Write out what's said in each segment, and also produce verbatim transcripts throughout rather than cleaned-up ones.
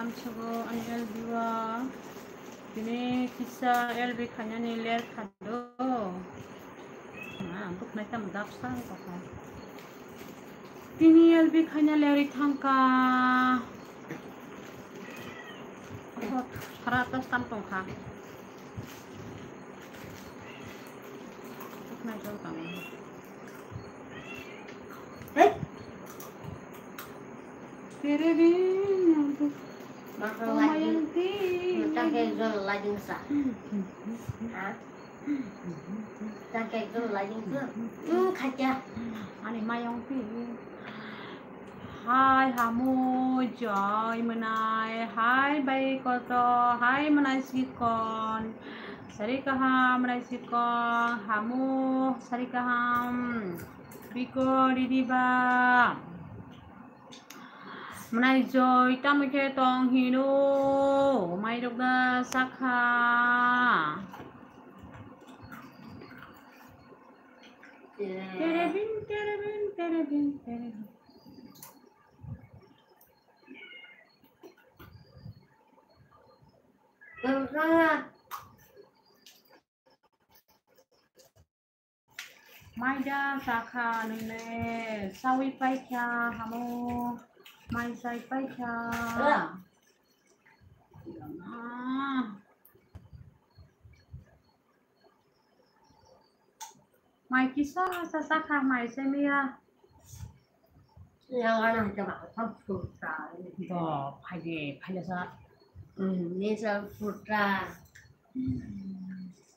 Amsogo ani L B o tini kisa L B khainani ler khado. Na, buknai tamo daksa wngkha. Tini L B khaina lerwi thangkha. Hot, khara tas tam tongkha. Buknai tong tamo. Hey. Tere bin. Mako lagi. Mayanti. Tangke jol lagi sa. Ha? Tangke jol lagi sa. Hmm, khaja. Ani mayong pi. Hai hamu joi mwnai. Hai bai koto. Hai mwnai sikon. Sari kaham mwnai sikon. Hamu sari kaham. Biko didi ba. Mwnai joi tamo khe tong hino, mairok da sakha. Terebin, terebin, terebin, terebin. Mai da sakha nwngle, sawi paikha hamo, mai sai paikha. Ah. Mai kisa sa sakha mai sai miya. Yang ana hita ba, sa fruta. Do, phaide, phaile sa. Hmm, ni sa fruta.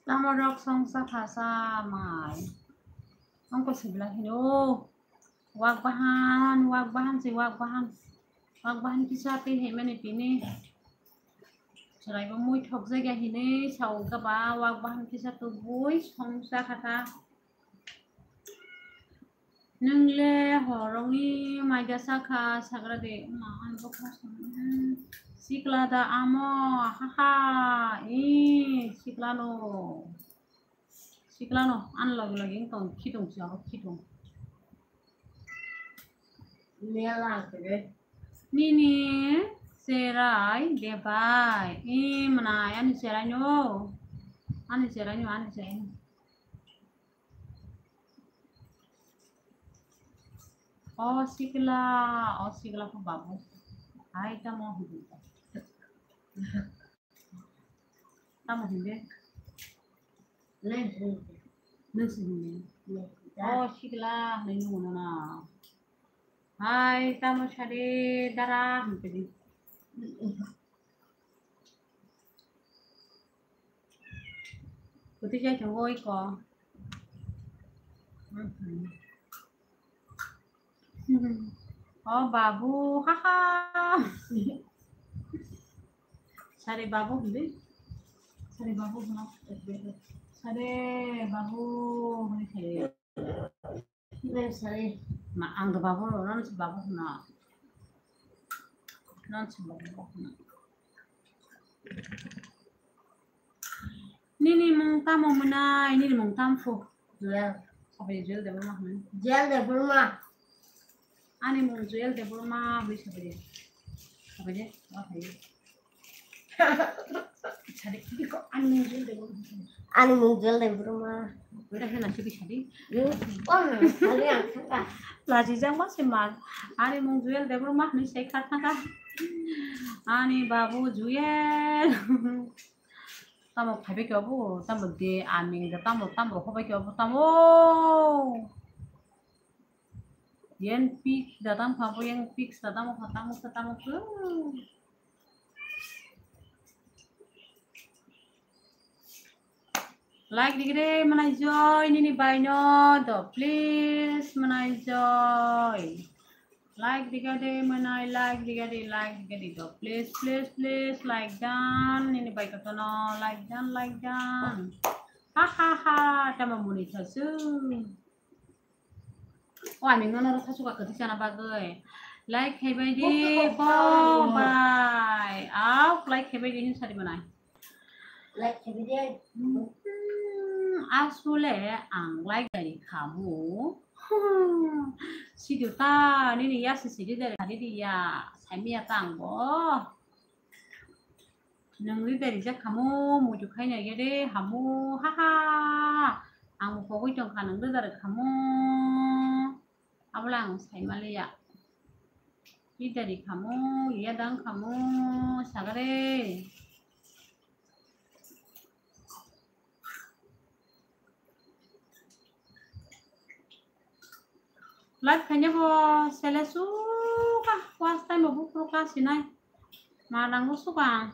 Tamo rok song sa kha sa mai. Ang ko sibla hino. Wak bahan, wak bahan si wak bahan. Wak bahan kisa te he mani tini. Chwrai bo mui thok jagya hini sa o gaba wak bahan kisa tubui song sa kha kha. Nwng le horongni maida sakha sagra de, wngma ani bokha songwi sikla da amo, haha, ee, sikla no, sikla no, ani logi logi wng tong, khitung si abo khitung. Nini cherai de bai, ee, mwnai, ani cherai no, ani cherai no, ani cherai no. O sikla, o sikla ko babu. Hai tamo hudi. Tamo hudi. Nasi hudi. O sikla, nai nungo na. Hai tamo sari dara hudi. Kuti jai tongo iko. O babu, haha. Sari babu hwnwi. Sari babu hwno. Sari babu hwnwi sari. Sari. Ma ang do babu, non si babu hwno. Non si babu hwno. Nini mung tamo mwnai, nini mung tam phu? Jewel. Sabai Jewel Debbarma hwnwi. Jewel Debbarma. Ani mung Jewel Debbarma hwnwi sabai de. Sabai de, ma phai. Sadi, biko, ani mung Jewel Debbarma. Ani mung Jewel Debbarma. Bera hena sidi sadi. Hmm? Oh, sadi ang thangka. Laji jang ma se man. Ani mung Jewel Debbarma hwnwi sai kha thangka. Ani babu Jewel. Tamo phaibai khe obo, tamo de aming da tamo, tamo rok hobai khe obo, tamo. Yen pik da tam phabo, yen pik sa tamo kha, tamo kha, tamo kha. Like digre manai joy nini baino do, please manai joy. Like diga de manai, like diga de, like diga de do. Please, please, please, like dan. Nini bai kotono, like dan, like dan. Ha, ha, ha, tamo muni thasu. O, ani nono ro thasu ka kwthwi chana bagwi. Like khaibai di, ko bai. Au, like khaibai di hin sari manai. Like khaibai di. Hmm, asole ang like dari khamu. Sidu ta nini yasi sidi dari khadi di ya, saimiya ta ang bo. Nwng rida rijak khamu, muitu khaina ya de hamu, ha ha. Ang bo pogwi tong kha, nwng rida rwk khamu. Abola ang sai maliya. Rida ri khamu, ya dang khamu, sagare. Live khaina bo sele suka, watch time bo buphuru ka sinai. Ma nango suka,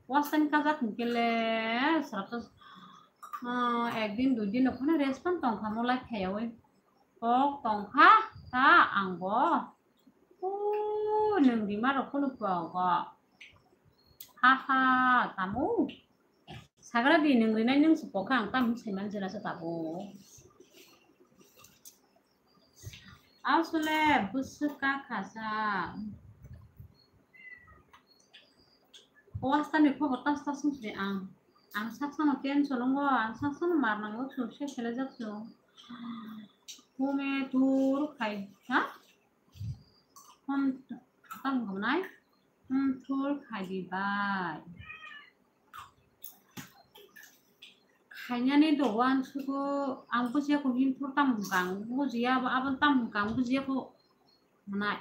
watch time kajak hinkhe le, srapsa, ah, ekdin duidin no phano respond tong kha mo live khaiyawi. Kok tong kha, ta ang bo. O, nwng rima rok phano phuago. Ha ha, tamo. Sagra di nwng rinai nwng se pokha ang tam sai man jera se tabo. Asole bwswk ka khasa. O hastani khobor tas tas wng se ang. Ang sak sano tension wngo, ang sak sano mar nango, chwng se selejak chwng. Hume tur khai, ha? Hom tam gwnai. Him thur khai di bai. Khainani do uansugo ang bujiya kho him thur tam hwnka ang bujiya abo, abo tam hwnka ang bujiya kho hwnai.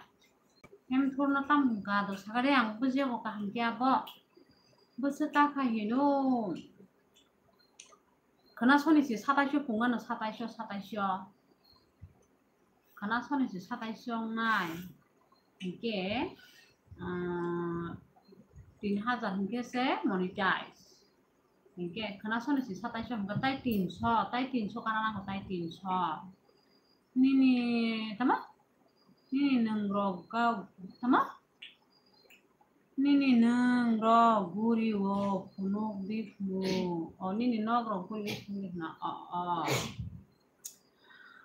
Him thur no tam hwnka do sagade ang bujiya kho kaham khe abo. Bwswk ta khai hino. Khwna soni se satais o pungano, satais o, satais o. Khwna soni se satais o wngnai. Hinkhe, ah, tin hajar hinkhe se monetize. Hinkhe khwna soni se satais o hwnkhe tai tinso, tai tinso kana nangkha, tai tinso. Nini tama? Nini nwng rok ga tama? Nini nwng rok guri o phunuk di phunuk. O nini nok rok guri o phunuk di phunuk. O, o.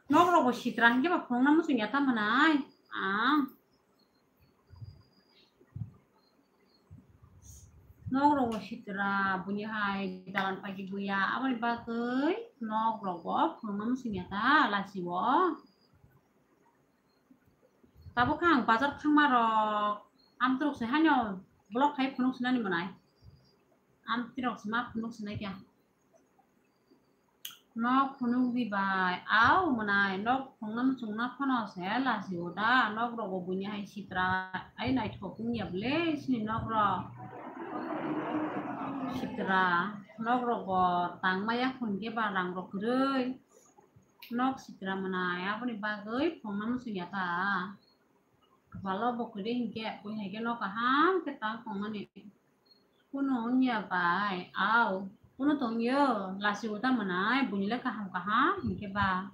Nok rok bo sitra hinkhe ba phunukna muchung ya ta mwnai. Ang. Nok rok bo sitra, buini hai dalan pagi buya. Aboni bagwi nok rok bo phunukna muchung ya ta lachi o. Tabuk khe ang bazar thangma rok amtwrok se haino vlog khai phunuk sinani mwnai. Amtwrok se ma phunuk sinai khe. Nok phunuk di bai, au mwnai, nok phunukna muchungna phano se lachi o da, nok rok bo buini hai sitra, ai naithok wngya bwle chini nok rok. Sitra, nok rok bo tangma ya hwn khe ba rang rok kwrwi. Nok sitra mwnai, aboni bagwi phunukna muchung ya ta. Kwpalo bo kwrwi hinkhe, buini hai khe nok kaham khe ta phunuknani. Kunu wngya bai, au, kunu tongyo, lachi o ta mwnai, buini le kaham kaham hinkhe ba,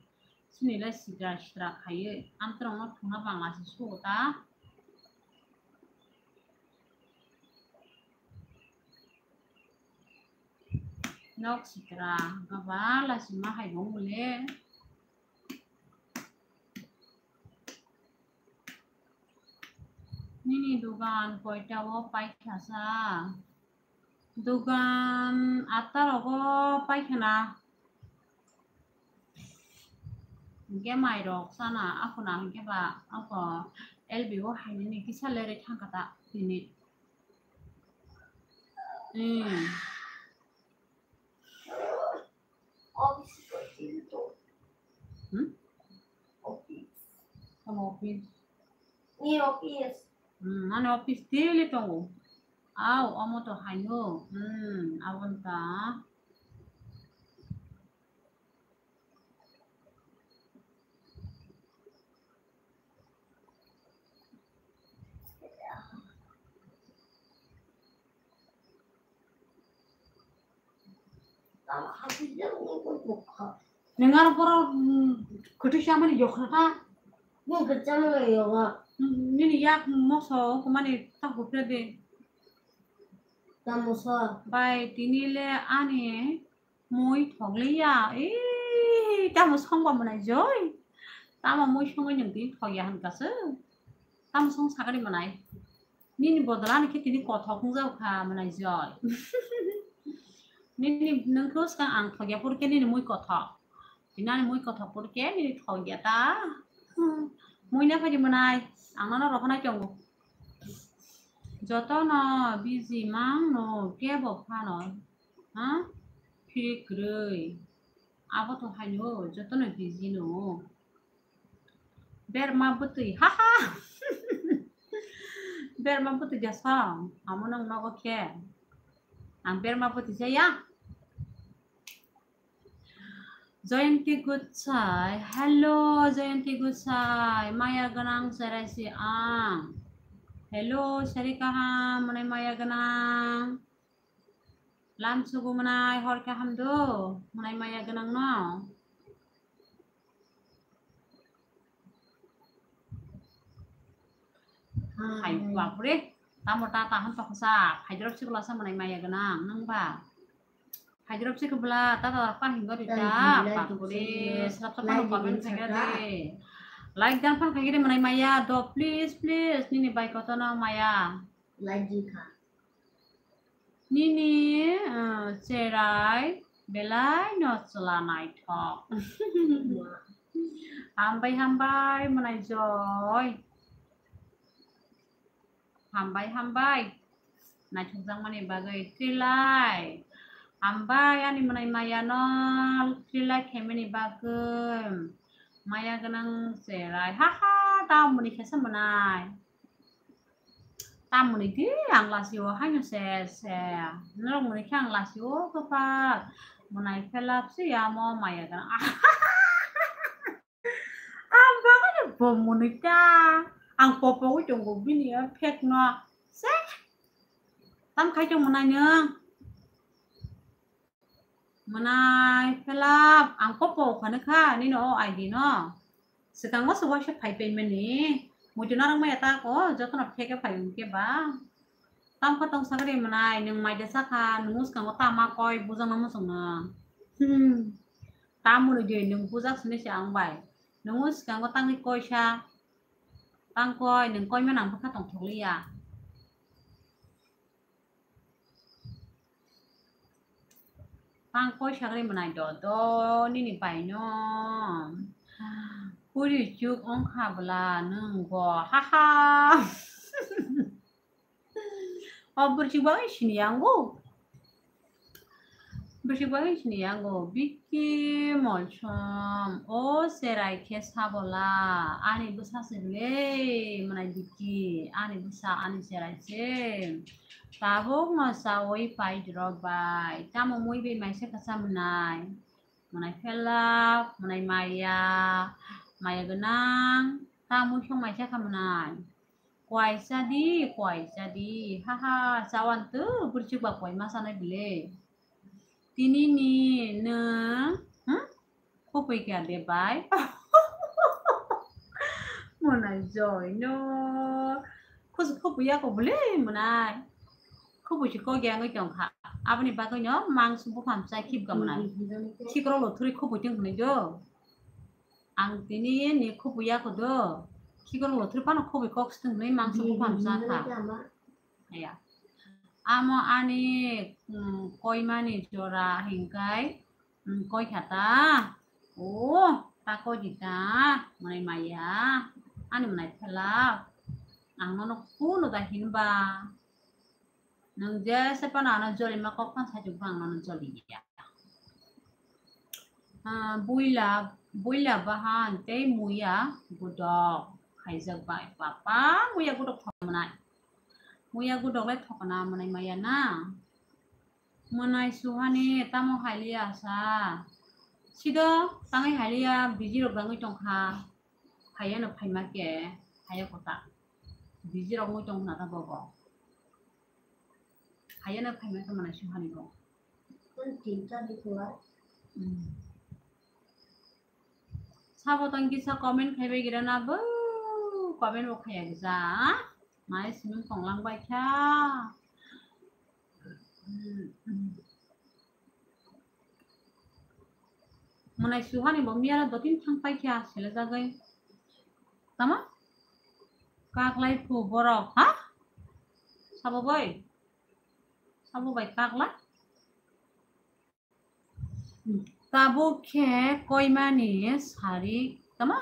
chini le sitra sitra khaiwi, amtwrwngno thwngna bang lachi sugo ta. Nok sitra, baba, lachi ma hai bo wng le. Nini dugan koita o paikha sa? Dugan atta rogo paikha na. Hinkhe mai rok sana akhuna hinkhe ba ako L B O hainani kisa lerwi thangkha ta tini. Hmm. Hmm? Office. Tamo office? Ni office. Hmm, ani office daily tongo. Au, omo to haino. Hmm, aboni ta. Neng aro poro, mm, kwtwi chamani yokna ta? Nini yak moso kumani ta hupre de. Bai tini le ani mui thokliya. Ee, tamo songba mwnai joi. Tamo mui songwi nwng tini thokya hwn kasu. Tamo song sakani mwnai. Nini bodol ani khe tini kothok wngjak kha mwnai joi. Nini nwng khe swkang ang thokya phuru khe nini mui kothok. Tini ani mui kothok phuru khe nini thokya ta. Mui na phaidi mwnai. Ang nono rohornai tongo. Jotono busy mang no kebo phano, ha? Free kwrwi. Abo to haino jotono busy no. Berma bwtwi, ha ha. Berma bwtwi jasong, amo nang nogo khe. Ang berma bwtwi jaya. Jayanti Guchai, hello Jayanti Guchai, maya gwnang cherai si ang. Hello, sari kaham, mwnai maya gwnang. Lam sugu mwnai, hor kaham do, mwnai maya gwnang no. Hai, bapre, tamo ta taham toksa, hai drop sikla sa mwnai maya gwnang, nang ba. Hai drop sikla, ta ta pa hingo di ta, bapre, srap srap pano comment khaikha de. Like dan phan khaikha de mwnai maya, do please, please, nini bai kotono maya. Like di kha. Nini, eh, cherai belai no chwla naithok. Hambai, hambai, mwnai joy. Hambai, hambai. Naithokjakmani bagwi trilai. Hambai ani mwnai maya no trilai khaimani bagwi. Maya gwnang cherai. Ha ha, ta muni khesa mwnai. Tamoni di ang lasi o haino se se. Norok muni khe ang lasi o kwpal. Mwnai phelap se ya mo maya gwnang. Ang bagwi bo muni ta. Ang popo wi tongo bini o phek no. Se. Tam khai tong mwnai nwng. Mwnai phelap, ang popo khani kha, nini o I D no. Swkango se waisa phai paimani. Muitu narwk maya ta ko, jotono pheke phai hwnkhe ba. Tam kha tong sakri mwnai, nwng mai de sakha, nwng swkango tama koi, bujak no muchung no. Hmm. Tamoni je nwng bujak sini se ang bai. Nwng swkango tangwi koisa. Tang koi, nwng koi mano ang bwkha tong thok liya. Tang koi sagri mwnai do, do nini bai no. Puri chuk ong kha bwla nwng bo, ha ha. O bwrwi chuk bagwi sini yango. Bwswk bagwi sini yango, Biki Molsom, o cherai khe sabola, ani bwsa se le, mwnai Biki, ani bwsa, ani cherai se. Tabuk no chawi pai drop bai, tamo mui bai maisa kasa mwnai, mwnai phelak, mwnai maya, maya gwnang, ta mui song maisa kha mwnai. Kwaisa di, kwaisa di. Ha ha, chawan tu, bwrwi chuk ba koi ma sanai bile. Tini ni nwng, hmm? Khupui kya de bai? Mwnai joy no. Khus-, khupui ya ko bile mwnai. Khupui si kok ya ngoi tong kha. Aboni bagwi no mangsu buphang chai khip ga mwnai. Khikro lo thuri khupui ting hwnwi do. Ang tini ni khupui ya ko do. Khikro lo thuri phano khupui kok swtwng hwnwi mangsu buphang cha kha. Aya. Amo ani, mm, koimani jora hinkai, mm, koi kha ta. O, ta koi di ta. Mwnai maya. Ani mwnai phelak. Ang nono kunu da hinba. Nwng jesa phano ano jolima kok phano saichung phano ang nono joliya. Ah, buila, buila bahan tei muya gudok khaijak bai. Papa, muya gudok thok mwnai. Muya gudok le thokna mwnai maya na. Mwnai suhani tamo hailiya sa. Sido tangwi hailiya biji rok dangwi tongkha. Haiya no phaima khe, haiya kota. Biji rok mui tong na ta bobo. Haiya no phaima khe mwnai suhani bo. Hmm. Sabo tong kisa comment khai bai gira na bo, comment bo khaya gisa. Mai siming tong lang bai kha. Mwnai suhani bo miyara dotin thang pai kha sele jagwi. Tama? Kaklai phu borok, ha? Sabo bai? Sabo bai kakla? Tabuk khe koimani sari, tama?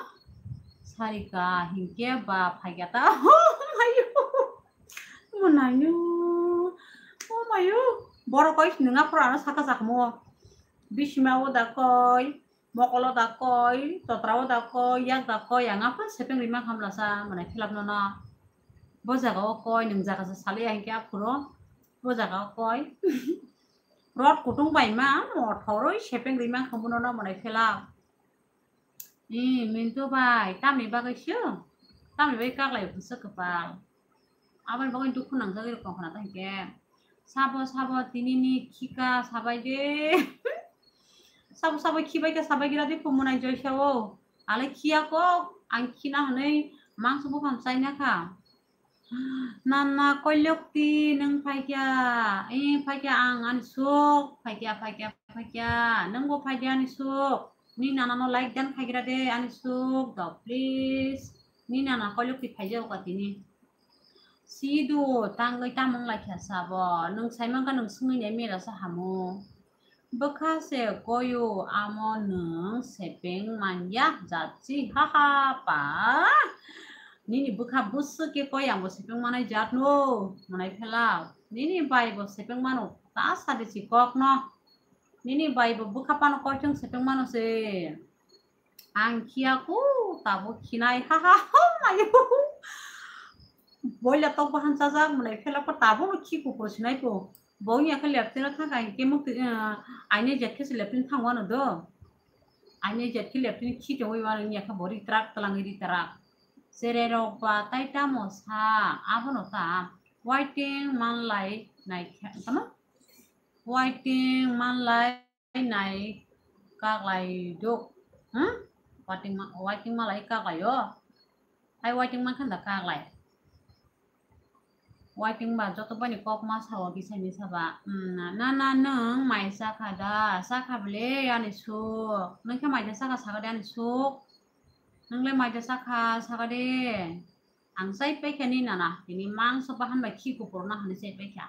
Sarika hinkhe ba phaikha ta. Oh my God. Nainu. Oh mayu. Borok koi nwnga phuru ano saka sakmo. Bisima o da koi, mokolo da koi, totra o da koi, yak da koi, ang aphuru sepeng rima khamla sa, mane philap no na. Bo jaga o koi, nwng jaga sa sali ang kya phuru. Bo jaga o koi. Rot kutung bai ma, mo thoroi sepeng rima khambo no na, mane philap. Ee, Mintu bai, tamni bagwi sw? Tamni bagwi kaklai bwswk kwpal? Aboni bagwi dukhu nangjagwi rwkha khna tang khe. Sabo, sabo, tinini khika sabai de. Sabo, sabo, khibai khe sabai gira de, phumunai joisa o. Ale khiya kok, ang khina hwnwi mangso buphang chaina kha. Nana koilokti nwng phaikya, ee phaikya ang ani suk, phaikya, phaikya, phaikya, nwngbo phaidi ani suk. Ni nana no like dan phaigra de ani suk, dok please. Ni nana koilokti phaijao ka tini. Sidu tangwi tamung laikha sabo, nwng saimangka nwng swngwi nai mera sa hamu. Bwkha se koyo amo nwng sepeng manya jatsi, haha pa. Nini bwkha bwswk khe koi ang bo sepeng manai jat no, mwnai phela. Nini bai bo sepeng mano, ta sadi si kok no. Nini bai bo bwkha pano koi thung sepeng mano se. Ang khiya ku, tabuk khinai, ha, ha, ha, mayu. Boila tok bahan chajak, mwnai phela ko tabuk no khi kupur sinai ko. Bo wngya khe leptino thang, ang khe mukti, eh, aini jet khe se leptin thang wano do. Aini jet khe leptin khi tongwi wano wngya khe bo ri trak twlangwi ri trak. Cherai rok ba tai tamo sa, abono ta. Waiting manlai nai khe, tamo? Waiting manlai nai kaklai do. Hmm? Waiting ma-, waiting malai kaklai o. Hai waiting man khanda kaklai. Waiting ba joto bani kok ma sao bisai ni saba. Hmm, na, na, na, nwng mai sakha da? Sakha bele ani suk. Nwng khe mai da sakha sakha de ani suk. Nwng le mai da sakha sakha de. Ang chai paikha ni nana, tini mangso bahan bai khi kupur na hwnwi chai paikha.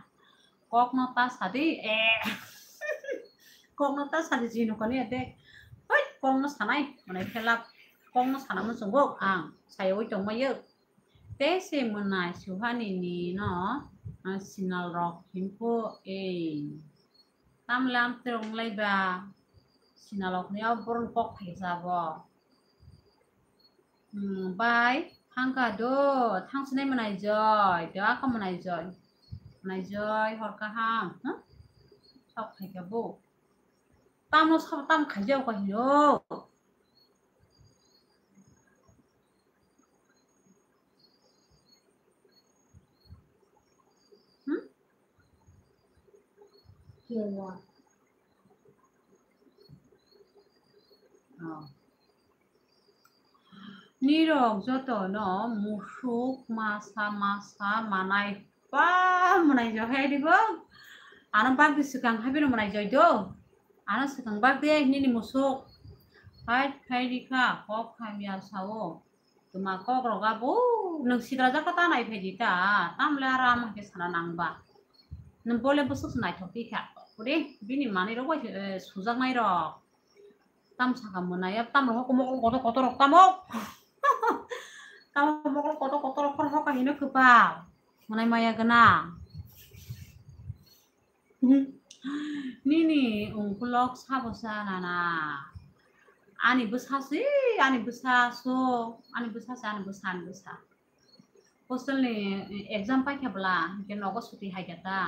Kok no ta sa di, eh. Kok no ta sa di, jino kani ate. Hoi, kok no sanai, mwnai phela, kok no sana muchungo ang, sayawi tongmai yo. Te se mwnai suhani ni no, ah, sinal rok himpo, eh. Tamle amtwrwng lai ba, sinal rok ni o boron kok thaisa bo. Hmm, bai, thangkha do, thangsinai mwnai joi, do ako mwnai joi. Mwnai joi, hor kaham, huh? Sok khaikha bo. Tamo sabo tam khaijao kha hino. Hmm? Kela. Oh. Nirok jotono musuk masa masa manai pa mwnai jo hai dibo. Ano bagdi swkang hai bini mwnai joi do. Ano swkang bagdi nini musuk. Hai khai rikha kok hamya sao. Tuma kok rok abo nwng sidra jaka ta nai phaidi ta. Tamle aram hai sana nangba. Nwng bole bwswk naithok tikha. Puri bini manwi rok bai, eh, sujaknai rok. Tam saka mwnai, tam rok mokol kotor kotor rok tamo. Tamo mokol kotor kotor rok hor hoka hino kwpal. Mwnai maya gwnang. Nini ungkulok sabo sa nana. Ani bwsa se, ani bwsa so, ani bwsa se, ani bwsa, ani bwsa. Hostel ni exam paikha bwla, hwnkhe nogo suti haikha ta.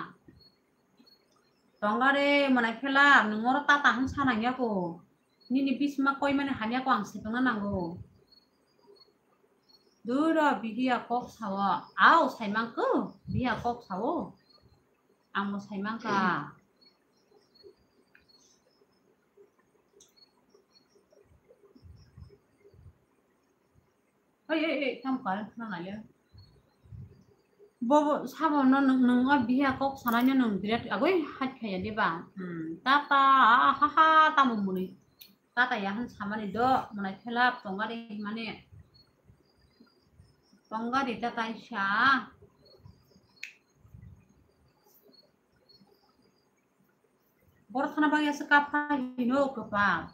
Tongare mwnai phela, nwng oro tata hwn sanang yako. Nini bisma koi mani hamya ko ang sepengna nango. Duro bihiya kok sao. Ao saimang ko, bihiya kok sao. Ang bo saimang ka. Oi, oi, oi, tam current khna nai le. Bo, bo, sabo no nwng, nwng o bihiya kok sanai no nwng birat agoi hait khaya de ba. Hmm, tata, ha, ha, tamo muni. Tata ya hwn samani do, mwnai phela tongari himani. Tongari tata sa. Boro thana bagwi aswk kapha hino kwpal.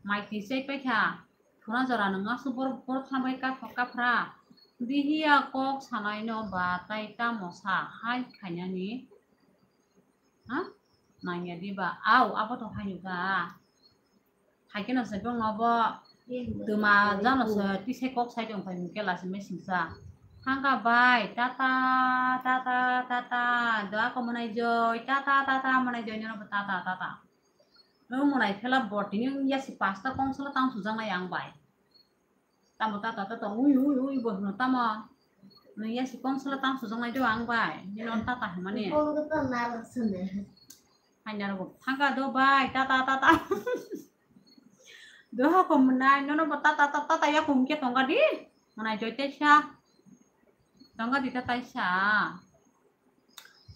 Mai twi chai paikha. Thuna jora nwng aswk boro, boro thana bagwi kapha, kaphra. Dihiya kok sanai no ba tai tamo sa hai khainani? Ha? Nangya diba? Au, abo to haino ka. Haikhe no se bong obo tuma jano se tise kok sai tong phai mukela se mesing sa. Thangka bai, tata, tata, tata, doa ko manai joi, tata, tata, manai joi, nyono bo tata, tata. Nung manai phela botini yasi pasta kongsolo tang sujaknai ang bai. Tamo tata tata ui ui ui bo hino tamo. Nung yasi kongsolo tang sujaknai do ang bai. Nino tata hwnmani. Kok to nalo sene. Haina rok thangka do bai tata tata. Doha ko mwnai nono bo tata tata tata ya kum ke tongka di. Mwnai joi te sa. Tongka di tata sa.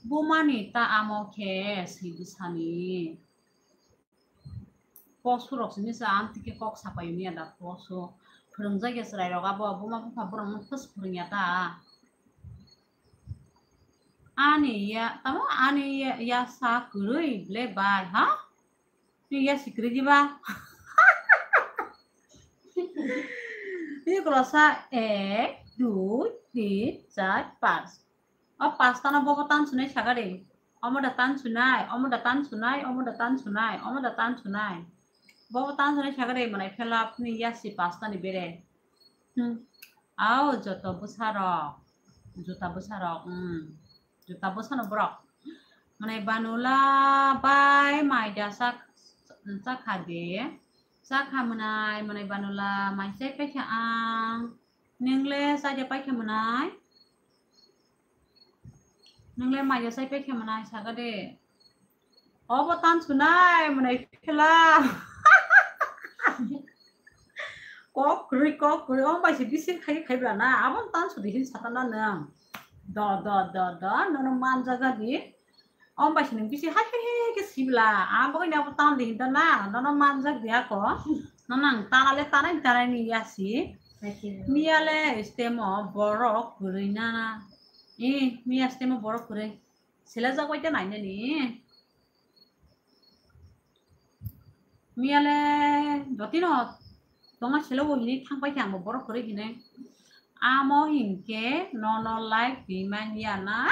Bumani ta amo khe swi bwsani. Post rok sini sa amtwi khe kok sapai manya da post o. Phwrwngjak ya chwrai rok abo buma bupha borok no first phwrwngya ta. Ani ya, tamo ani ya, ya sa kwrwi ble bai ha? Ni ya si kwrwi diba? Ni kolo sa ek, dui, tin, char, panch. O pasta no bobo tan sunai saga de. Omo da tan sunai, omo da tan sunai, omo da tan sunai, omo da tan sunai. Bobo tan sunai saga de manai phela ni ya si pasta ni bere. Hmm. Ao joto bwsarok, juta bwsarok, hmm, juta bwsano borok. Mwnai banula bai mai da sak-, sakha de, sakha mwnai, mwnai banula mai chai paikha ang, nwngle chai de paikha mwnai? Nwngle mai da chai paikha mwnai saga de. Obo tan sunai mwnai phela. Kok kwrwi, kok kwrwi, omo bai se bising khai khai bla na, abo tan sudi hin sata na nwng. Do, do, do, do, nono manjaga di. Omo bai se nwng bising hai hai hai hai khe sibla, abo ni abo tan di hin ta na, nono manjak di ako. Nono ang tana le tanai tanai ni ya si. Miya le stemo borok kwrwi na na. I, miya stemo borok kwrwi. Selajak bai khe nainani. Miyale jotino tongo selo bo hinwi thang paikha ang bo borok kwrwi hinwi. Amo hinkhe nono like rimanya na.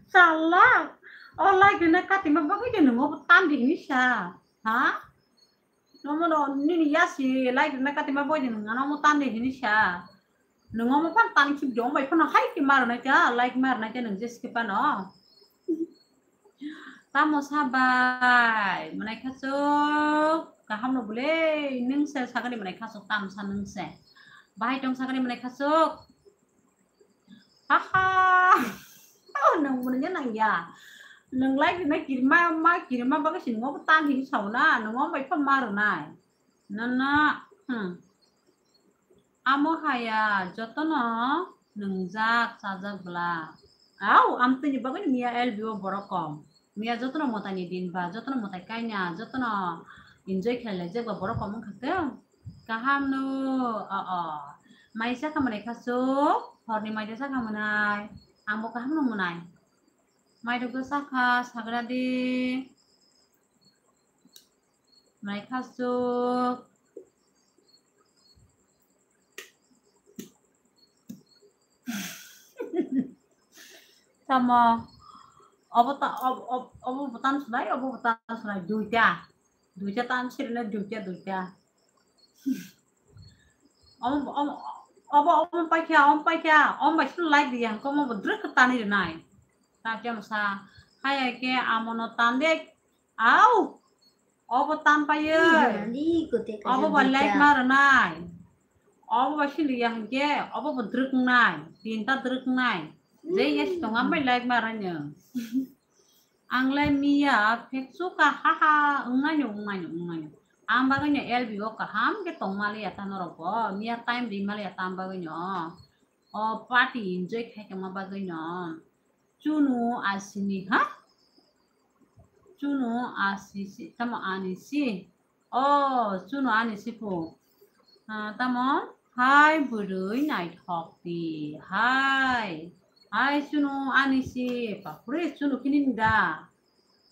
Chala. O like rina katima bagwi de nungo bo tandi hinwi sa. Ha? Nomo no nini yasi like rina katima bagwi de nungo nomo tandi hinwi sa. Nung omo phano tani khibidi, omo bai phano hai khe ma rwnai kha, like ma rwnai kha nung je skip phano. Tamo sa bai, mwnai khasuk, kaham no bwle, nung se sakani mwnai khasuk, tamo sa nung se. Bahai tong sakani mwnai khasuk. Haha. Oh, nung mwnai nang ya. Nung like rwnai kirima, ma kirima bagwi se nung obo tan hinwi sao na, nung omo bai phano ma rwnai. Nono, hmm. Amo haya jotono nwngjak chajak bwla. Au, amtwini bagwi miya L B o borok kom. Miya jotono mwtaini din ba, jotono mwtai kaina, jotono enjoy khlai laijak ba borok kom wngkha khe. Kaham no, o, o. Mai sakha mwnai khasuk, horni mai da sakha mwnai. Ang bo kaham no mwnai. Mai rok do sakha, sagra di. Mai khasuk. Tamo. Obo ta-, ob-, ob-, obo bo tan sunai, obo bo tan sunai, duita. Duita tan sirine, duita, duita. Omo, omo, obo, omo paikha, omo paikha, omo bai sino like diya, hwnkhe omo bo drwk khe tanwi rwnai. Ta khe omo sa, haya khe amono tan de, au, obo tan paiwi. Obo bai like ma rwnai. Obo bai sino ya hwnkhe, obo bo drwk wngnai, tinta drwk wngnai. Je yes tongo, ambai like ma rwnai. Ang le miya phek chuka ha ha wngnaino, wngnaino, wngnaino. Ang bagwino L B o kaham khe tong maliya ta norok bo. Miya time ri maliya ta ang bagwino. O party enjoy khai tongma bagwino. Chunu asini ha? Chunu asisi, tamo anisi. O, chunu ani siphung. Ah, tamo? Hai bwrwi naithok di. Hai. Hai chunu ani si. Bapre, chunu khe nini da?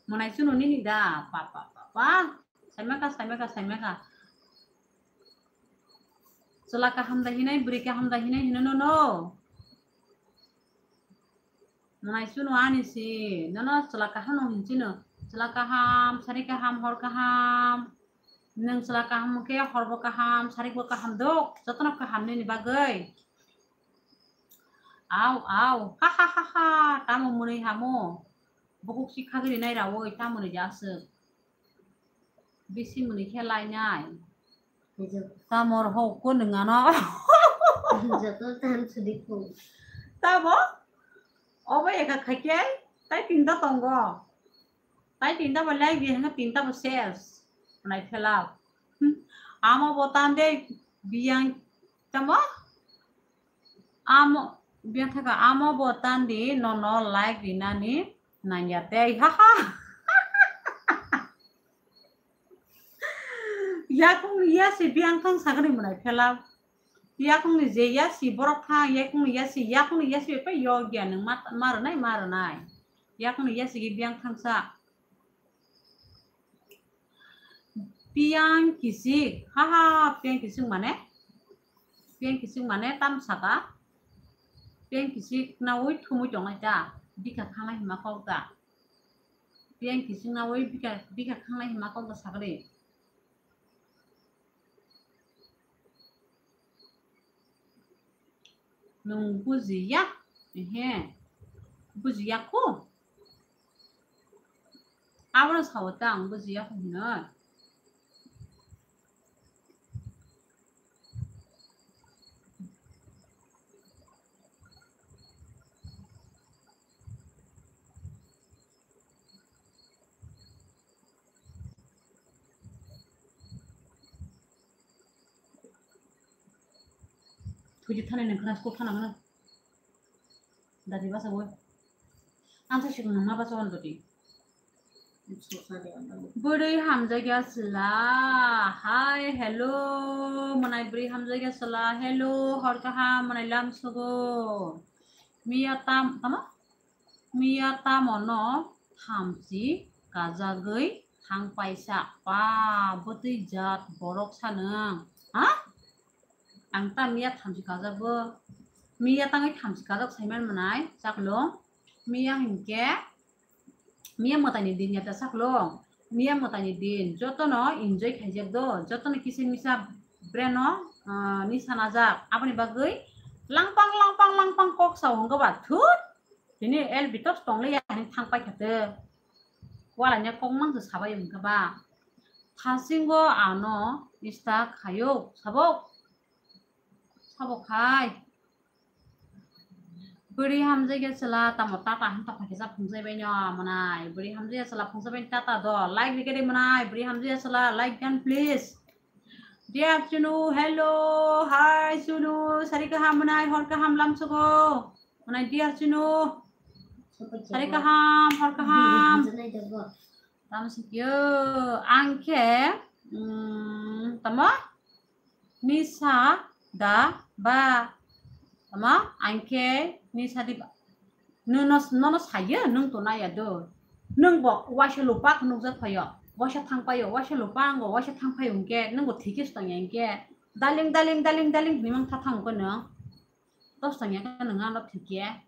Mwnai chunu nini da? Pa, pa, pa, pa. Saimaka, saimaka, saimaka. Chwla kaham da hinai, bwrwi kaham da hinai hino nono. Nai suno ani si, nono chwla kaham no hinchino. Chwla kaham, sari kaham, hor kaham. Nwng chwla kaham khe horbo kaham, saribo kaham dok, jotono kaham nini bagwi. Au, au, ha, ha, ha, ha, tamo mwnwi hamo. Bukhuk si khagri nai rawoi, tamo ni jaswk. Bisi mwnwi khe lainai. Tamo rohok ko nwng ano. Joto tan sudi ko. Tamo? Obo eka khaikhe, tai tinta tongo. Tai tinta bo lai bi hwnga tinta bo ses. Nai phelak. Amo bo tan de biyang tamo? Amo biyang thaka amo bo tan di nono like rinani nangya tei. Ha ha. Yakung ya si biyang thang sakani mwnai phelak. Yakungni je yasi borok thang, yakungni yasi, yakungni yasi bai pai yokya nwng ma, ma rwnai, ma rwnai. Yakungni yasi khe biyang thangsa. Piyang kisik, ha ha, piyang kisik mane? Piyang kisik mane tam saka? Piyang kisik naui thumui tongnai ta, bikha khangnai hima kok ta. Piyang kisik naui bikha, bikha khangnai hima kok ta sakri. Nwng bujiya? Ehe. Bujiya kho? Abono sao ta, ang bujiya kho hino. Thuji thani nang khna school thana khna. Dadi basa boi. Ang sa sikung nang ma basa wan dodi. Bwrwi hamjakya chwla. Hi, hello. Mwnai bwrwi hamjakya chwla. Hello, hor kaham, mwnai lam sugo. Miya tam, tamo? Miya tamo no thamchi kajagwi thang paisa. Pa, bwtwi jat borok sa nwng. Ha? Ang ta miya thamchi kajak bo. Miya tangwi thamchi kajak saiman mwnai, chaklo. Miya hinkhe, miya mwtaini din ya ta chaklo. Miya mwtaini din, jotono enjoy khaijak do, jotono kisa misa breno, ah, nisa najak. Aboni bagwi langpang, langpang, langpang kok sao hwnkhe ba, thut! Tini L B tos tongli ya, ani thang pai kha te. Wala nya kok mang se sabai wngkha ba. Thasingo ano ista khayo, sabok. Sabok khai. Bwrwi hamjakya chwla, tamo tata hinta phakisa phungjai bai no, mwnai. Bwrwi hamjakya chwla phungjai bai tata do. Like rikhe de mwnai. Bwrwi hamjakya chwla, like dan please. Dear Chunu, hello, hi Chunu, sari kaham mwnai, hor kaham lamsogo. Mwnai dear Chunu. Sari kaham, hor kaham. Tamo sikyo, ang khe, mm, tamo? Nisa da ba? Tamo? Ang khe nisa di ba? Nono, nono sayo, nwng to naya do. Nwng bo waisa lupa khe nukjak phaio. Waisa thang paio, waisa lupa ango, waisa thang phaio hwnkhe, nwng bo thikhe se tongya hwnkhe. Daling, daling, daling, daling hinwi mang tha thang khe nwng. Tos tongya khe nwng ano thikhe.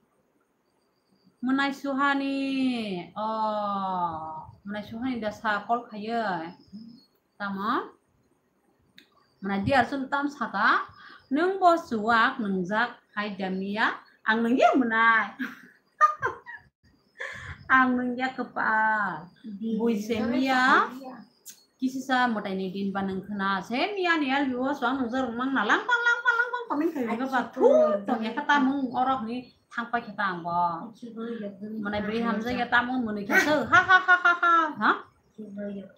Mwnai suhani, o, mwnai suhani da sa call khayo. Tamo? Mwnai dear Chunu tam saka, nwng bo chuwak nwngjak hai da miya, ang nwngya mwnai. Ang nwngya kwpal. Buise miya. Kisisa mwtaini din ba nwng khna se miya ni L B o swang nwngjak rwngmang na langpang, langpang, langpang comment khaijak ba thu tongya kha tamung orok ni thang pai kha ta ang bo. Mwnai bwrwi hamjakya tamung mwnwi kha se ha ha ha ha ha ha.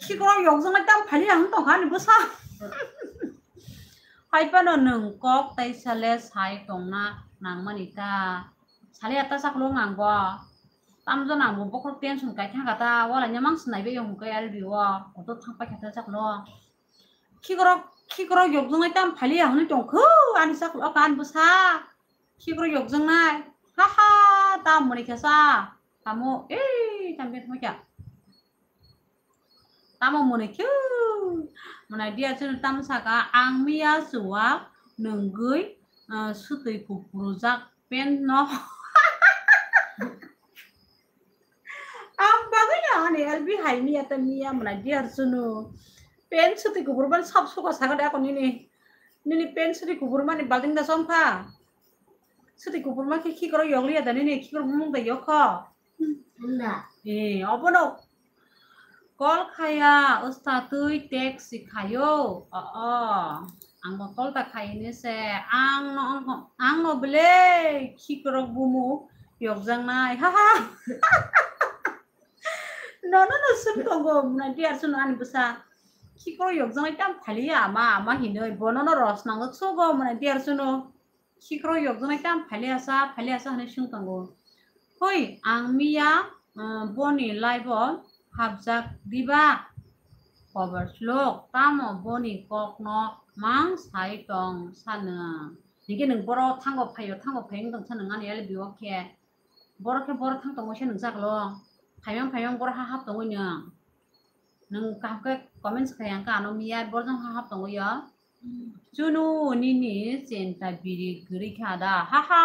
Khikrok yokjak nai tam phali ang tong kha ni bwsa. Hai phano nwng kok tai sale sai tongna nangmani ta. Sale ata saklo ang bo. Tamjona ang bo bokhorok tension kai thangkha ta. Wala nyamang swnai bai yong kai L B o. Kotor thang pai kha ta saklo. Khikrok, khikrok yokjak nai tam phali ang ni tong kho. Ani saklo kan bwsa. Khikrok yokjak nai. Ha ha, tam mwnwi kha sa. Tamo, ei, tam bia thangkha. Tamo mwnwi khe. Mwnai dear Chunu tam saka, ang miya chuwak nungwi, ah, sutwi kuphurjak pant no. Ang bagwi no ani L B hai miya ta miya mwnai di ar chunu. Pant sutwi kuphur ban sab suka saga de ako nini. Nini pant sutwi kuphur mani balting da chongkha. Sutwi kuphur ma khe khikrok yokliya da nini khikrok mung da yokho. Wngda. Eh, obono call khaya, usta twi text si khayo. O, o. Ang bo call ta khaini se. Ang no, ang no bele khikrok bumu yokjaknai. Ha, ha. No, no, no, sum tongo. Mwnai di ar chunu ani bwsa. Khikrok yokjaknai tam phaliya ama, ama hinoi. Bono no ros nango sugo mwnai di ar chunu. Khikrok yokjaknai tam phaliya sa, phaliya sa hinui sung tongo. Hoi, ang miya, uh, boni live o hapjak diba? Kobar slok, tamo boni kokno mang sai tong sano. Hingke nwng boro thango phaio, thango phaio wng tong sano ani L B o khe. Boro khe boro thang tongo se nwng chaklo. Phaimang phaimang boro ha hap tongoi nwng. Nwng kaham khe comments khai ang kha ano miya borjong ha hap tongwi o. Chunu nini chenta biri kwrwi kha da. Ha ha,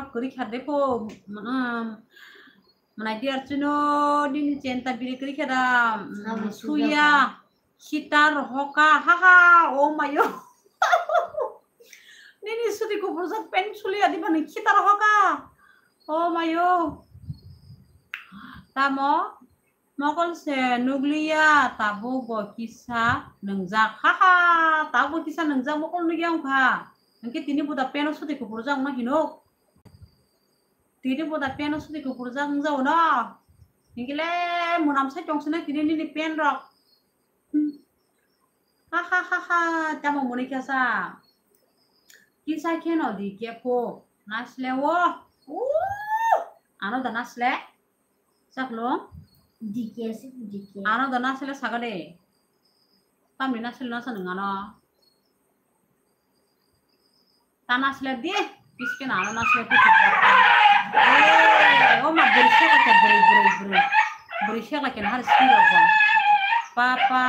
kwrwi kha de pho. Mm. Mwnai di ar chunu nini chenta biri kwrwi kha da. Mm, suya. Khitar hoka. Ha ha, oh mayo. Nini sutwi kuphurjak pant suliya diba nini khitar hoka. Oh mayo. Tamo? Mokol se nukliya, tabuk bo kisa nungjak. Ha ha, tabuk bo kisa nungjak mokol nukya wngkha. Hwnkhe tini buda peno sutwi kuphurjak wngma hinuk. Tini buda peno sutwi kuphurjak wngjak no. Hwnkhe le mwnam sai tongsinai tini nini pen rok. Hmm. Ha ha ha ha, tamo mwnwi kha sa. Kisa kheno di khe pho. Nasle o. Uuh! Ano da nasle. Chaklung? D K se D K. Ano da nasle saga de. Tamni nasle nasa nung ano. Ta nasle di. Piske na ano nasle di. Eh, o ma beri sek lake beri, beri, beri. Beri sek lake na hari sini rok bang. Papa,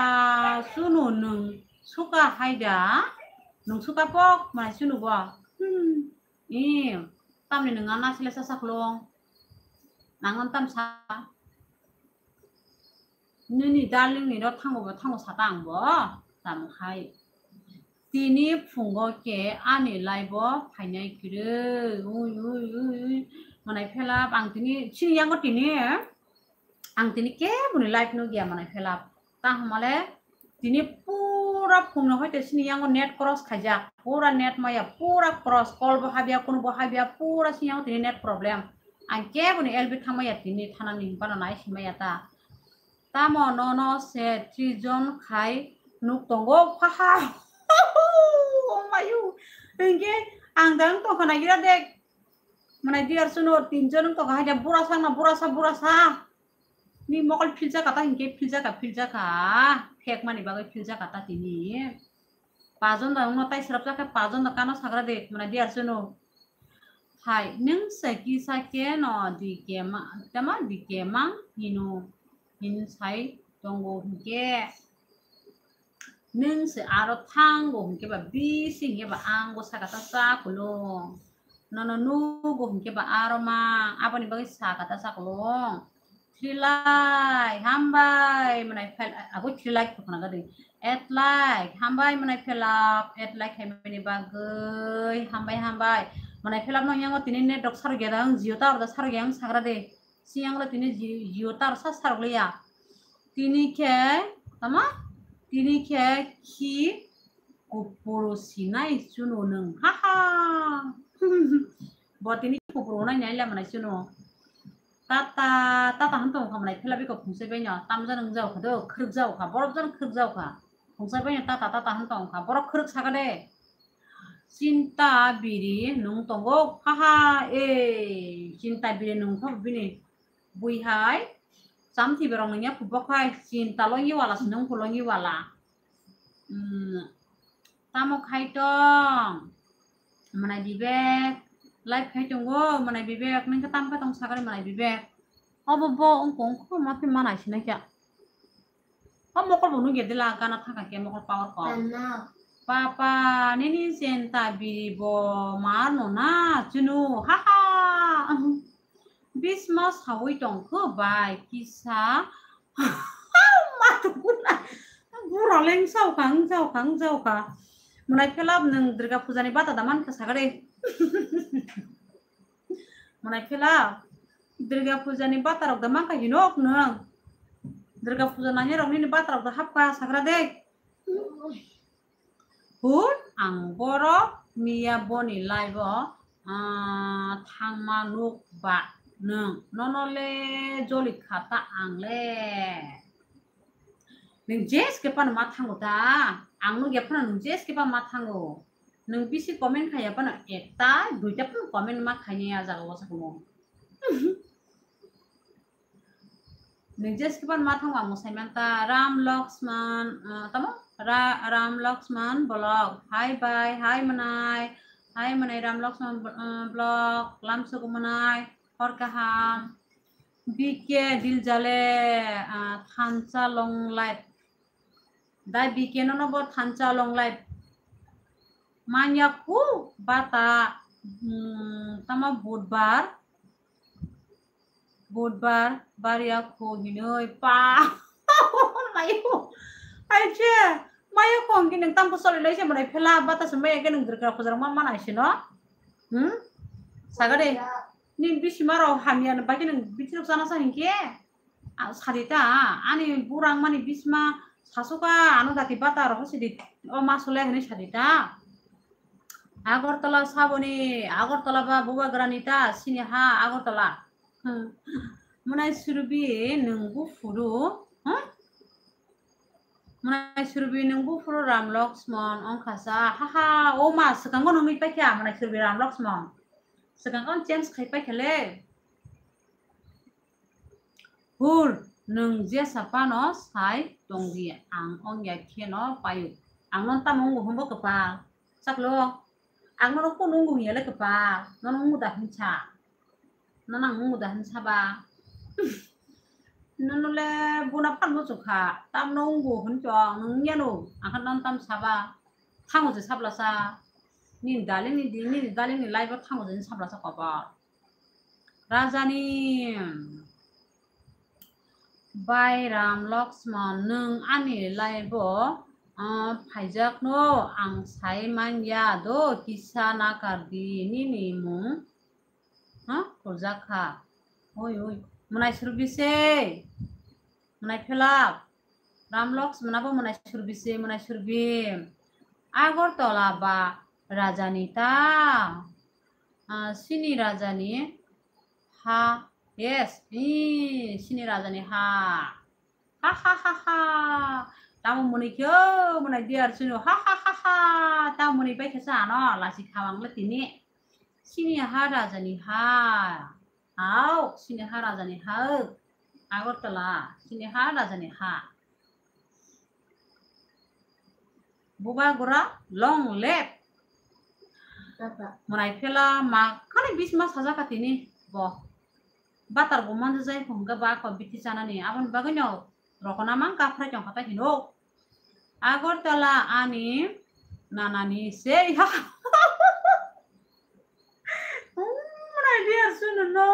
sunu nung suka haida. Nung suka pok, mai sunu bo. Hmm. Ee, tamni nung ano nasle sa saklung. Nang tam sa. Nini darling ni no thango bo thango sata ang bo. Tamo hai. Tini phungo khe ani live o phainai kwrwi. Ui, ui, ui, ui. Mwnai phelap ang tini, chini yango tini, ang tini keboni live nukya mwnai phelap. Tamo le tini pura phungno hoite chini yango net cross khaijak. Pura net maya, pura cross. Call bo habya, kunu bo habya, pura chini yango tini net problem. Ang keboni L B thangmaya tini thana ni bana nai simaya ta. Tamo nono se trijjon khai nuk tongo. Phaha. Oh mayu. Hingke ang dang tongkha naigira dek. Mwnai di ar chunu tinjon wng tongkha hai de bura sa na bura sa bura sa. Ni mokol philjakha ta hingke philjakha philjakha. Phek mani bagwi philjakha ta tini. Pajon da wngno tai srapjak khe pajon da kano sagra de mwnai di ar chunu. Hai, nwng se kisa khe no di khe ma, tama di khe mang hino, hin sai tongo hinkhe. Nwng se aro thango hinkhe ba bisi hinkhe ba ang bo saka ta cha kulo. Nono nugo hinkhe ba aro mang, aboni bagwi saka ta cha kulo. Three like, hambai, mwnai phel, abo three like khna gadi. Eight like, hambai mwnai phelap, eight like khaimani bagwi, hambai, hambai. Mwnai phelap no yango tini net rok sarok ya da, ang Jio tower da sarok ya ang sagra de. Si yang le tini Ji-, Jio tower sa sarok le ya. Tini khe, tama? Tini khe khi kupuru sinai chunu nwng. Ha ha. Bo tini kupuru nai nai le mwnai chunu. Tata, tata hwn tong kha mwnai phela bikok phungsa bai no tamjani wng jao kha do, khwrwk jao kha, borok jani khwrwk jao kha. Phungsa bai no tata, tata hwn tong kha, borok khwrwk saka de. Chinta biri nung tongo, ha ha, e, chinta biri nung kha bini bui hai. Chamthi berok nung ya kubok hai, chinta longi wala se nung phu longi wala. Hmm, tamo khai tong? Mwnai Bibek, live khai tongo, mwnai Bibek, nung khe tamo khe tong sakari mwnai Bibek? Obo bo wngkong kho ma phi ma nai sinai khe. O mokol bo nugya dila gana thangkha khe mokol power ko. Tama. Papa, nini chenta biri bo ma no na chunu, ha ha. Bisma sawi tongkho bai kisa. Ma tukuna. Bura leng sao kha, sao kha, sao kha. Mwnai phela nwng Durga Puja ni bata da man kha sagare. Mwnai phela Durga Puja ni bata rok da man kha hinok nwng. Durga Puja nanya rok nini bata rok da hap kha sagra de. Hur, ang borok miya boni live-o, ah, thangma nuk ba nwng. Nono le joli kha ta ang le. Nwng jeske phano ma thango ta? Ang nuk ya phano nwng jeske phano ma thango. Nwng bisi comment khaya phano ekta, duita phano comment ma khainai a jaga o sakmo. Nwng jeske phano ma thango ang mwsai man ta. Ram Lakshman, ah, tamo? Ra-, Ram Lakshman vlog. Hi bai, hi mwnai. Hi mwnai Ram Lakshman, ah, vlog. Lamsok mwnai. Hor kaham. B K Diljale, ah, thansa long life. Dai B K nono bo thansa long life. Manya ku bata, hmm, tamo budbar. Budbar, baria kho hinoi pa. Mayo. Ai che, mayo kho hingke nang tamko soli lai se mwnai phela bata se maya ke nang Durga Puja rok ma mana se no. Hmm? Sagade. Ni bisi maro hamya no baki nang bisi rok sana sa hingke. Ah, sadi ta, ani burang mani bisma sasoka ano dati bata roho sidi o ma sole hini sadi ta. Agartala saboni, Agartala ba bubagrani ta, sini ha Agartala. Hmm. Mwnai Surbi nwng buphuru, hmm? Mwnai Surbi nwng buphuru Ram Lakshman ongkha sa, ha ha, o ma swkango nungwi paikha Mwnai Surbi Ram Lakshman. Swkango change khai paikha le. Hur, nwng jesa phano sai tongdi, ang ongya kheno paio. Ang nono tamo wngo hwnbo kwpal? Saklo, ang nono kunu wngo hwnya le kwpal? Nono wngo da hwnsa? Nono ang wngo da hwnsa ba? Nono le buna phan muchukha, tamno wngo hwnchong, nwng yano, ang khe nono tam saba? Thango je sablasa, nini dalini di, nini dalini life o thango je sablasa kopor. Rajani bai Ram Lakshman, nwng ani life o, ah, phaijakno ang sai manya do, kisa nakardi nini mung, ha, khuljakha. Oi, oi, mwnai Surbi se, mwnai phela, Ram Lakshman abo mwnai Surbi se, mwnai Surbi. Agartala ba rajani ta, ah, sini rajani ha, yes, ee, sini rajani ha. Ha ha ha ha. Tamo mwnwi khe o, mwnai dear sunu. Ha ha ha ha. Tamo mwnwi bai khe sa ano, lasi khawang le tini. Sini ha rajani ha. Hao, sini ha rajani ha. Agartala, sini ha rajani ha. Bubagra long life. Tata. Mwnai phela ma khani bisma sajak ka tini bo. Batar bo manjak jai phung ga ba ko bithi chanani. Aboni bagwi no rokona mang ka phrai tong kha ta hino. Agartala ani nanani sei ha. Mwnai dear sunu no.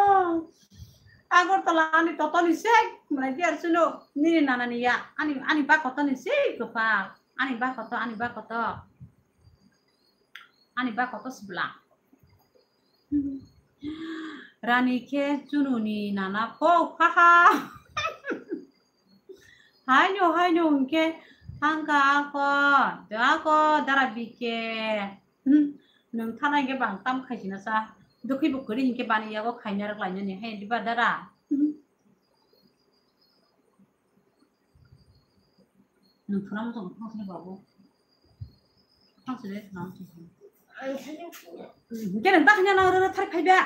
Agartala ani totoni sei, mwnai dear sunu, nini nanani ya, ani, ani ba kotoni sei kwpal, ani ba koto, ani ba koto, ani ba koto sibla. Rani khe chununi nana pho, ha ha. Haino, haino hwnkhe thangkha ako, ako dara bike. Hmm, nwng thana hwnkhe bang tam khaisina sa. Dukhi bo kwrwi hwnkhe bani yago khaina rwk lainani hai diba dara. Hmm. Nwng phunang tong thang sini babu. Thang sini phunang tong. Hwnkhe nwng ta khanya nang rwrw thar phaiba.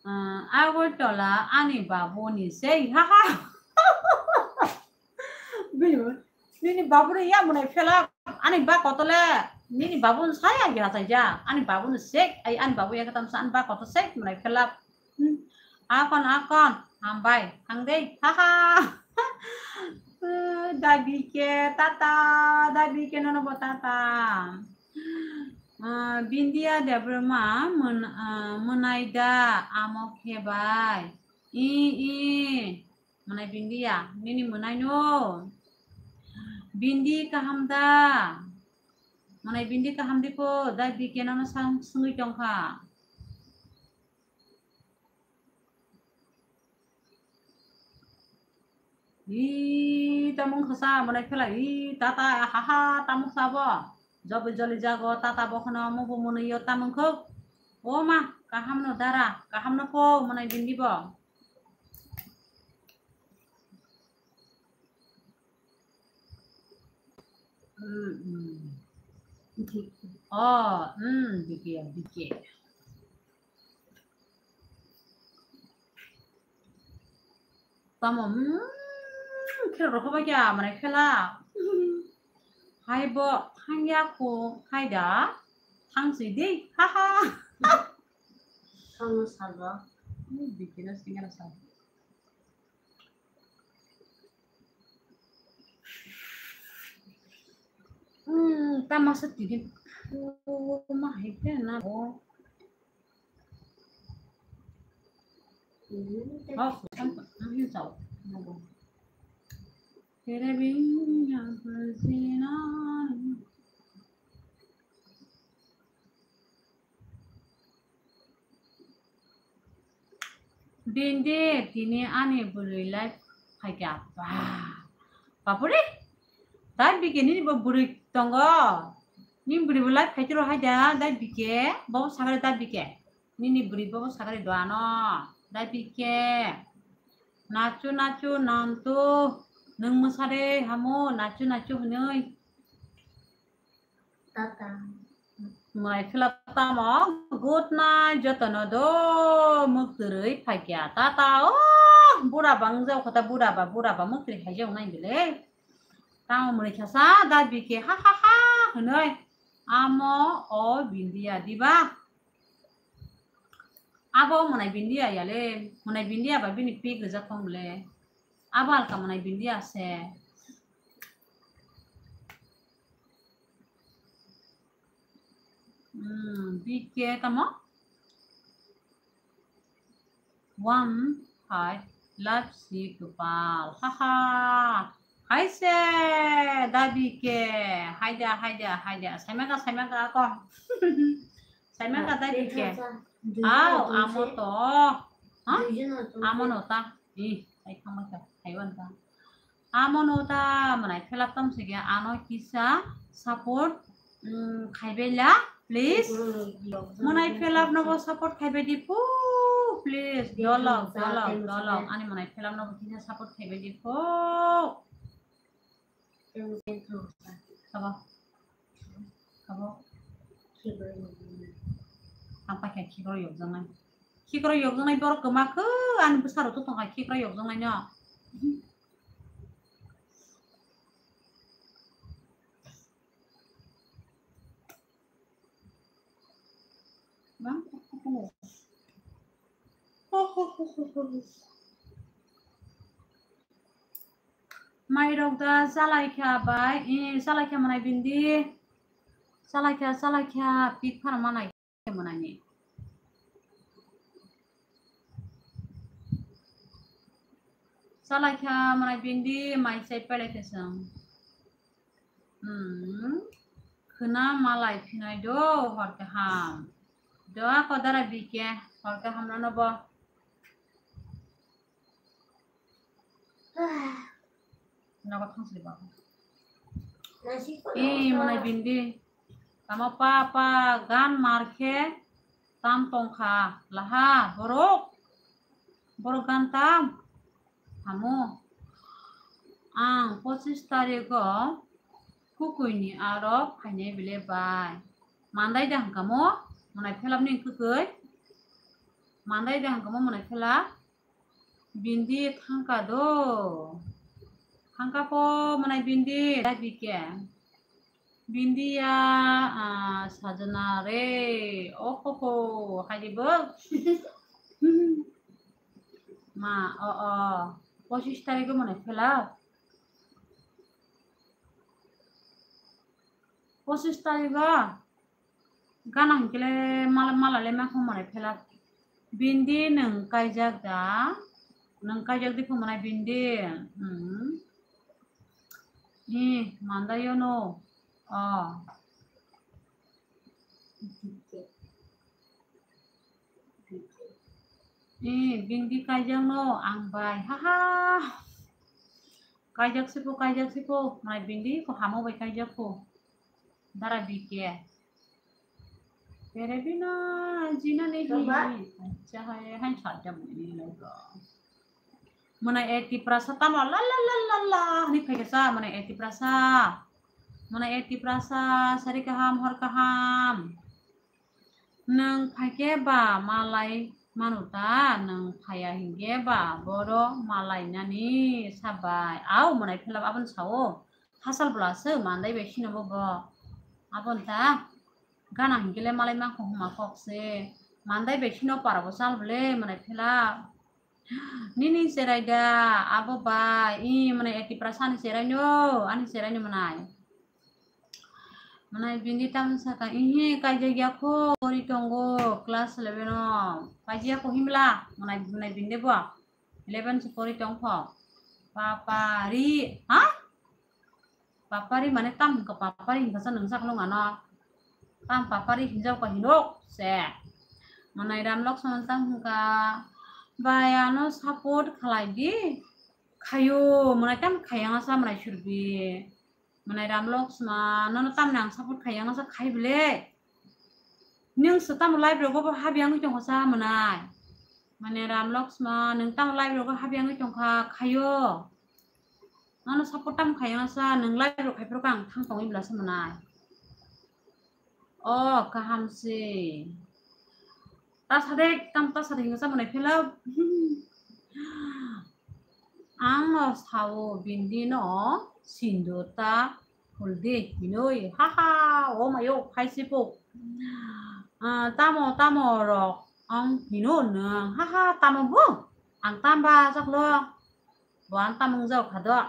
Ah, Agartala ani babuni sei, ha ha. Bini, nini babuni ya mwnai phela, ani ba kotole, nini babuni saya gira saija, ani babuni sek, ai ani babu ya katam sa, ani ba koto sek mwnai phela. Hmm. Akon, akon, hambai, hangdei, ha ha. Dabi ke tata, dabi ke nono bo tata. Ah, Bindia Debbarma mwn-, ah, mwnai da amo khe bai. I, i. Mwnai Bindia, nini mwnai no. Bindi kaham da? Mwnai Bindi kaham di po, dabi ke nono sang sungwi tongkha. Ih, tamung khasa, mwnai phela, ih, tata, ha, ha, tamung sabo. Jobi joli jago, tata bokhno, mubu mwnwi yo tamung khuk. O ma, kaham no dara, kaham no po, mwnai Bindi bo. Hmm, hmm. Oh, hmm, dike, dike. Tamo, hmm, khe rokho ba kya, mane khela. Hai bo, thang ya ko, hai da, thang si di, ha ha. Thang no sal ba. Hmm, dike no singa no sal. Hmm, tamo se tini. Oh, ma hai khe na bo. Oh, ang, ang hin sao. Tere bing ya, Bindi, tini ani bwrwi live phaikha. Ba, bapore. Dai bike nini bo bwrwi tongo. Nini bwrwi bo live phaitiro hai da, dai bike. Bobo sagare dai bike. Nini bwrwi bobo sagare do ano. Dai bike. Nachu nachu nantu. Nwng mwsade hamu nachu nachu hwnwi. Tata. Mwnai phela tamo, good night, jotono do, mwktwrwi phaikya. Tata, oh, bura ba wngjak kho ta, bura ba, bura ba, mwktwrwi haijak nai bile. Tamo mwnai khasa, da bike, ha, ha, ha, hwnwi. Amo, o, Bindia, diba? Abo mwnai Bindia yale, mwnai Bindia ba bini pik rijak thong bile. Abo alka mwnai Bindia se. Hmm, bike tamo? One, hai, love si kupal. Ha ha. Hai se, da bike. Hai da, hai da, hai da. Saimaka, saimaka ako. Saimaka da bike. Au, amo to. Ha? Amo no ta. Ih, hai kama ka. Hai wan ta. Amo no ta mwnai phela tong se ge ano kisa support, mm, khai bai la, please. Mwnai phela no bo support khai bai di phu, please. Dolok, dolok, dolok. Ani mwnai phela no bo kisa support khai bai di phu. Sabo. Abo. Ang paikha khikrok yokjaknai. Khikrok yokjaknai borok kwma khe ani bwsarok to tongkha khikrok yokjaknai no. Mairok da chalaikha bai, eh, chalaikha mwnai bindi. Chalaikha, chalaikha, pik phano manai mwnani. Chalaikha mwnai bindi, mai chai pelaikha chwng. Hmm. Khwna malai phinai do, hor kaham. Do ako dara bike, hor kaham nono bo. Nogo thang sili ba. Eh, mwnai bindi. Tamo pa, pa, gan mar khe tam tongkha. Laha, borok. Borok gan tam. Hamu. Ang pochis tarigo kukuini aro phainai bile bai. Mandai de hangkamo, mwnai phelapni kwkwi. Mandai de hangkamo, mwnai phelap. Bindi thangka do. Thangka po mwnai bindi, dai bike. Bindia, ah, sajna re. Ohoho, hai di bo. Ma, o, o. Pochis tarigo mwnai phela. Pochis tarikh o gana hinkhe le mala, mala le ma kho manai phela. Bindi nwng kaijak da? Nwng kaijak di kho manai bindi. Hmm. Ni mandai yo no. Oh. Ni bindi kaijak no ang bai. Ha ha. Kaijak sipo, kaijak sipo. Manai bindi ko hamo bai kaijak ko. Dara bike. Tere bina jina ne hi. Acha hai hai chadda muni lo. Manai e Tiprasa tamo la la la la la. Ni phaikasa manai e Tiprasa. Manai e Tiprasa sari kaham hor kaham. Nwng phaikhe ba malai manu ta, nwng phaiya hinkhe ba boro malai nani sabai. Au manai phela aboni sao. Hasal bwla se mandai bai sino bo bo. Aboni ta gana hinkhe le malai mangkho huma kok se. Mandai bai sino para bo sal bwle manai phela. Nini cherai da abo bai, i manai e Tiprasa ni cherai no, ani cherai no manai. Manai bindi tamo saka, ihi kaijak ya kho, ori tongo, class eleven o. Kaijak ya kho himla, manai, manai bindi bo. Eleven se pori tong kho. Papari, ha? Papari mane tam hwnkha, papari hwnkha sa nwng sak nung ano. Tam papari hinjak ba hinok se. Manai Ram Loksman tam hwnkha, bai ano support khalai di. Khayo, manai tam khayang sa manai surbi. Manai Ram Loksman, nono tamni ang support khayang sa khai bile. Nwng se tamo live rogo bo habi ang tong sa manai. Manai Ram Loksman, nwng tamo live rogo habi ang tong kha khayo. Nono support tam khayang sa, nwng live rok khai phuru ang thang tongwi bla sa manai. O, kaham se. Ta sade, tam ta sade hinga sa manai phela. Ang no sao bindi no sindur ta huldi hinoi. Ha ha, o mayo, phaisi po. Ah, tamo, tamo rok, ang hino nwng. Ha ha, tamo bo? Ang tamba jaklo. Bo ang tamung jao kha do.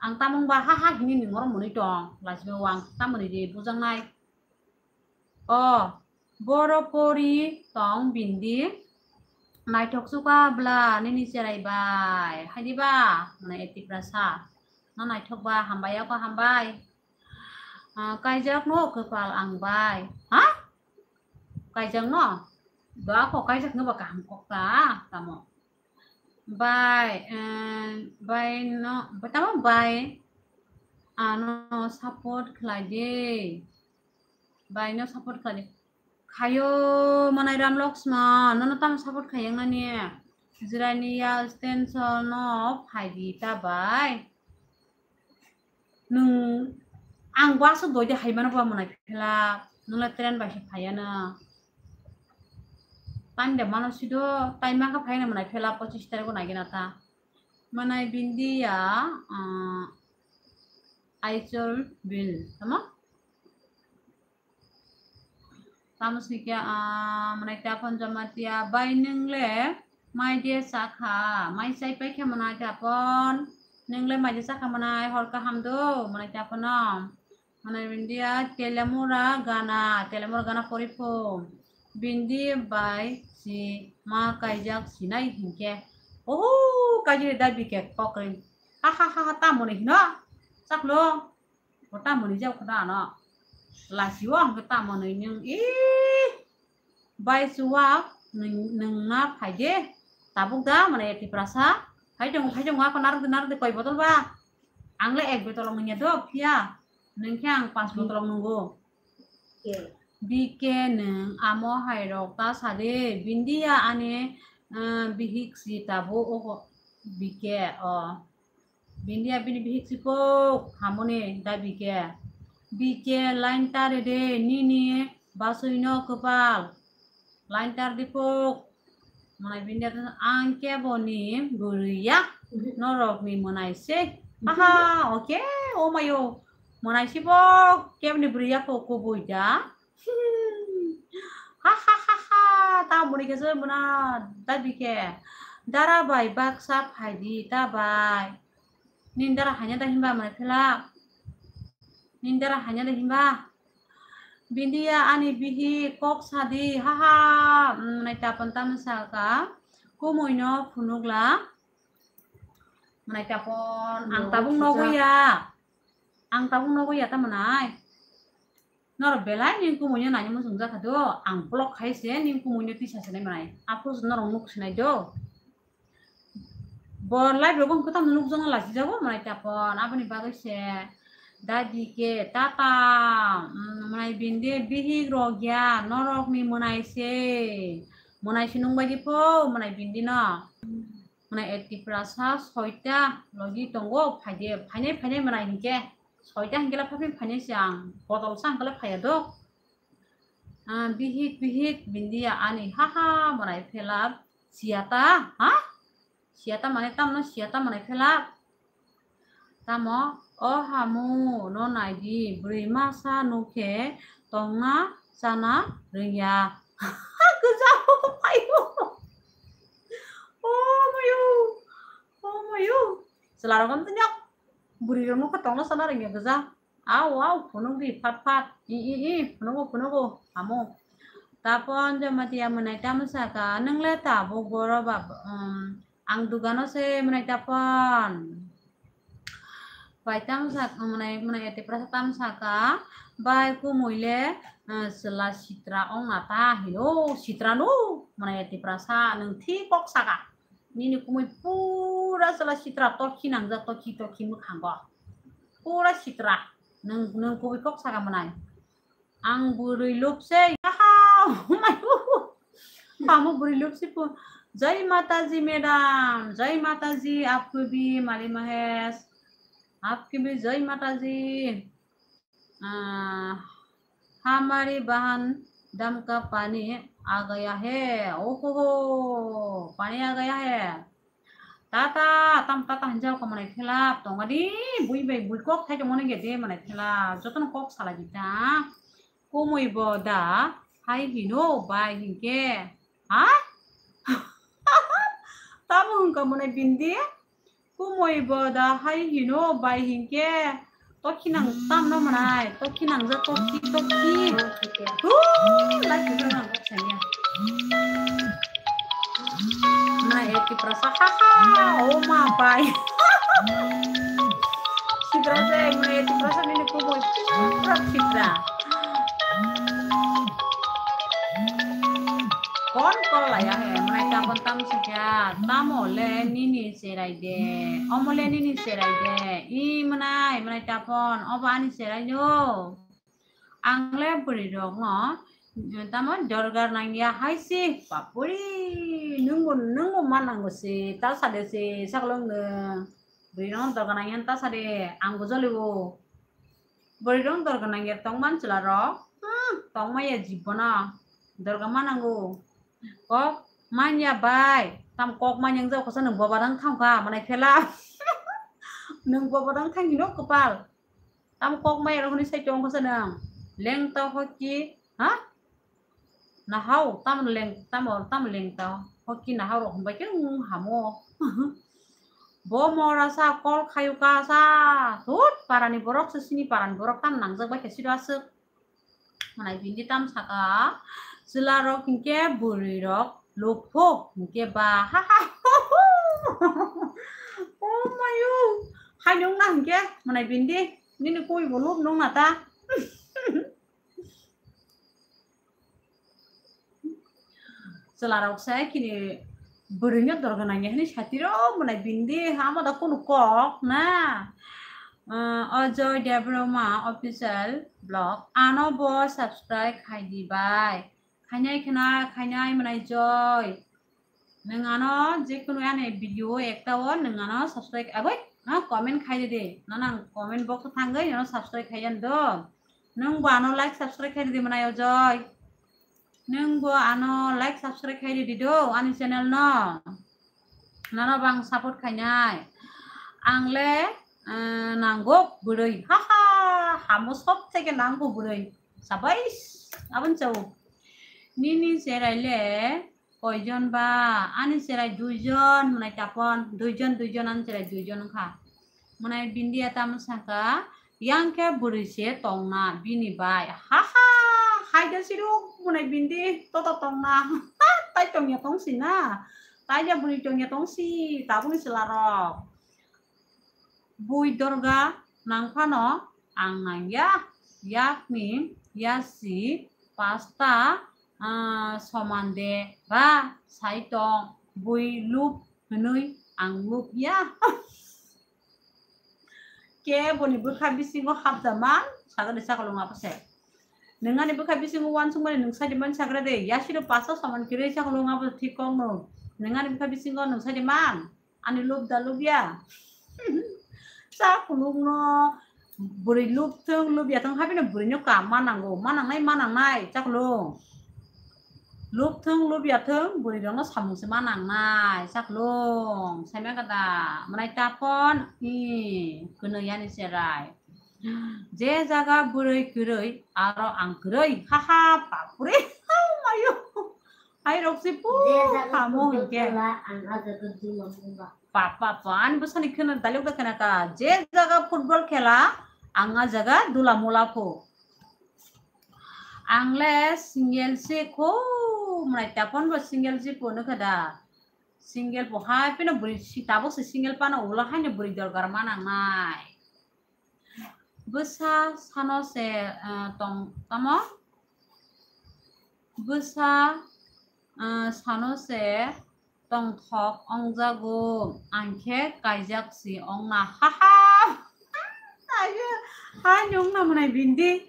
Ang tamung ba ha ha hini ni ngoro mwnwi tong. Lachima wang tamoni di bujaknai. O, boro pori tong bindi. Naithok chuka bla nini cherai bai. Haidi ba? Mane e Tiprasa. No naithok ba hambai ako hambai. Ah, kaijak no kwpal ang bai. Ha? Kaijak no? Ba ako kaijak no ba kaham kok ta. Tamo. Bai, eh, bai no, bai tamo bai. Ano support khlai di. Bai no support khlai di. Khayo manai Ram Loksman, nono tamo support khaiyang nani. Jirani ya stenso no phai di ta bai. Nwng ang bus o doi de hai mano ba mwnai phela, nwng le train bai se phai ya na. Time de mano si do, time ma kha phai na mwnai phela pochis tarikh o nai gina ta. Mwnai bindi ya, ah, Aichol bill, tamo? Tamo sikya, ah, mwnai tapon Jamatia bai nwng le mai de sakha, mai chai pai khe mwnai tapon, nwng le mai de sakha mwnai hor kaham do, mwnai tapon no. Mwnai bindi ya Telemura gana, Telemura gana pori pho. Bindi bai si ma kaijak sinai hinkhe. Oho, kaijak da bike kokre. Ha ha ha ha, tamo ni hino. Saklo. Bo tamo ni jao khoda ano. Lasi o ang tamo ni nwng, ih. Bai chuwak nwng, nwng na phai de. Tabuk da mane Tiprasa. Phai tong, phai tong, ako narwk de, narwk de koi botol ba. Ang le ek botol nwng ya do, phiya. Nwng khe ang panch botol nwngo. Bike nwng amo hai rok ta sa de. Bindi ya ani, eh, bihik si tabuk o bike o. Bindi ya bini bihik si pok hamoni da bike. Bike line tare de nini basui no kwpal. Line tar di pok. Mwnai bindi ya ang kebo ni bwrwi ya. Norok ni mwnai se. Haha, oke, o mayo. Mwnai si pok, kebo ni bwrwi ya pok kubui da. Ha ha ha ha, ta muni khe se muna da bike. Dara bai baksa phai di ta bai. Nini dara hanya da hinba mwnai phela. Nindara hanya de himba. Bindia ani bihi kok sadi, haha, mm, nai tapon tam saka. Kumui no phunukla. Manai tapon, ang tabung nogo ya. Ang tabung nogo ya ta manai. Norok belai ning kumui no nai muchung jakha do. Ang block khai se ning kumui no tisa se nai manai. Apus norok nuk se nai do. Bo live rogo hwnkhe tamo nukjakno lachijago manai tapon, aboni bagwi se dadi ke tata, mm, manai bindi bihik rok ya, norokni manai se, manai se nung bai di pho, manai bindi no. Manai Tiprasa soita logi tongo, phaide, phainai, phainai manai hinkhe, soita hinkhe la phaphi phainai se ang, bodol sa hinkhe la phaiya do. Ah, bihik, bihik, bindia ani, haha, manai phelap, siata, ha? Siata manai tamno, siata manai phelap. Tamo, o hamu, no naidi, bwrwi masa nukhe, tongna, chana, rwngya. Gwja, o mayo. O mayo. O mayo. Chwla rok tongya. Bwrwi rok nukha tongna, chana, rwngya gwja. Au, au, phunuk di, phat, phat. I, i, i, phunugo, phunugo, hamu. Tapon Jamatia manai tamo saka, nwng le tabuk boro bab-, um, ang dugano se manai tapon. Bai tamo sak-, manai, manai Tiprasa tamo saka, bai kumui le, uh, chwla sitra ong na ta hino, sitra no, manai Tiprasa, nwng thik kok saka. Nini kumui pura chwla sitra tokhi nangjak, tokhi, tokhi mwkhango. Pura sitra. Nwng, nwng kubui kok saka manai. Ang bwrwi lupse. Aha! Amo bwrwi lupse po. Jai Mataji madam. Jai Mataji, aapki bhi Mali Mahesh. Aapki bhi Jai Mataji. Ah, hamari bahan dam ka pani aa gaya hai. Oho ho, pani aa gaya hai. Tata, tam tata hinjao ka manai thela, tongadi, bui bai bui kok thai tongmani gede manai thela, jotono kok salai di ta. Kumui bo da hai hino bai hinkhe. Ha? Tamo hwnka mwnai bindi? Kumui bo da hai hino bai hinkhe tokhi nang tamno mwnai, tokhi nang ja tokhi, tokhi. Hu, lai khe nang kok sanya. Mwnai Tiprasa, ha ha, o ma bai. Sibra se, mwnai Tiprasa nini kumui pura sibra. Kon kolaya he, mwnai tapon tam sakya, tamo le nini cherai de, omo le nini cherai de, i mwnai, mwnai tapon, obo ani cherai no. Ang le bwrwi rok no, tamo dorgar nangya hai si, bapuri, nungbo, nungbo ma nango si, ta sade si, saklong no, bwrwi rok no dorgar nangya ta sade, ang bo jolibo. Bwrwi rok dorga nangya tongman chwla rok. Hmm, tongmaya jibbono. Dorga manango. Kok manya bai. Tam kok manya wng jao kasa nwng boba dang thang kha, manai phela. Nwng boba dang thang hino kwpal. Tam kok maya rok hwnwi sai tong kasa nwng. Lengto hoki, ha? Nahao, tamo leng, tamo, tamo lengto. Hoki nahao rok hwnbai khe nwng hamo. Bo mora sa kol khayu ka sa. Thut, parani borok se sini parani borok tam nangjak bai khe siro aswk. Manai bindi tam saka. Chwla rok hinkhe bwrwi rok lukphu hinkhe ba. Ha ha. Oh mayu. Hai nung na hinkhe manai bindi. Nini koi bo lup nung na ta. Chwla rok sai kini bwrwi no dorga nangya hwnwi satiro mwnai bindi hamo da kunu kok na. Ah, Ajoy Debbarma official blog ano bo subscribe khai di bai. Khainai khna khainai mwnai Joy. Nwng ano je kunu ani video ekta o nwng ano subscribe agoi, no comment khai di de. Nono ang comment box o thangwi nono subscribe khai yan do. Nwng bo ano like subscribe khai di mwnai Ajoy. Nwng bo ano like subscribe khai di do ani channel no. Nono bang support khainai. Ang le, eh, nangok bwrwi. Ha ha, hamo sob theke nangok bwrwi. Sabais, abon chau. Nini cherai le koijon ba? Ani cherai duijon, mwnai tapon. Duijon, duijon, ani cherai duijon wngkha. Mwnai bindia tamo saka, Yang khe bwrwi se tongna bini bai. Ha ha, hai de siruk mwnai bindi toto tongna. Tai tongya tongsi na. Tai de bwrwi tongya tongsi, tabukni chwlarok. Bui dorga nang phano ang nangya, yakni yasi pasta, ah, soman de ba sai tong bui lup hwnwi ang lup ya. Ke boni bwkha bisingo hapjaman sagani chakolong abo se. Nwng ani bwkha bisingo uansukmani nwng saidi man sagra de, yasiro pasta soman kirwi chakolong abo thik kok no. Nwng ani bwkha bisingo nwng saidi man. Ani lub da lub ya. Chakulung no bwrwi lub thung, lub ya thung, haphino bwrwi no kam ma nango, ma nangnai, ma nangnai, chakulung. Lub thung, lub ya thung, bwrwi rok no samung se ma nangnai, chakulung. Saima kada, mwnai taphon, i, kwnwi yani cherai. Je jaga bwrwi kwrwi, aro ang kwrwi, ha ha, bapre, ha, mayo. Hai rok si pu, kamo hingke. Pa, pa, pa, ani bwsani kheno dialogue da khena ka, je jaga football khela, ang a jaga dula mula pho. Ang le single se kho, mwnai tapon bo single se pho nokha da. Single pho hai pino bwrwi si tabuk se single pano ulo haino bwrwi dorkar ma nangnai. Bwsa sano se, ah, tong tamo? Bwsa, ah, sano se tongthok ongjago, ang khe kaijak si ongna, ha ha. Ayo, ha nyung na mwnai bindi.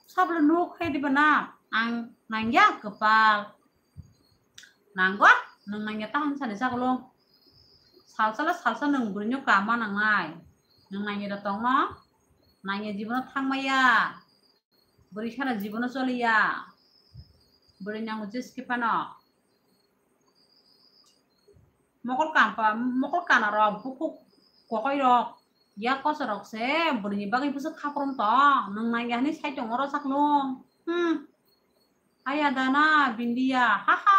Sabla nuk hai diba na, ang nangya kwpal. Nangwa, nwng nangya tahang sani chakolong. Salsa la salsa nwng bwrwino kama nangnai. Nwng nangya da tongno, nangya jibono thangmaya. Bwrwi sana jibono choliya. Bwrwi nango jeske phano. Mokol kampa, mokol kana rok, bukhuk kokoi rok, yak koso rok se bwrwi ni bagwi bwswk khaprom tong. Nwng nangya hwnwi sai tongo oro chaklung. Hmm. Haya dana bindiya. Ha ha.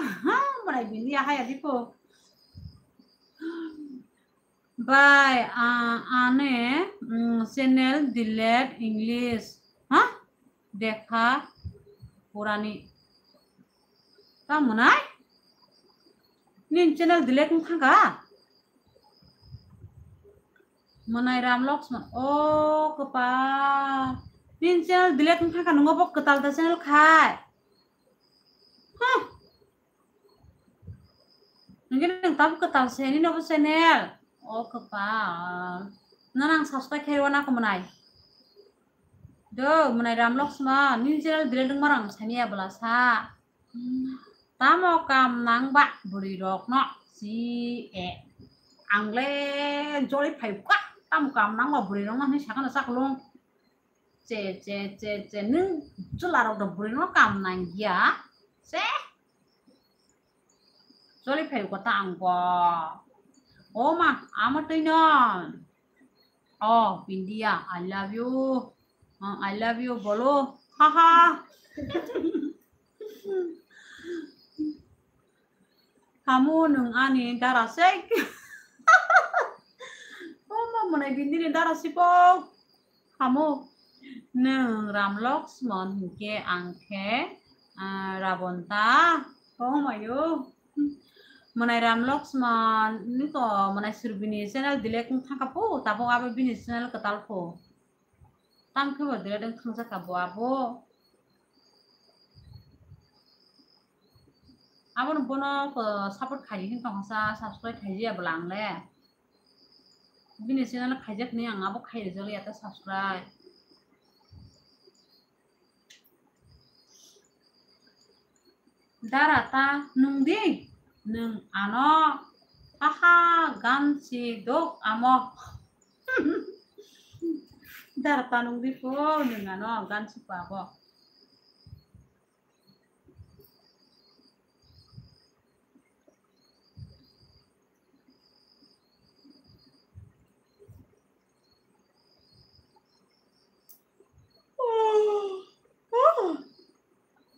Ha, mwnai bindiya haya diko. Bai, ah, ane, mm, channel delete English. Ha? Dekha purani. Ta mwnai? Nin channel delete wng thangka? Mwnai Ram Lakshman. O kwpal. Nin channel delete wng thangka, nungo bo kwtal ta channel khai. Huh. Nungke nung tabuk kwtal se nini obo channel. O kwpal. Nang subscribe khe rw na khe mwnai. Do, mwnai Ram Lakshman, nini channel delete wngma rang sani ya bwla sa. Tamo kam nang ba bwrwi rok no si e. Ang le joli phai kha, tamo kam nang ba bwrwi rok no hinwi sakha no chaklung. Che, che, che, che, nung chwla rok do bwrwi no kam nang ya. Che. Joli phai kha ta ang bo. O ma, ama twi no. Oh, Bindiya, I love you. Ah, I love you, bolo. Ha ha. Hamu nwng ani dara se. Omo mwnai bindini dara sipo. Hamu nwng Ram Lakshman hinkhe ang khe, ah, Rabon ta. Omayo. Mwnai Ram Lakshman niko mwnai sur bini channel delete wng thangka po, tabuk abo bini channel kwtal po. Tang khe bo delete wng thangjakha bo abo. Abono bono, uh, support khaidi hin tongsa subscribe khaidi ya bwla ang le. Bini channel khaijak ni ang abo khai rijak ya ta subscribe. Dara ta nung di, nung ano, aha, gan si dok amo. Dara ta nung di po, nung ano, gan si pa bo.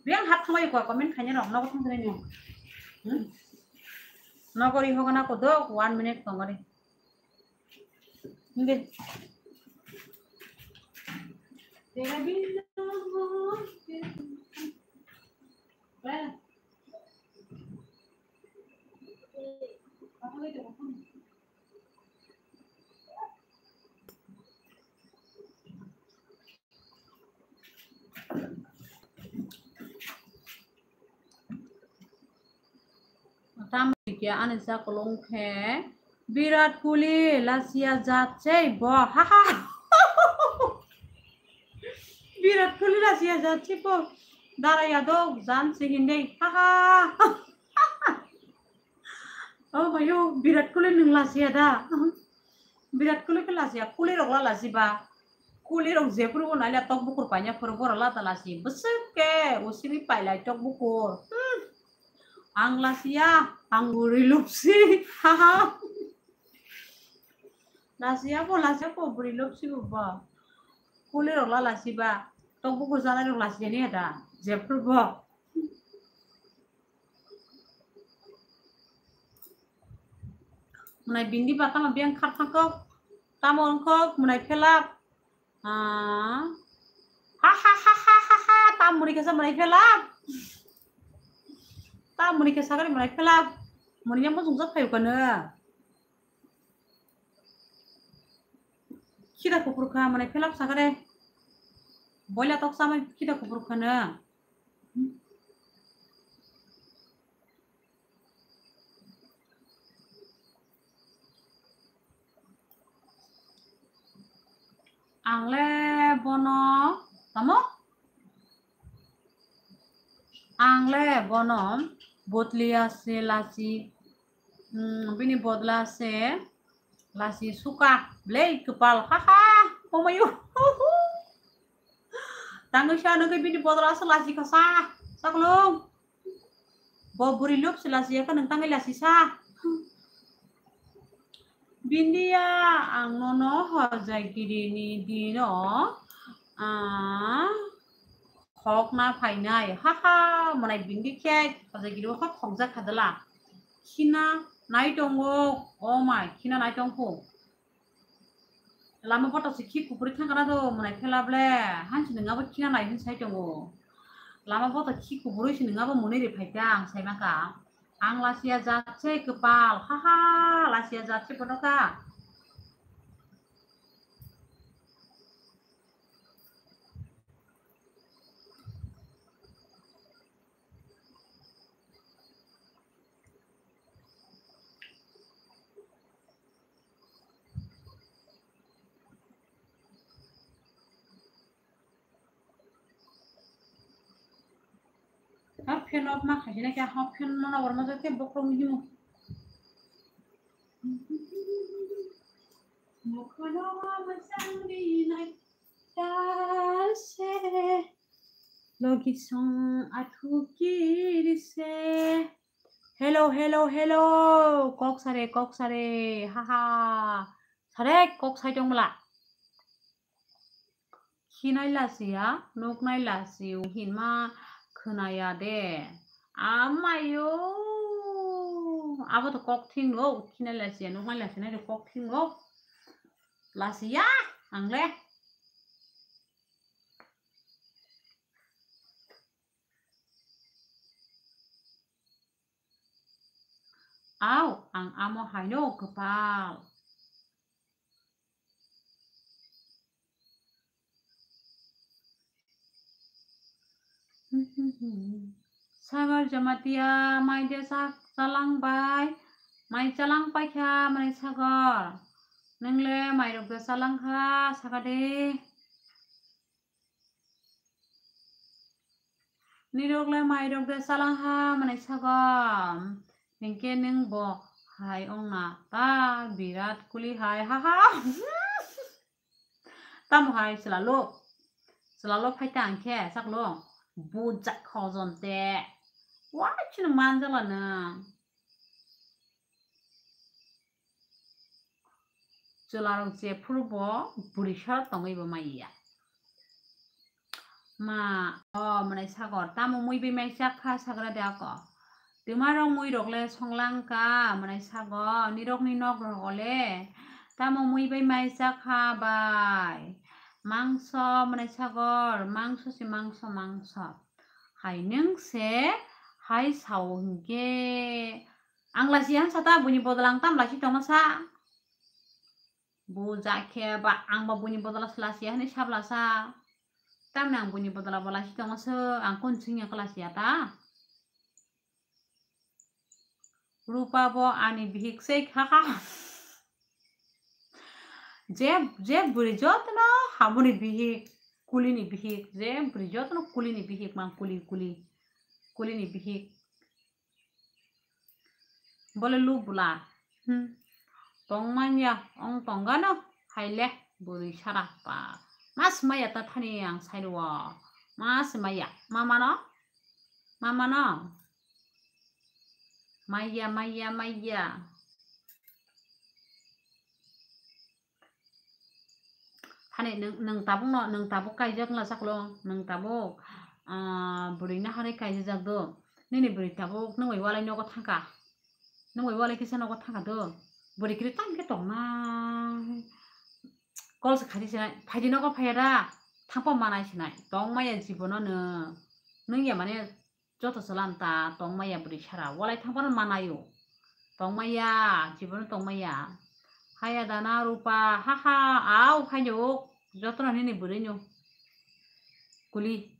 Beng hap thangbai ko comment khaina rok nogo thang thangbai no. Hmm? Nogo ri hogo na ko dok one minute tongori. Hindi. Tamni khe ani chakolong khe Virat Kohli lachiya jat sei bo, ha ha. Virat Kohli lachiya jat sei bo. Dara yadok jan se hindei, ha ha. Oh mayo, Virat Kohli nwng lachiya da? Virat Kohli khe lachiya, Kohli rok la lachiba. Kohli rok jephuru bo naila tok bukur paina phuru borok lata lachi. Bwswk khe usili pailai tok bukur. Hmm. Ang lachiya, ang bwrwi lupsi. Haha. Lachiya bo, lachiya bo, bwrwi lupsi bo bo. Kohli rok la lachiba. Tok bukur janai rok lachiya ni da. Jephuru bo. Mwnai bindi ba tamo biyang kharthang kok, tamo wng kok mwnai phelap. Ah. Ha ha ha ha ha ha, tam mwnai kasa mwnai phelap. Tam mwnai kasa kare mwnai phelap. Mwnai yang mujung jat phayu kano. Khida kuphur kha mwnai phelap sakare. Boila tok samai khida kuphur khano. Ang le bono, tamo? Ang le bono botliya se lachi, hmm, bini bodla se lachi suka, blei kwpal, ha ha, omayo. Tangwi sa nugwi bini bodla se lachi kasa, saklung. Bo bwrwi lupsi lachi ya khe nwng tangwi lachi sa. Bindiya ang nono hojagiri ni dino, ah, khokna phainai. Ha ha, mwnai bindi khe hojagiri o khe khokjak kha dala. Khina nai tongo, o mai, khina nai tongkho. Lama boto se khi kuburi thangkana do mwnai phela ble, hansi nungabo khina nai hin sai tongo. Lama boto khi kuburi se nungabo mwnwi ri phaikha ang sai maka. Ang lachiya jat se kwpal, ha ha, lachiya jat se bono kha. Ha fan off ma khaisina khe, ha fan mana warma jate bokrok ni himu. Mukhono ma masang rinai ta se. Logi song athu kiri se. Hello, hello, hello. Kok sare, kok sare. Ha ha. Sare kok sai tong bla. Khinai lachiya, nuknai lachiya, hinma khwnaya de. Amayo. Abo to kok thing no, khinai lachiya, nuknai lachiya, nai kok thing no. Lachiya, ang le. Au, ang amo haino kwpal. Sagar Jamatia, mai de sa-, chalang bai, mai chalang paikha, mani Sagar. Nwngle mairok de chalang kha, saka de. Nirok le mairok de chalang ha, mani Sagar. Hinkhe nwng bo hai ongna ta Virat Kohli hai, ha ha. Tamo hai chwla lo, chwla lo phai ta hinkhe saklo bujak khojon te. Wai chini manjala nwng. Chwlarok jephuru bo bwrwi sara tongwi bo maiya. Ma, o mwnai Sagar, tamo mui bai mai chak kha sagra de ako. Twma rok mui rok le songlang ka mwnai Sagar, nirok ni nok rok le tamo mui bai mai chak kha bai. Mangso mwnai sagor, mangso si mangso, mangso. Hai nwng se hai sao hinkhe ang lasi han sata buini bodol ang tam lasi tongma sa. Bujakhe ba ang ba buini bodol lasi hani sabla sa. Tamni ang buini bodol bo lasi tongma se ang kun singya klasi ya ta. Rupa bo ani bihik se kha kha. Je, je bwrwi jotono hamoni bihik, kulini bihik, je bwrwi jotono kulini bihik mang kuli, kuli, kulini bihik. Bole lu bula. Hmm. Tongmanya, ong tonggano, haile, bwrwi sara pa. Mas maya ta thani ang sairo. Mas maya, mamano? Mamano? Maya, maya, maya. Hani nwng, nwng tabukno, nwng tabuk kaijak wngla saklo, nwng tabuk, ah, bwrwi naharwi kaijajak do. Nini bwrwi tabuk nwng bai walai nogo thangkha. Nwng bai walai kisa nogo thangkha do. Bwrwi kiri tam khe tongna. Kol se khaidi sinai, phaidi nogo phaiya da. Thangpa manai sinai. Tongmaya jibono nwng. Nwng ya mane joto chwla ta tongmaya bwrwi sara. Walai thangphano manaio. Tongmaya, jibono tongmaya. Haya dana rupa, ha ha, au khainyo, jotono nini bwrwino. Kuli.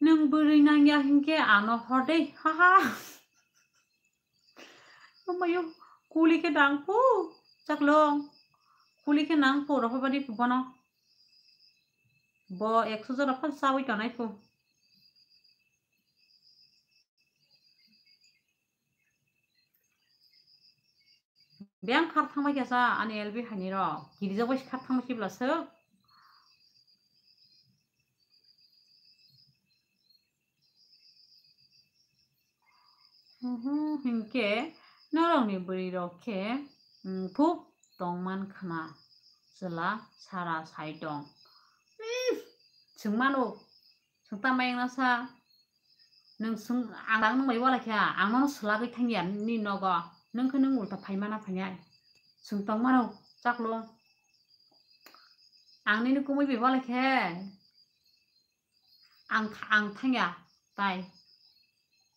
Nwng bwrwi nangya hinkhe ano hor de, ha ha. Amayo kuli khe nang phu, chaklong. Kuli khe nang phu, rohor badi phu bono. Bo ekso jora phal chawi tonai phu. Biyang khar thangbai khe sa ani L B haini rok. Kirijak bai khar thangbai khe bwla swk. Mhm, hinkhe norokni bwrwi rok khe, mm, thuk tongman khna chwla sara sai tong. Mm, swngmano, swngta mayang nasa. Nwng swng, ang dang nwng bai wala khe, ang nono swlagwi thangya nini nogo. Nwng khe nwng ulta phaimana phainai. Swng tongmano, chaklong. Ang nini kumui bai wala khe. Ang, ang thangya, tai.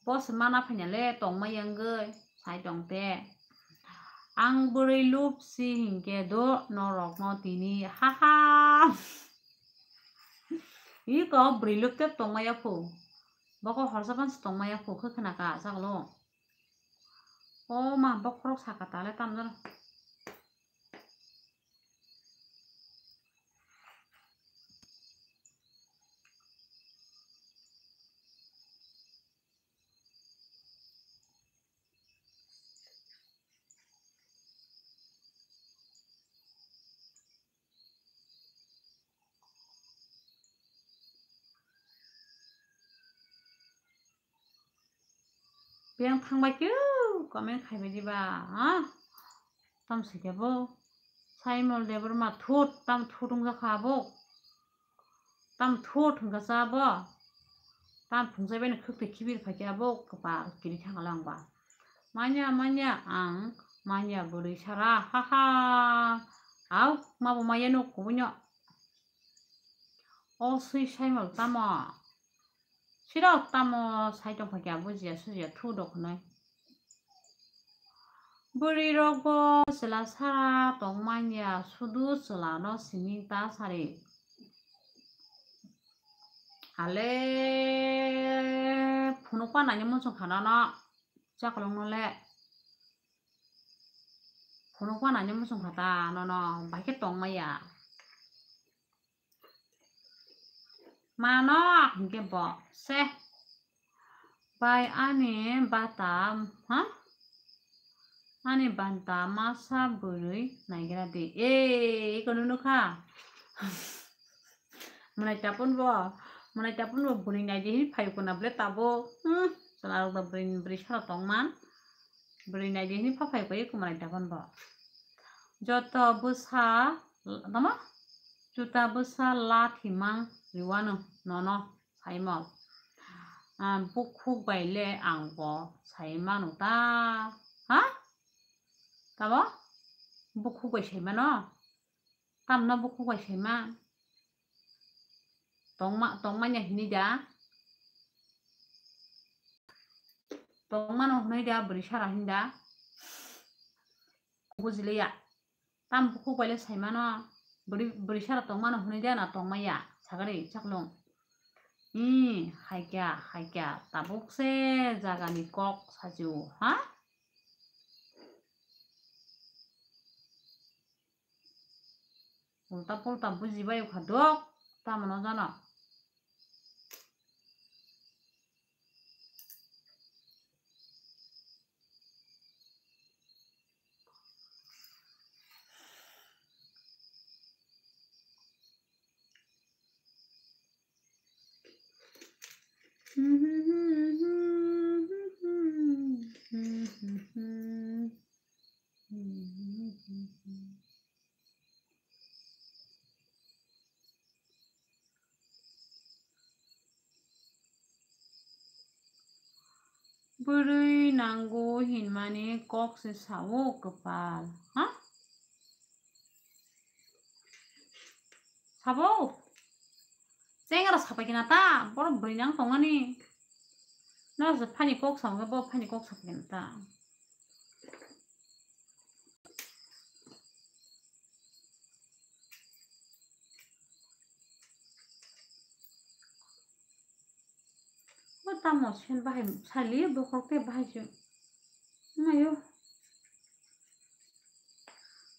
Bo se mana phanya le tongma yangwi, sai tong te. Ang bwrwi lub si hinkhe do norokno tini, ha ha. Iko bwrwi lub te tongma ya phu. Boko horsa pan se tongma ya phu, khe khna ka, sagalo. O ma, bokhorok saka tale tamjano. Biyang thangbai khe comment khaibai diba, ha? Tam sike bo. Saimol Debbarma thut, tam thut wngjakha abo. Tam thut wngkha abo. Tam phungchai bai no khwk twi khibir phaikhe abo kwpal kiri thangla wngba. Manya, manya, ang manya bwrwi sara, ha ha. Au, ma bo maya nuk kubui no. O swi Saimol tamo? Sirok tamo sai tongpha khe bujiya sujiya thu rok hwnwi. Bwrwi rok bo chwla sara tong manya sudu chwla no simi ta sari. Ale phunuk panani muchung khana no chakolong no le. Phunuk panani muchung kha ta nono bai khe tong maya. Mano hinkhe bo se. Bai ani bata, ha? Ani banta masa bwrwi naigra di. E, iko nunu kha. Mwnai tapun bo, mwnai tapun bo bwrwi naidi hin phai kuna ble tabo. Hmm, chwla rok da bwrwi, bwrwi sara tong man. Bwrwi naidi hin pha phai koi iko mwnai tapun bo. Joto bwsa, tamo? Juta bwsa lathi mang riwano nono. Saimol. Ah, bukhuk bai le ang bo sai mano ta. Ha? Tamo? Bukhuk bai sai mano? Tamno bukhuk bai sai ma? Tongma, tongmanya hinwi da? Tongmano hwnwi da, bwrwi sara hinwi da? Bujiliya. Tam bukhuk bai le sai mano? Bwrwi, bwrwi sara tongmano hwnwi da na tongmaya? Sagari chaklung. Ih, haikya, haikya, tabuk se jagani kok sajio, ha? Ulta pulta bujibai kha dok, tamo no jano. Bwrwi nango hinmani kok se sao kwpal, ha? Sabo? Chengra sapai kena ta, borok bwrwi nang tongmani. No se phani kok sao khe bo phani kok sapai kena ta. Bo tamo sen bahai sali bokhorok tei bahai se. Mayo.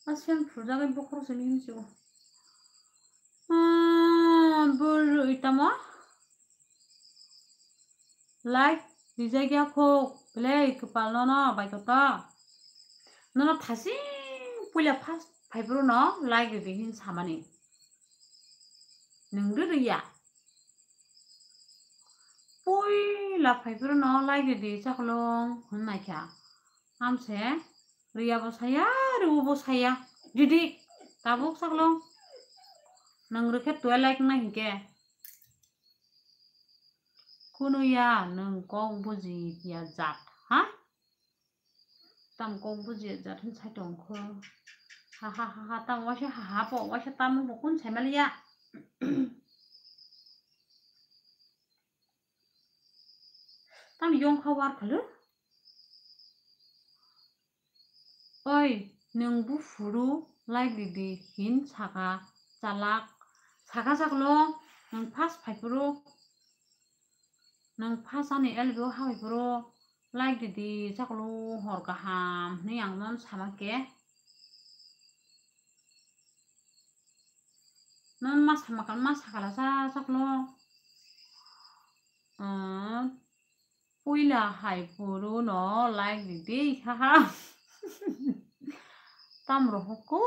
A sen phurjagwi bokhorok se hinwi se o. Ah, bwrwi tamo? Like rijak ya kho, belai kwpal nono bai koto. Nono thasing puila first phaiphuru no like ridi hin samani. Nwng ri riya. Puila phaiphuru no like ridi chaklong hwn naikha. Amse riya bo saya, ribu bo saya. Didi, tabuk chaklong. Nwng rikhe tuai like na hinkhe. Kunu ya nwng kok buji ya jat, ha? Tam kok buji ya jat hin sai tong kho. Ha ha ha ha, tam waisa ha ha po, waisa tam bo kun sai mali ya. Tam yong kha war khalu. Oi, nwng buphuru like ridi hin saka chalak. Saka saklo, nwng first phaiphuru, nwng first ani L B o haphaiphuru like ridi saklo hor kaham hwnwi ang non sama khe. Non ma sama kal, ma sakala sa saklo. Ah, puila hai phuru no like ridi, haha. Tam rohok ko.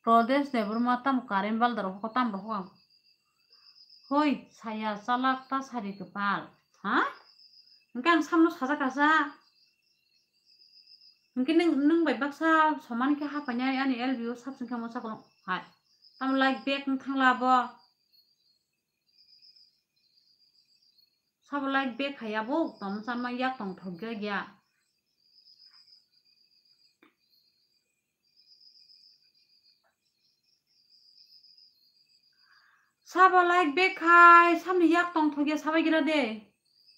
Prodesh Debbarma tam Karen Baldar rohok ko, tam rohok ang. Hoi, saya chalak ta sari kwpal. Ha? Hwnkhe ang samno sajak kasa. Hwnkhe nwng, nwng bai baksa somani khe haphainai ani L B o sab singkha mo sakno hai. Tamo like back wng thangla bo. Sabo like back hai abo, tamo chama yak tong thok ya. Sabo like back khai, samni yak tong thok ya sabai gira de.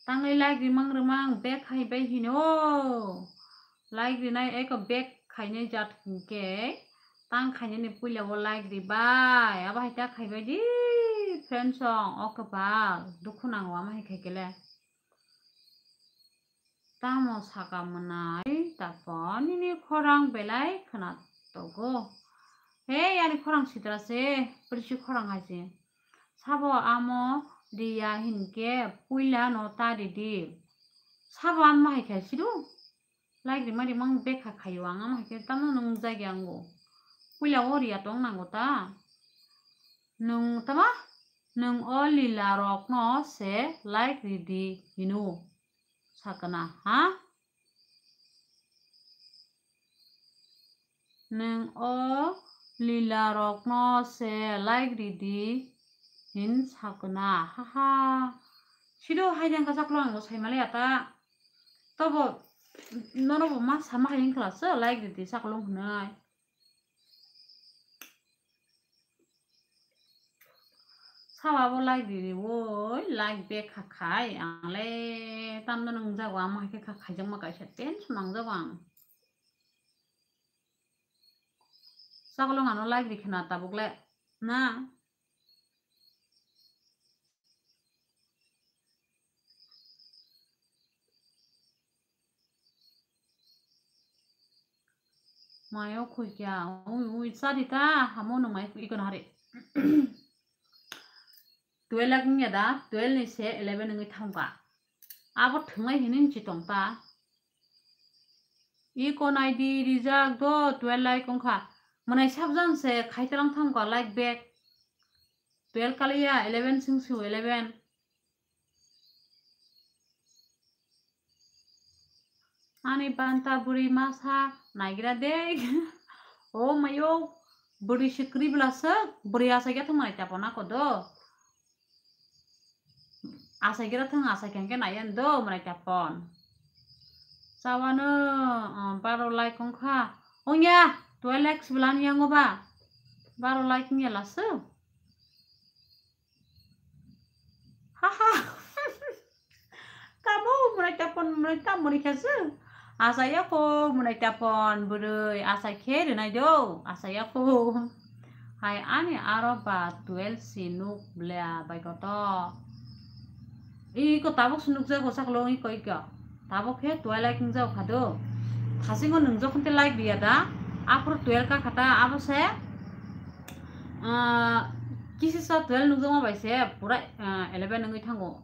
Tangwi like rimang rimang back khai bai hino. Like rinai eko back khainai jat hinkhe tang khainani puila o like ribai. Abo hai ta khaibai di friend song, o kwpal dukhu nango ama hai khaikhe le. Tamo saka mwnai tapo nini khorang belai khwna togo. Hei, ani khorang sitra se, prisi khorang hai se. Sabo amo riya hinkhe puila no ta ridi. Sabo amo hai khai sidu. Like rima rima ang bekha khaio ang, amo hai khe tamo nwng jagya ango. Puila o riya tong nango ta. Nwng tamo? Nwng o lila rokno se like ridi hino. Sakana, ha? Nwng o lila rokno se like ridi Min sakna, haha. Sido hai jang ka chaklong ang bo sai mali ata. Tobo nono bo ma sama hai wngkha se like ridi chaklong hwnwi. Sawa bo like ridi woi, like back kha khai ang le tamno nung jago, ama hai khe kha khaijak ma kaisa tension nang jago ang. Chaklong ano like ri khna tabuk le na. Mayo khuikya, ui, ui, chadi ta, hamo nung mai ikon hari. Twelve lakh wngya da, twelve ni se eleven wngwi thangkha. Abo thwnglai hinwi chitong ta. Ikon I D rijak do, twelve lakh wngkha. Mwnai sabjan se khaitalang thangkha, like back. Twelve kaliya, eleven sing siu, eleven. Ani banta bwrwi masa naigra de. O mayo, bwrwi se kwrwi bwla swk, bwrwi asai khe thwng mwnai tapon ako do. Asai khe thwng, asai khe hwnkhe naiyan do mwnai tapon. Chawano, ah, baro like wngkha. Wngya, twelve likes bwlani yango ba. Baro like wngya laso. Haha. Tamo mwnai tapon mwnai ta mwnai kha se. Asai ya kho mwnai tapon bwrwi asai khe rwnai do. Asai ya kho. Hai ani aro ba twelve si nuk bla bai koto. Iko tabuk se nukjago saklo iko iko. Tabuk khe twelve like wngjago kha do. Thasingo nwng jokhon te like riya da. Aphuru twelve ka khata abo se. Ah, kisi sa twelve nukjakma bai se pura, ah, eleven wngwi thango.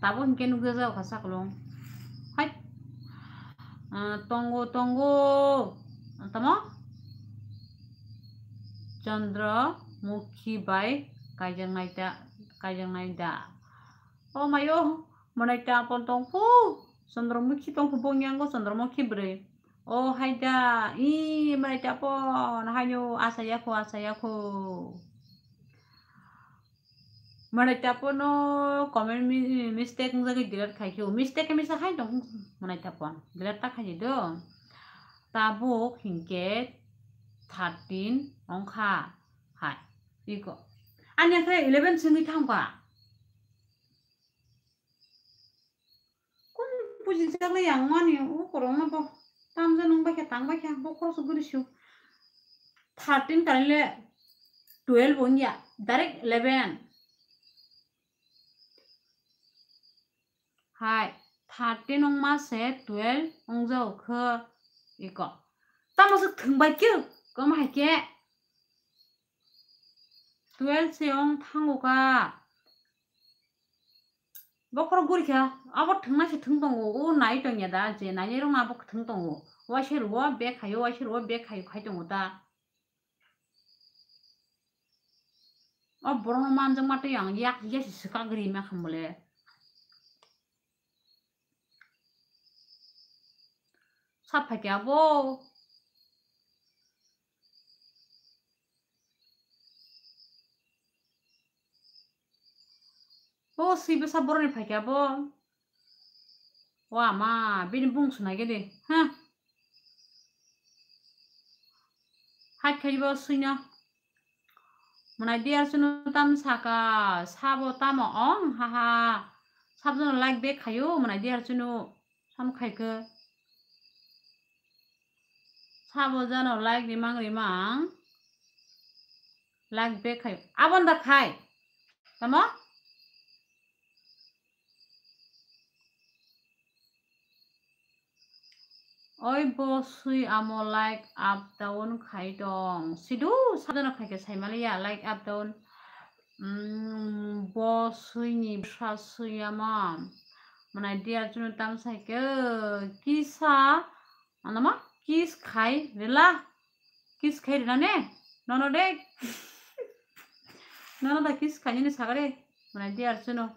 Tabuk hinkhe nukjak jao kha sakolong. Hai. Ah, tongo, tongo. Tamo? Chandra mukhi bai kaijaknai da, kaijaknai da. O mayo, mwnai tapon tongphu. Chandra mukhi tongphu bongyango chandra mukhi bwrwi. O haida, i mwnai tapon, haino asai ya kho, asai ya kho. Mwnai tapono comment mi-, mistake wngjagwi delete khai khe. Mistake khe misa hai tong mwnai tapon. Delete ta khai di do. Tabuk hinkhe thirteen wngkha. Hai, iko. Ani khe eleven sengwi thangkha. Kun bujijak le yang mani o korokma bo tamjak nung bai khe tang bai khe bo khoroksa guri su. Thirteen kali le twelve wngya, direct eleven. Hai, thirteen wngma se twelve wngjago khe iko. Tamo se thwng bai khe, kwma hai khe. Twelve se wng thango ka. Bokhorok guri kha, abo thwngna se thwng tongo, o nai tongya da, je nainai rok no abo thwng tongo. Waisa rwo bag khaio, waisa rwo bag khaio khai tongo ta. O borok no manjak ma twi ang yak ya se swkak ri ma kha mole. Sap phai khe abo. O swi bwsa boroni phai khe abo. O ama, bini bung sunai khe de. Ha. Hai khai bo swino. Mwnai dear chunu tam saka, sabo tamo ong, haha. Sabjono like back khaio, mwnai dear chunu. Sam khai khe. Sabo jano like rimang rimang. Like back khai. Abon da khai. Tamo? Oi bo swi amo like up down khai tong. Sidu sadano khai khe sai maliya like up down. Mm, bo swi ni bwsa swi amo. Mwnai dear chunu tam sai khe kisa. Ano ma kiss khai rila. Kiss khai rila ne? Nono de. Nono da kiss khai ni sagare. Mwnai dear chunu.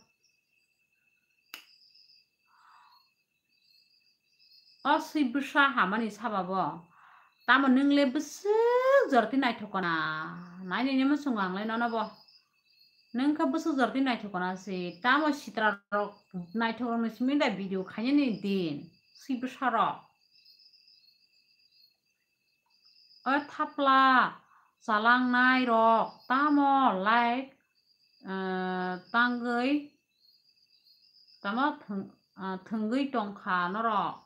O swi bwsa hamani saba bo. Tamo nwng le bwswk jora twi naithok kona. Nai nini muchungo ang le nono bo. Nwng khe bwswk jora twi naithok kana se, tamo sitra rok naithok rok ni simi da video khainani din, swi bwsa rok. O thapla chalangnai rok tamo like, eh, tangwi, tamo thwng-, ah, thwngwi tongkha norok.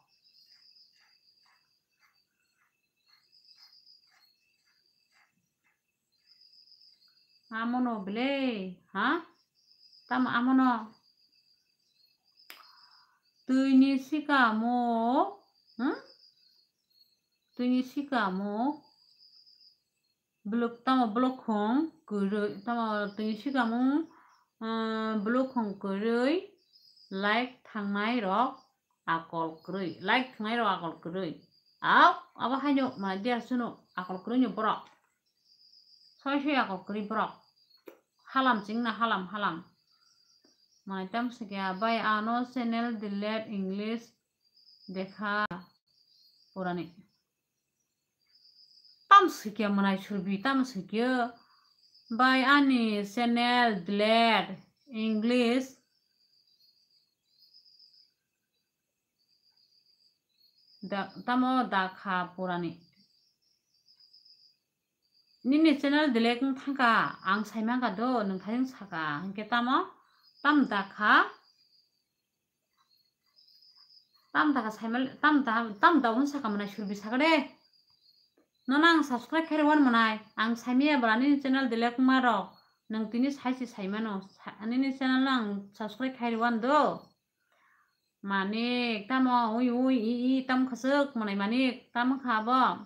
Amono belai, ha? Tamo amono? Twini sikamo, hmm? Twini sikamo, blok-, tamo blokhong kwrwi, tamo twini sikamo, ah, blokhong kwrwi like thangnai rok akol kwrwi, like thangnai rok akol kwrwi. Au, abo haino, ma, dear suno akol kwrwi no borok. Soi soi akol kwrwi borok. Halam chingna halam halam. Mai tam sikya bai ano channel delete English dekha purani. Tam sikya manai surbi tam sikya bai ani channel delete English da-, tamo dakha purani. Nini channel delete wng thangkha, ang saimangkha do, nwng thayung saka, hinkhe tamo, tam dakha, tam dakha saimal, tam da, tam da wng saka manai surbi saka de. Nono ang subscribe khairi wan manai, ang saimaya bwla nini channel delete wngma rok, nwng tini saisi saimano, sa-, nini channel no ang subscribe khairi wan do. Manik, tamo ui ui i i tam khasuk manai manik, tam kha bo.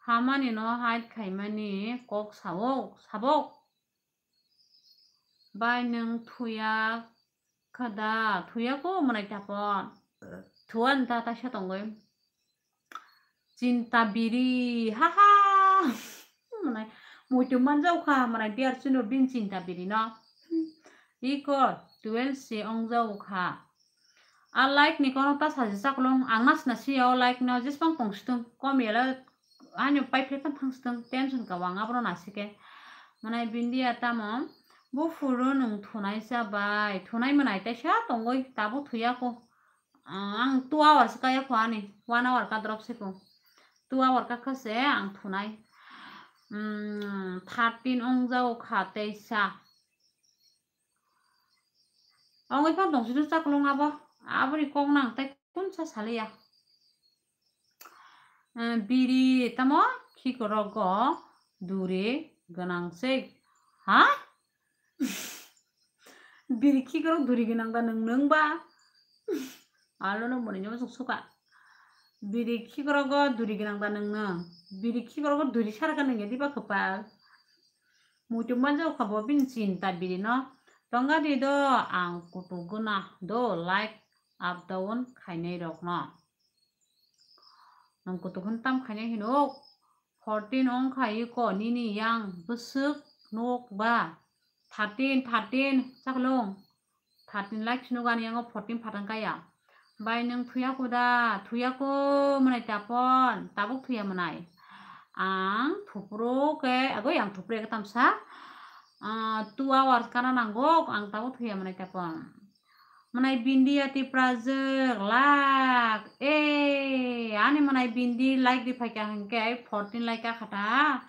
Hamani no hide khaimani kok sao, sabok. Bai nwng thuya khada, thuya ko manai tapon. Thuan ta ta sa tongoi. Chinta biri, ha ha. Manai, muitu manjao kha, manai dear suno bin chinta biri no. Iko twelve se ongjao kha. A like ni kono ta saji chaklong, ang nasna siya o like no, jisbang tong situng, kom yala, ano pai phre kan thang situng, tension ka wang abro na sike. Manai bindia tamo, bu phuru nung thunai sa bai, thunai manai taisa tongoi, tabuk thuya ko. Ah, ang two hours kaya kho ani, one hour ka drop siko. Two hour ka kha se ang thunai. Hmm, thirteen ongjao kha teisa. Ongoi phan tong sidu chaklong abo. Aboni kok nang tai kunsa saliya. Eh, biri tamo khikorogo duri gwnang se. Ha? Biri khikrok duri gwnang da nwng, nwng ba? Alo no moni no suk suka. Biri khikrok go duri gwnang da nwng, nwng? Biri khikrok go duri sara ka nwng ya diba kwpal? Muitu manjao kha bo bini chinta biri no. Tonga di do ang kutu guna do like up down khainai rok no. Nwng kutu khun tam khainai hino. Fourteen ongkha iko nini yang bwswk nuk ba? Thirteen, thirteen, chaklung. Thirteen like sinuk ani yango fourteen phatang kaya. Bai nwng thuya kuda, thuya ko manai tapon, tabuk thuya manai. Ang thupro ke, agoi ang thupro ke tamsa. Ah, two hours kana nango, ang tabuk thuya manai tapon. Manai bindia tiprajwk lak. Eh, ani manai bindi like di phaikha hinkhe fourteen like ka khata.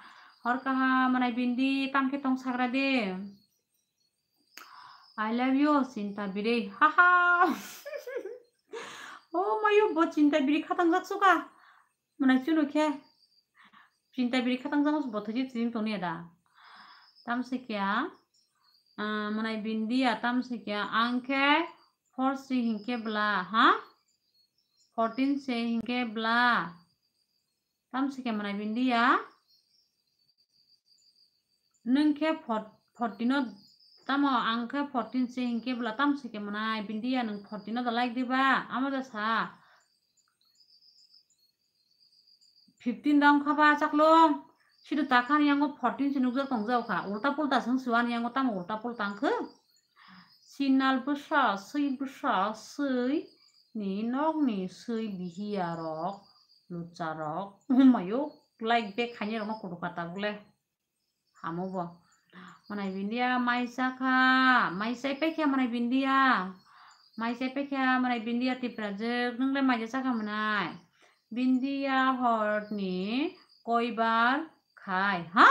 Hor kaha manai bindi tamkhe tong sagra de. I love you, chinta biri. Haha. Oh mayo, bo chinta biri khatang jak suka. Manai chunu khe. Chinta biri khatang jak bo thajik chini tongni ada. Tamsi kya. Ah, manai bindia tamsi kya. Ang khe four si hinkhe bla, ha? Fourteen se hinkhe bla. Tamsi khe manai bindia. Nwng khe fort-, fourteen no tamo ang khe fourteen se hinkhe bla tamsi khe manai bindia nwng fourteen no da like diba? Amo da sa. Fifteen da wngkha ba chaklung. Sido takha ni yango fourteen se nukjak tongjak kha. Ulta pulta se wng siwa ni yango tamo ulta pulta wngkhe. Sinal bwsa, swi bwsa, swi ni nok ni swi bihiya rok, lucha rok. Umayo like back khainai rok no kudu kha tabuk le. Hamo bo. Mwnai Bindia mai chakha, mai chai paikha mwnai Bindia. Mai chai paikha mwnai Bindia Tiprajwk, nwng le mai chakha mwnai. Bindia horni koibar khai, ha?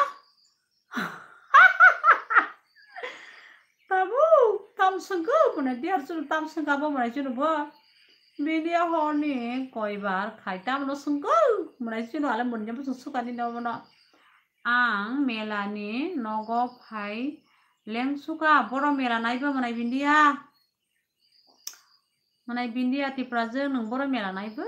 Tabu, tam swngkha mwnai Diar chwng tam swngkha bo mwnai chwng bo. Bindia horni koibar khai tam no swngkha mwnai chwng ale mwnai bo swngkha ni no bono. Ang melani nogo phai lengsukha, boro mela naiba mwnai Bindia. Mwnai Bindia Tiprajwk nwng boro mela naiba.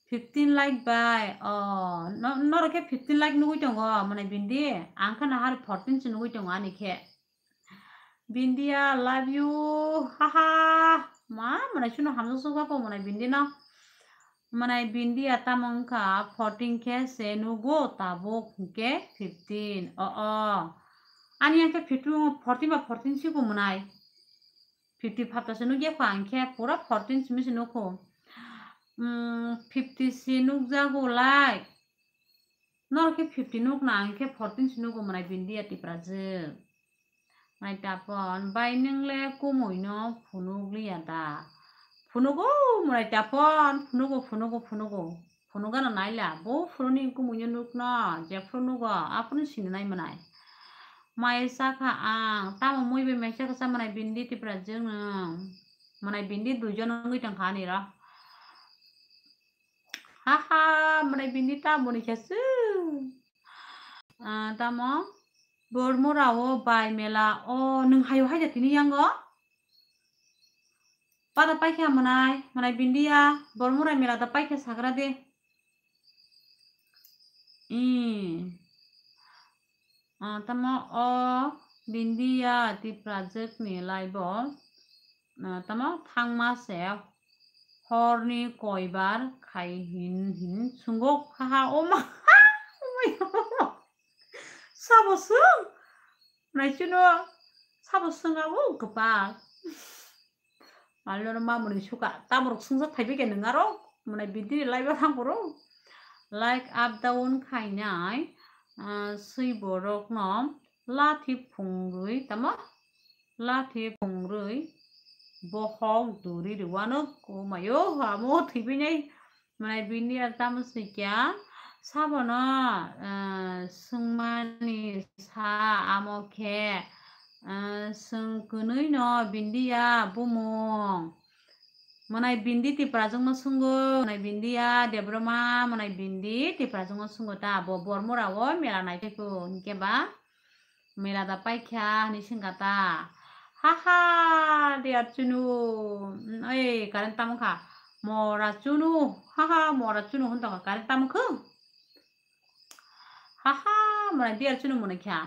Fifteen like bai. Oh, no, norok khe fifteen like nugwi tongo mwnai Bindi. Ang khe nahar fourteen se nugwi tongo ani khe. Bindia, love you. Haha. Ma, mwnai chwngno hamjak sukha po mwnai Bindi no. Mwnai Bindia tamo wngkha fourteen khe se nugo tabuk hinkhe fifteen. Oh, oh. Ani ang khe fifteen, fourteen ba fourteen siku mwnai. Fifty phatha se nukya kho ang khe pura fourteen simi se nukho. Mm, fifty se nukjago lai. Norok khe fifty nukna ang khe fourteen se nugo mwnai Bindia Tiprajwk. Mwnai Tapon, bai nwng le kumui no phunuk liya da? Phunugo mwnai Tapon, phunugo, phunugo, phunugo. Phunuk gana naila, bo phununi kumui no nukno, jephru nugo, aphuru sini nai mwnai. Mai chakha ang, tamo mui bai mai chakha sa mwnai Bindi Tiprajwk nwng. Mwnai Bindi duijon wngwi tongkha ani ro. Haha, mwnai Bindi ta muni khe su. Ah, tamo? Bormura o bai mela o nwng hayo haida tini yango? Pada paikha mwnai, mwnai Bindia, Bormura mela da paikha sagra de. I. Ah, tamo o Bindia Tiprajwk ni live o, ah, tamo thangma se horni koibar khai hin hin sungok haha o ma. Sabo swng? Nai chwngno sabo swng abo kwpal. Alno ma mwnwi suka. Tamorok swngjak phaibai khe nwng aro mwnai Bindi ni live o thang phuru. Like up down khainai, ah, swi borokno lathi phungrwi tamo? Lathi phungrwi bohok duri rwano kumayo amo thwibainai. Mwnai Bindia tamo swikya sabono, ah, swngmani sa amo khe, ah, swng kwnwi no Bindia bumung. Mwnai Bindi Tiprajwkno swngo, mwnai Bindia Debroma, mwnai Bindi Tiprajwkno swngo ta bo Bormura o mela nai khe ko hinkhe ba. Mela da paikha hinwi swngkha ta. Haha, Diar chunu. Oi, current tamo kha? Mora chunu. Haha, mora chunu hwn tongkha, current tamo kha? Haha, mwnai Diar chunu mwnwi kha.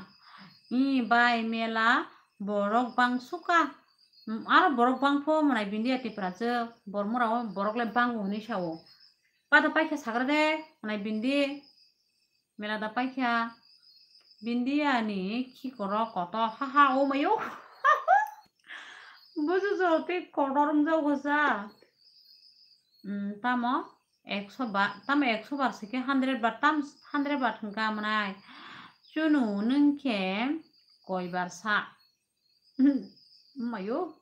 I bai mela borok bang suka. Mm, aro borok bang pho mwnai Bindia Tiprajwk. Bormura o borok le bango hinwi sao. Pada paikha sagra de, mwnai Bindi. Mela da paikha. Bindia ni khikorok kotor haha o mayo. Buju joti kotor wngjago sa. Mm, tamo ekso bar, tamo ekso bar se khe hundred bar, tam hundred bar thwngkha mwnai. Chunu nwng khe koi bar sa? Mayo.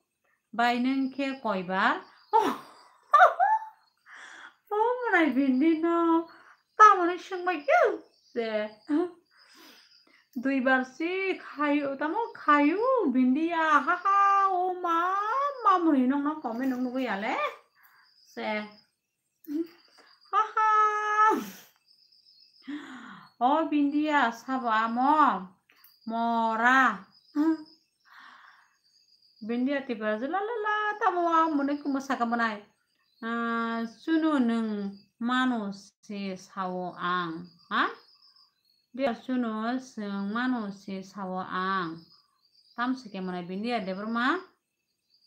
Bai nwng khe koibar? O mwnai Bindi no tamoni swngbai khe se. Duibar si khayu, tamo khayu Bindia, haha, o ma, ma mwnwi nokno comment nuknugwi ya le se. Haha. O Bindia sabo amo mora. Bindia Tiprajwk la la la tamo a mwnwi kwma saka mwnai. Ah, chunu nwng mano se sao ang. Ha? Dia chunu chwng mano se sao ang. Tam se khe mwnai Bindia Debroma.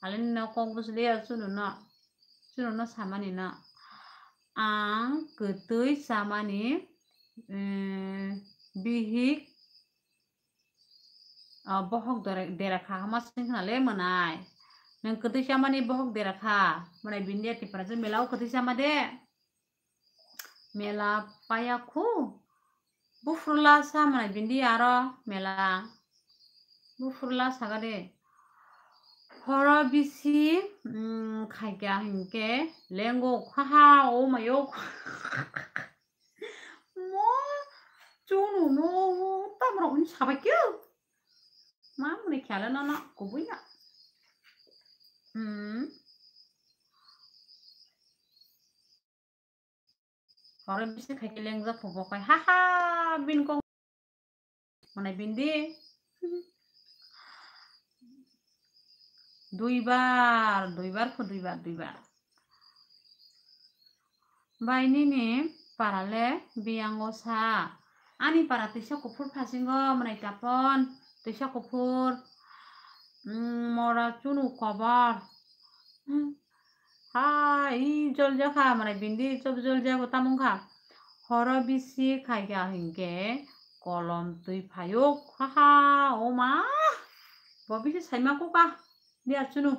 Alini no kok bwswk le ya chunu no, chunu no samani no. Ang kwtwi chamani, eh, bihik, ah, bohok dere-, dera kha hama sing khna le mwnai. Nwng kwtwi chamani bohok dera kha, mwnai Bindia Tiprajwk mela o kwtwi chama de. Mela paya khu. Bufrula sa mwnai bindi aro mela. Bufrula saga de. Horo bisi, mm, khaikya hinkhe lengo khaha o mayo. Mo chunu no tamrok ni sabai kyo. Ma muni khyale no no kubui na. Hmm. Horo bisi khaikhe lengjak phubo khai ha ha bin kong. Mwnai bindi. Duibar, duibar pho duibar, duibar. Bai nini para le biyango sa. Ani para twisa kuphur phasingo mwnai tapon, twisa kuphur. Mm, mora chunu kobar. Hmm. Hai, jol jakha, mane bindi job jol jago tamung kha. Horo bisi khaikha hinkhe kolom twi phayuk. Ha ha, o ma. Bo bisi saima kuka. Dia chunu.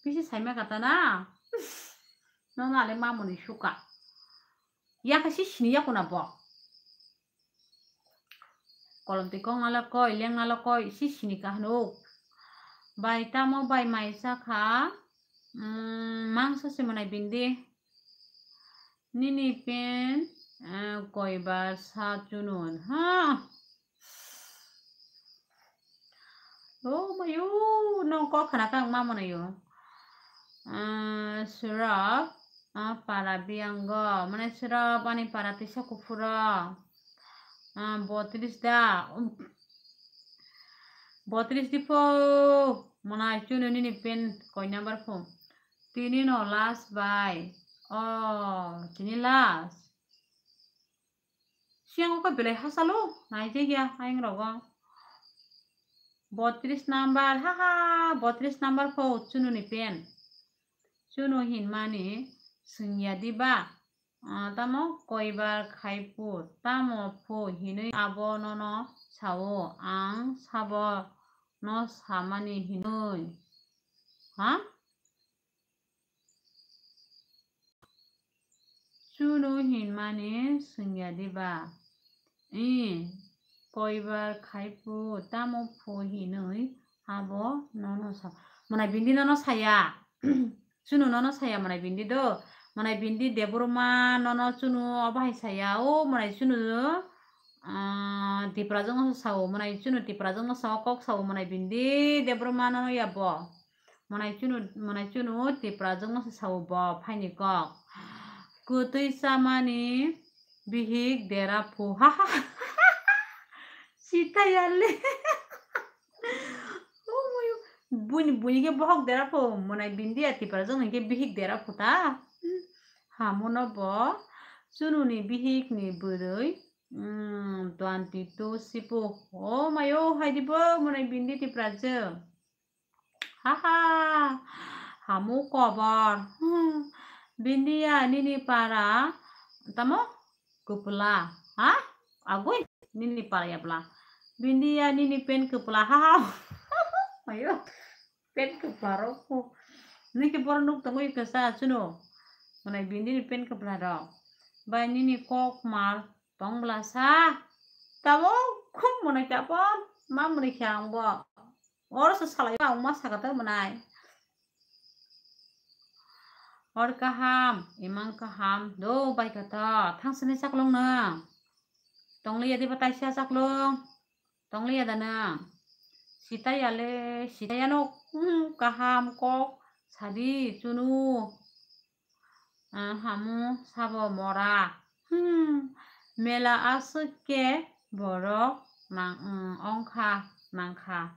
Bisi saima kata na. No na le mamoni suka. Yakha si sini yakuna bo. Kolom twi kok nalok koi, leng nalok koi, si sini ka hwnwi. Bai tamo bai mai sa kha, mm, mangsa se mwnai bindi. Nini pen, eh, koibar sa chunun, ha? Oh, mayu, nong kok khana kang ma mwnai yo. Eh, surap. Ah, para biyango, mane sirop ani para tisa kuphuro. Ah, botris da. Um, botris dipo. Mwnai chunu nini pen koi number pho? Tini no last bai. Oh, tini last. Siyango khe belai hachalo, naijak ya ayang rogo. Botris number, ha ha, botris number pho chunu ni pen. Chunu hinmani swngya diba? Ah, tamo koibar khai phu, tamo phu hinwi abo nono sao, ang sabo no samani hinwi. Ha? Chunu hinmani swngya diba? Ih, koibar khai phu, tamo phu hinwi abo nono sa-, mwnai bindi nono saya. Chunu nono saya mwnai bindi do. Mwnai bindi Debbarma nono chunu obo hai saya. O mwnai chunu, ah, Tipra jwngno sao. Mwnai chunu Tipra jwngno sao, kok sao mwnai bindi Debbarma nono ya bo. Mwnai chunu, mwnai chunu Tipra jwngno se sao bo phaini kok. Kwtwi chamani bihik dera phu. Ha ha. Sitayale. Oh, moyo. Buni, buni ke bohok dera phu. Mwnai bindi ya Tipra jwngno ke bihik dera phu ta. Hamono bo chunu ni bihik ni bwrwi. Hmm, twenty two sipu. Oh, mayo, hai di bo, mwnai bindi Tipra jwng. Ha ha, hamu kobar. Hmm. Bindiya nini para tamo kwpla. Ha? Agoi nini para yapla. Bindiya nini pen kwpla. Ha ha. Ayo. Pen kwpla rok. Niki boro nuk tongwi kwsa chuno. Mwnai bindi ni pen kwpla rok. Bai nini kok mar tong bwlasa. Tamo khum mwnai tapon. Ma mwnai khe ang bo. Oro se salai ang ma saka ta mwnai. Hor kaham, imang kaham, do bai kata, thang sini chaklong na. Tong liya di batai sia chaklong. Tong liya da na. Sitaya le, sitaya no, hmm, kaham kok, sadi, chunu. Ah, hamu sabo mora. Hmm. Mela aswk khe borok nang, hmm, ongkha, nangkha.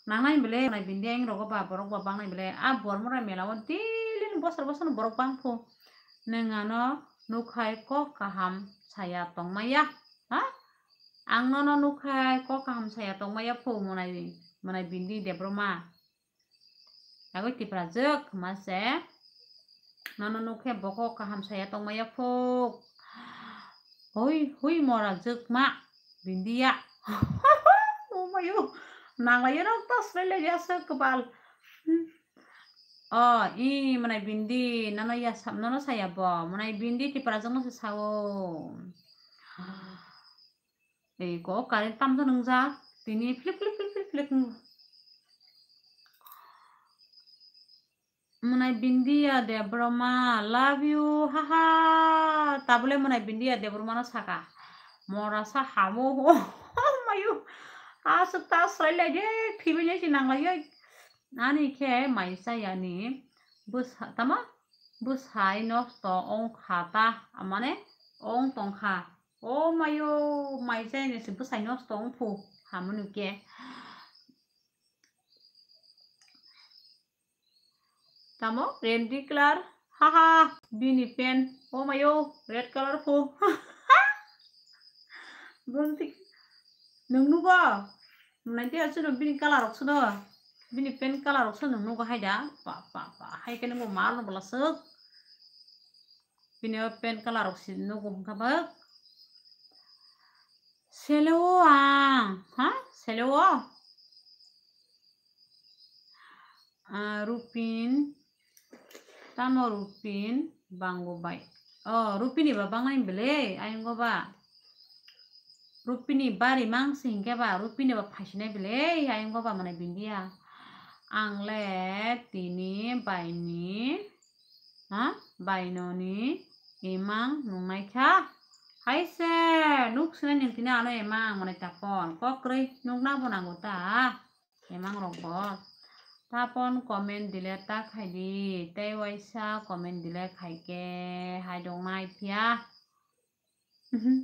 Nangnai bele, nai bindi ang rogo ba borok ba bangnai bele. A bor mora mela o daily ni bosor bosor borok bangphu. Nwng ano nukhai kok kaham saya tongmaya. Ha? Ang nono nukhai kok kaham saya tongmaya phu mwnai, mwnai bindi Debbarma. Agoi Tipra jwk ma se. Nono nukhe bokok kaham saya tongmaya phuk. Hui, hui mora jwk ma. Bindiya. Umayu. Nanglayo rok to swlai lai ya se kwbal. O, i mwnai bindi. Nono ya sa-, nono saya bo. Mwnai bindi Tipra jwk no se sao. Ei ko current tamjak nungjak. Tini flik flik flik flik flik nung. Mwnai Bindia Debbarma, love you, haha. Tabole mwnai Bindia Debbarma no saka. Mora sa hamo, oh, mayu. Aswk ta srai lai de, phibai nai si nang lai oi. Ani khe mai sa yani. Bwsa, tama? Bwsai nosto ong kha ta, mane ong tong kha. Oh mayo, mai sa yani se bwsai nosto ong phu. Hamunu khe. Tamo? Red colour. Haha, bini pen. Oh mayo, red colour phu. Gonti. Nung nugo? Nanti asu no bini colour rok suno. Bini pen colour rok suno nung nugo hai da. Pa, pa, pa. Hai kene bo mar no bola suk. Bini o pen colour rok si nugo hwnkha bwk. Selo ang. Ha? Selo o? Ah, Rupin, tamo Rupin bango bai. Oh, Rupini ba bangnai belai, ayungo ba. Rupini bari mang se hinkhe ba, Rupini ba phaisinai belai, ayungo ba mane bindia. Ang le tini baini, ha? Bainoni imang nungnai kha. Hai se, nuk sinai ning tini ano imang mane tapon, kokrwi nukna bo nango ta. Emang rok bo. Tapon comment delete ta khai di. Tei waisa comment delete khai khe hai dong nai phiya. Mhm.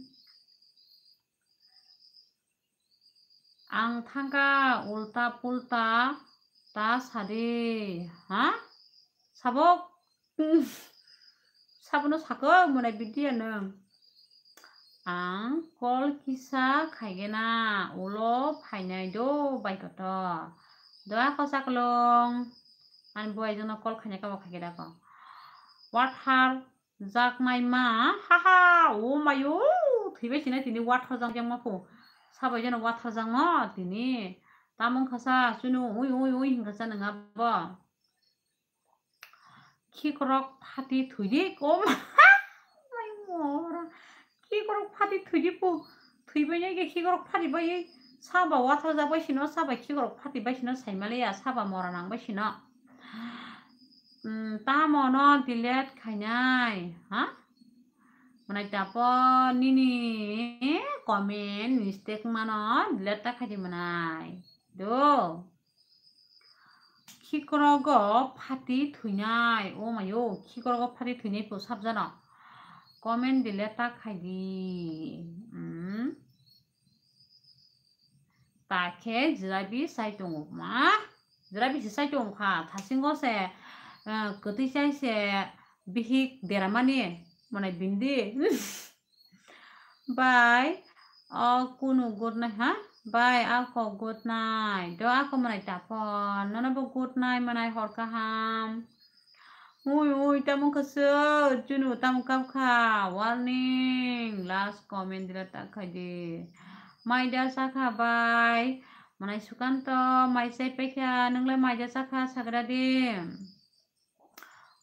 Ang thangka ulta pulta ta sadi. Ha? Sabok. Sabono sako mwnai bindia nwng. Ang call kisa khaigena ulo phainai do bai kotor. Do ako saklong. Ani buai jono call khaina kabo khaigena ko. Wathar jaknai ma, haha, o mayo, thwibai sinai tini wathar jakjak ma phu. Sabai jono wathar jakno tini. Tamung khasa chunu ui ui ui hingkha sa nang abo. Khikrok phati thwidi kom. Mai mora. Khikrok phati thwidi pu. Thwibai nai khe khikrok phati bai saba wathajak bai sino, saba khikrok phati bai sino saimaliya, saba mora nang bai sino. Hmm, tamo no delete khainai, ha? Mwnai tapo nini comment mistake mano delete ta khaidi mwnai. Do. Khikrogo phati thwinai. O mayo, khikrogo phati thwinai phu sabjano. Comment delete ta khaidi. Hmm. Ta khe jirabi sai tongo ma. Jirabi se sai tongo kha. Thasingo se, eh, kwtwi chai se bihik deramani. Mane bindi. Bai, o kunu good night, ha? Bai, ako good night. Do ako mwnai tapon. Nono bo good night mwnai hor kaham. Ui, ui, tamo kha sir, chunu tamo kap kha. Warning, last comment delete ta khai di. Mai da sa kha bai. Mwnai Sukanto, mai sai pai kha. Nwngle mai da sa kha sagra di.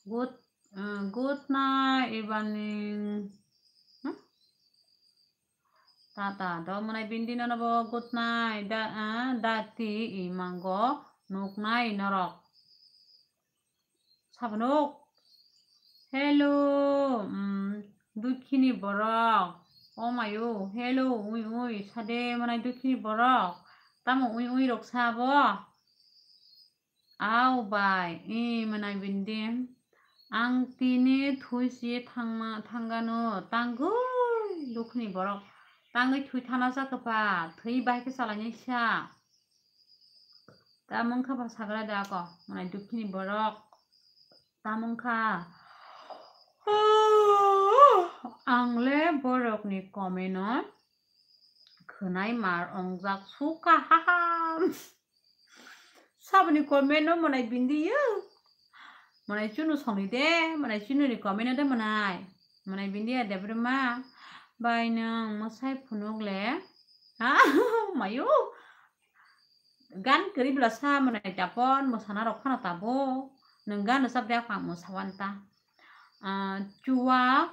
Good, uh, good night, evening. Hmm? Tata, do mwnai bindi nono bo good night. Da, uh, dati imango nuknai norok. Sabonok. Hello, um, dukhini borok. O mayo, hello, ui, ui, sade mwnai dukhini borok. Tamo ui, ui rok sabo. Au bai, i mwnai bindi. Ang tini thui si thangma, thangano, tangwi dukhini borok. Tangwi thui thana sa kwpha, thwi bai khe salainai sa. Tamung kha ba sagra da ko, mwnai dukhini borok. Tamung kha. Ang le borokni comment no khwnai mar ongjak suka, haha. Saboni comment no mwnai bindi yo. Mwnai chunu songni de, mwnai chunu ni comment no de mwnai. Mwnai bindi ya Debbarma. Bai nwng mwsai phunuk le. Ha, mayo. Gan kwrwi bwla sa mwnai tapon, mwsana rok phano tabo. Nwng gan rwchap de aphang mwsawan ta. Ah, chuwak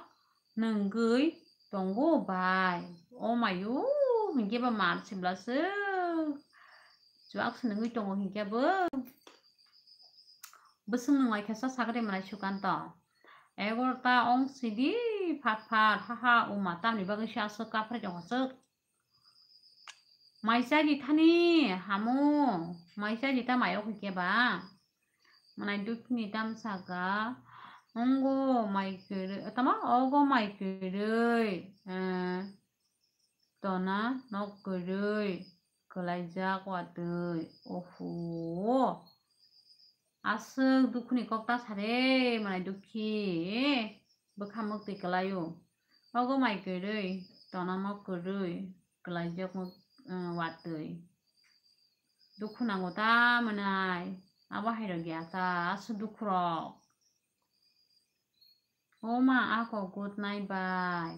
nwngwi tongo bai. O mayo, hinkhe bo mar sibla se chuak se nungwi tongo hinkhe bo. Bwswk nung lai khe sa sakhe mwnai Sukanto. Egarota ong sidi phat phat, ha ha, o ma tamni bagwi se aswk kaphrai tongo swk. Mai chai di thani, hamu, mai chai di ta mai o hwnkhe ba. Mwnai Dukhini tam saka, ongo mai kwrwi, tama ogo mai kwrwi, eh, tona nok kwrwi, kwlaijak watwi, oho. Aswk dukhuni kok ta sare, mwnai Dukhi, bwkha mwktwi kwlaio. Ogo mai kwrwi, tona nok kwrwi, kwlaijak, eh, watwi. Dukhu nango ta mwnai, abo hai rok ya ta, aswk dukhu rok. O ma, ako good night bai.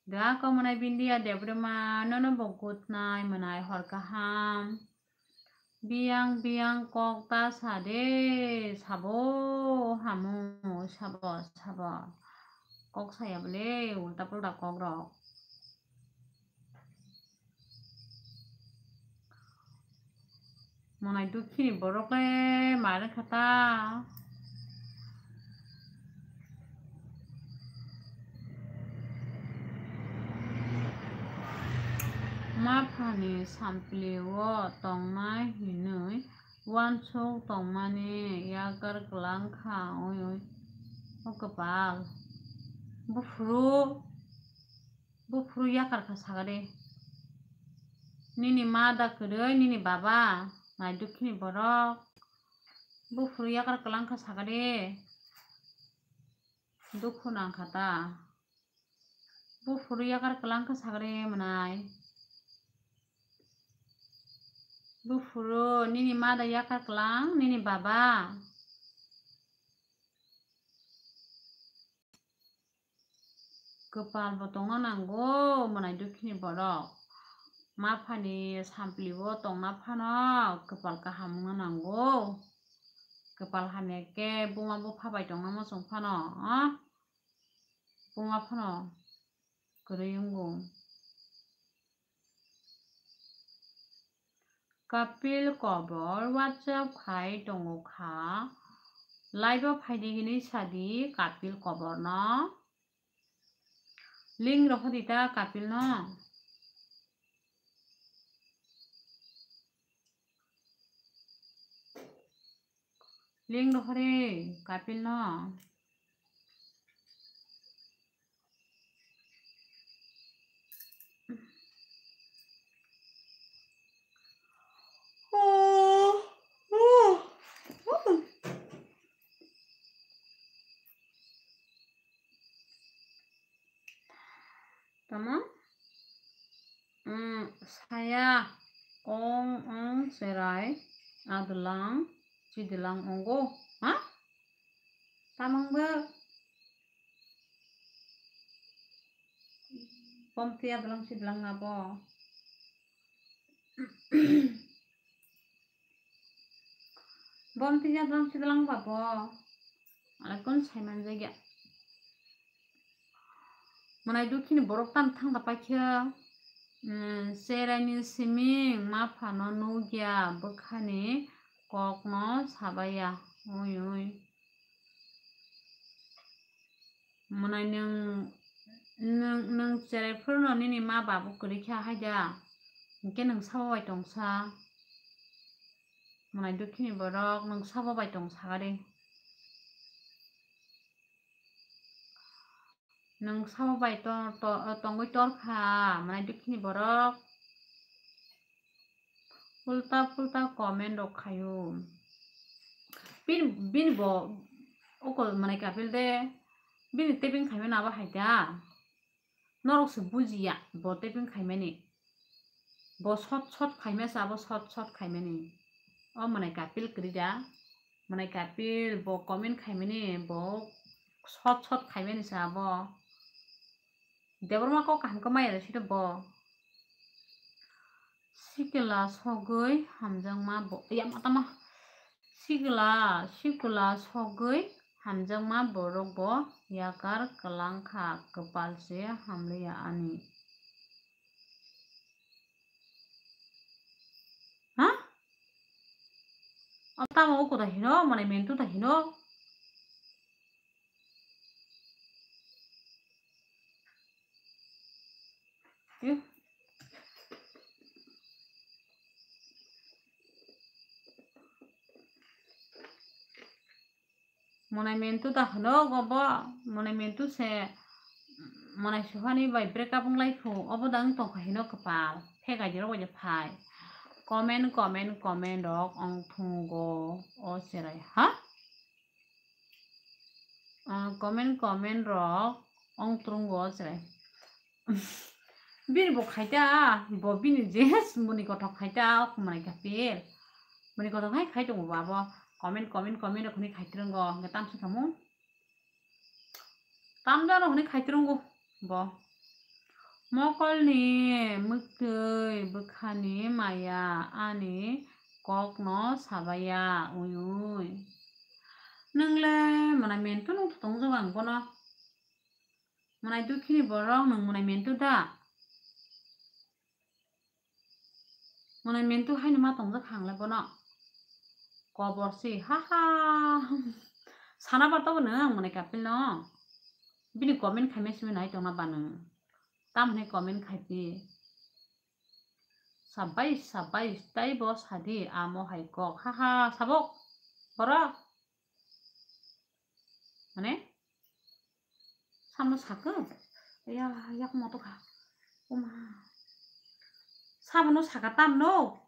Da ako mwnai Bindia Debbarma, nono bo good night mwnai, hor kaham. Biyang biyang kok ta sa de, sabo hamu, sabo, sabo. Kok saya bole, ulta pulta kok rok. Mwnai Dukhini borok le mare kha ta. Maphani samplio tongna hinwi uansuk tongmani yakar kwlang kha, oi, oi, o kwpal. Buphuru, buphuru yakar kha sakha de. Nini ma da kwrwi, nini baba, nai Dukhini borok. Buphuru yakar kwlang kha sakha de. Dukhu nang kha ta. Buphuru yakar kwlang kha sakha de mwnai. Buphuru nini ma da yakar kwlang, nini baba. Kwpal bo tongna nango, mwnai Dukhini borok. Maphani samplio tongna phano kwpal kaham wngna nango. Kwpal hamya khe buma bupha bai tongna muchung phano, ah? Buma phano kwrwi wngo. Kapil Kobor WhatsApp khai tongo kha. Live o phaidi hinwi sadi Kapil Kobor no. Link rohorita Kapil no. Link rohore Kapil no. Tamo? Mm, saya ong ong serai adlang chidlang ongo. Ha? Tamang ba? Bomti adlang chidlang abo. Bomti adlang chidlang babo. Alai kon saiman jagya. Mwnai Dukhini borok tam thang da paikhe, mm, cheraini siming maphano nukya bwkhani kokno sabaya. Oi, oi. Mwnai nwng, nwng, nwng cherai phuru no nini ma babu kwrwi kha hai da? Hinkhe nwng sabo bai tongsa? Mwnai Dukhini borok nwng sabo bai tongsa gari. Nwng sabo bai to-, to-, tongwi tor kha, mwnai Dukhini borok. Ulta pulta comment rok khaio. Bini, bini bo oko mwnai Kapil de, bini taping khaimani abo hai da. Norok se bujiya bo taping khaimani. Bo short short khaima se abo short short khaimani. O mwnai Kapil kwrwi da. Mwnai Kapil bo comment khaimani, bo short short khaimani se abo. Debbarma kok kaham khe maya sito bo. Sikla sogwi hamjakma bo, ya, ma tama. Sikla, sikla sogwi hamjakma borok bo yakar kwlang kha, kwpal se hamliya ani. Tamo uku ta hino, mwnai mentu ta hino. Mwnai mentu ta hino go bo, mwnai mentu se mwnai suhani bai break up wng lai phu, obo da wng tongkha hino kwpal, phegai di rok bai phai. Comment, comment, comment rok wng thungo o cherai ha? Ah, comment, comment rok wng thungo o cherai. Bini bo khaita, bo bini je muni kothok khaita, o khumrai kapil. Muni kothok hai khai tongo bo abo. Comment, comment, comment rok hwnwi khai trongo, hwnkhe tamsa tamo. Tamjano hwnwi khai trongo bo. Mokolni mwktwi bwkhani maya ani kokno sabaya, ui, ui. Nwng le mwnai mentu nung tongjago ang bono. Mwnai dukhini borok nwng mwnai mentu da? Mwnai mentu haino ma tongjak kha ang le bono. Kobor se, ha ha. Sana ba tobo nwng mwnai kapil no. Bini comment khaimai simi nai tongna ba nwng. Tamoni comment khaipi. Sabai, sabai, taibo sadi amo hai kok. Ha ha, sabok. Borok. Mane? Samno sakhe? Ya, yak moto kha. Oma. Sabono saka tamno.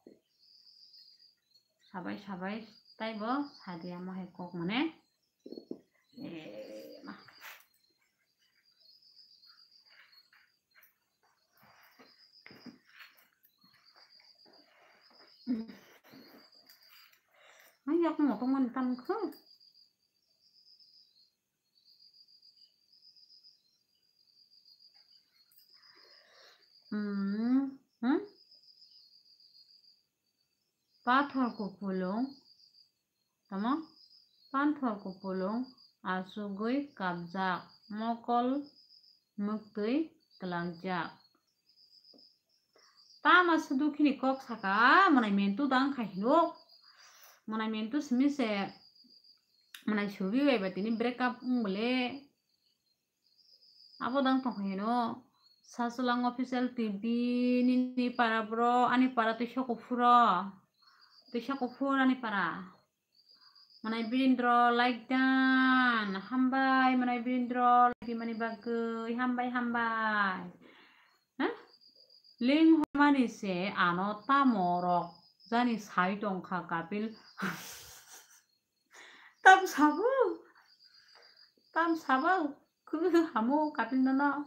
Sabai, sabai, taibo sadi amo hai kok mane. Eh, ma. Ang yak mo tong mani tam khe. Hmm, hmm? Pathor kupulung. Tamo? Panthor kupulung achugwi kapjak, mokol mwktwi twlangjak. Tama sudu khini kok saka, mwnai mentu dang khai hinuk. Mwnai mentu simi se, mwnai subi bai ba tini break up wng bole. Abo dang tong hino. Sasulang Official T V nini para bro, ani para twi soko phuro. Twi soko phur ani para. Mwnai Birindro like dan. Hambai mwnai Birindro like mani bagwi. Hambai, hambai. Ha? Ling hormani se ano tamo rok jani sai tong kha kapil. Tam sabo. Tam sabo. Kubu hamo kapil nono.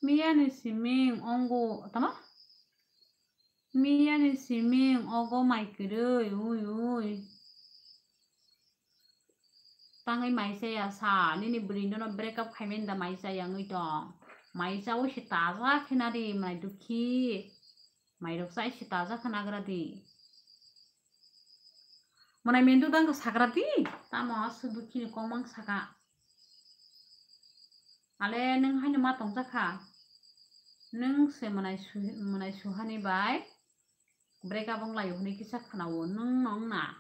Miyani siming ongo tama? Miyani siming ogo mai kwrwi, ui, ui. Tangwi mai chaya sa, nini bwrwi nono break up khaimani da mai chaya wngwi tong. Mai chawi se taja khe nadi, mai dukhi. Mai rok chai se taja khe nagra di. Mwnai mentu dang khe sakra di, tamo aswk dukhi ni kok mang saka. Ale nwng haino ma tongjakha. Nwng se mwnai su-, mwnai suhani bai break up wng laio hwnwi kisa khwnao nwng nong na.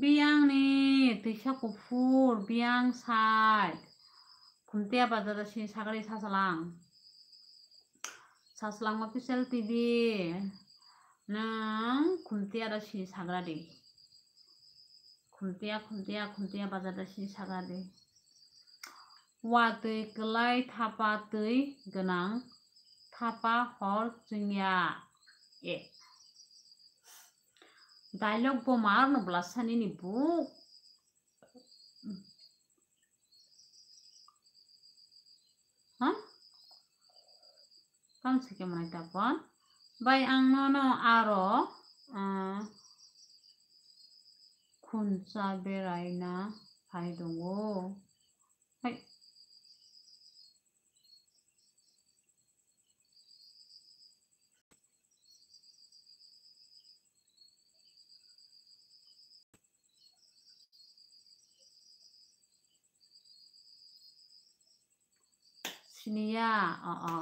Biyang ni twisa kuphur, biyang side. Khumtiya bazar da sini sagari Saslang. Saslang Official T V. Nwng khumtiya da sini sagra di. Khumtiya, khumtiya, khumtiya bazar da sini sagra di. Watwi kwlai thapa twi gwnang, thapa hor chwngya. E. Dialogue bo mar no bwla sani ni buk. Ha? Tamo se khe mwnai tapon. Bai ang nono aro, ah, khuncha beraina phai tongo. Hai. Siniya, o, o.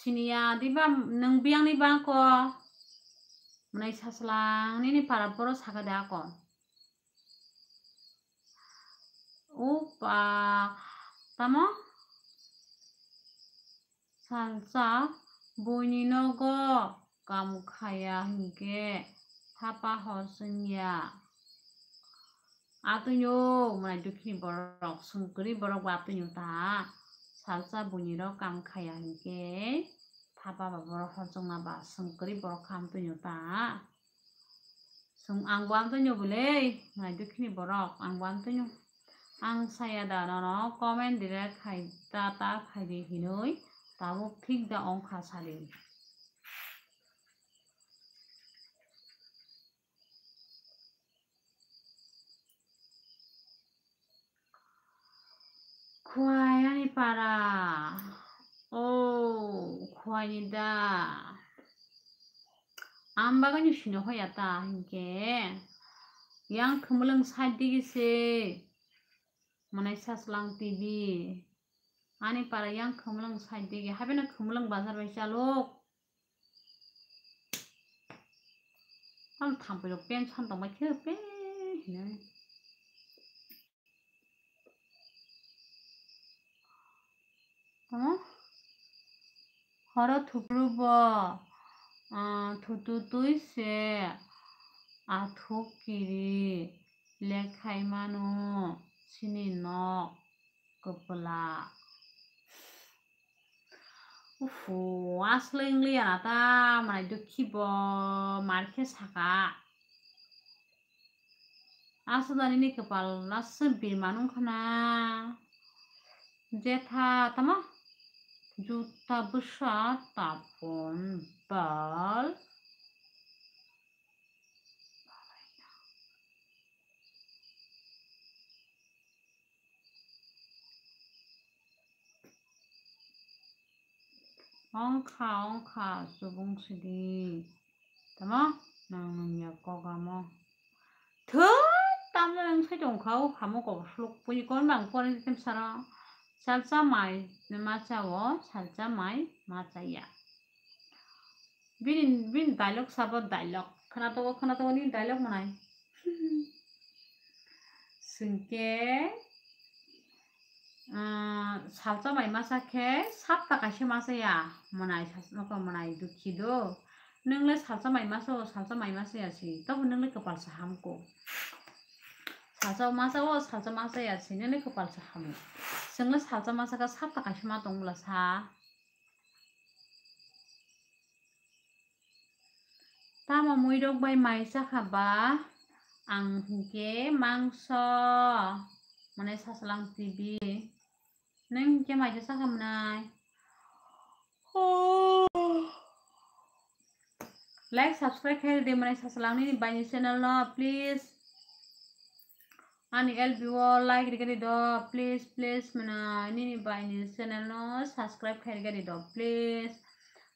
Siniya diba nwng biyangni bangko? Mwnai saslang nini para boro saka de ako. Upa tamo? Salsa buini nogo kam khaya hinkhe thapa hor songya. Atwino mwnai dukhini borok, songkwrwi borok bo atwino ta. Salsa buini rok kam khaya hinkhe thapa ba borok hor songma ba songkwrwi borok kha amtwino ta. Song ang bo amtwino bwle, mwnai dukhini borok, ang bo amtwino. Ang saya da nono comment direct khai ta ta khai di hinwi tabuk thik da ongkha sadi. Khwai ani para. Oh, khwai ni da. Ang bagwi ni sino hoya ta hinkhe. Yang khumulwng side digi se. Mwnai saslang T V. Ani para yang khumulwng side digi. Habena khumulwng bazar bai chalok. Ang thampui rok pen san tongbai khe pe hinwi. Tamo? Horo thukru bo, ah, thutu twi se athuk kiri lekhai mano chini nok kwpla. Ufu, aswk wngli ya na ta, mwnai dukhi bo mar khe saka. Aswk da nini kwpal aswk birman wngkha na. Jetha tamo? Juta bwsa tapon bal. Ongkha, ongkha, subung sidi. Tamo? Nang nungya kok amo. Thut, tamjani wng sai tongkha o, hamo kok slok puni kon bang pore tem sara. Salsa mai ma cha o, salsa mai ma cha ya. Bini, bini dialogue sabo dialogue. Khwnato, khwnato ni dialogue mwnai. Singke, ah, salsa mai masa khe sapta kaisa masa ya mwnai, sas-, nokho mwnai dukhi do. Nwngle salsa mai masa o, salsa mai masa ya si. Tobo nwngle kwpal sa hamko. Salsa masa o, salsa masa ya si. Nwngle kwpal sa hamo. Swngle salsa masa khe sapta kaisa ma tong bwla sa. Tamo muirok bai mai chakha ba? Ang hinkhe mangso, mane Saslang T V. Nwng hinkhe mai chakha mwnai? Like, subscribe khai rwdi mwnai Saslang nini baini channel no, please. Ani L B o like rwgani do, please, please, mwnai nini baini channel no subscribe khai rwgani do, please.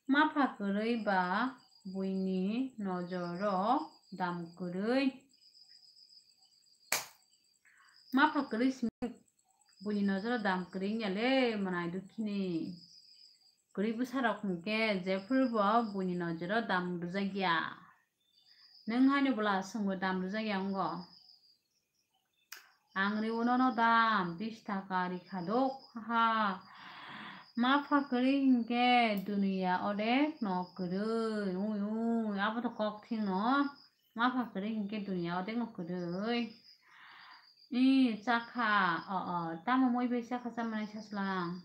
Mapha kwrwi ba buini nojoro dam kwrwi. Mapha kwrwi simi buini nojoro dam kwrwi wngya le mwnai dukhini. Kwrwi bwsarok hinkhe jephuru bo buini nojoro dam rwjakya. Nwng haino bwla swngbo dam rwjakya wngo. Ang riwo nono dam, bis taka rikha dok ha. Mapha kwrwi hinkhe duniya odek no kwrwi. Ui, ui, abo to kok thing no. Mapha kwrwi hinkhe duniya odek no kwrwi. I chakha, o, o, tamo moi bai chakha chamani Saslang.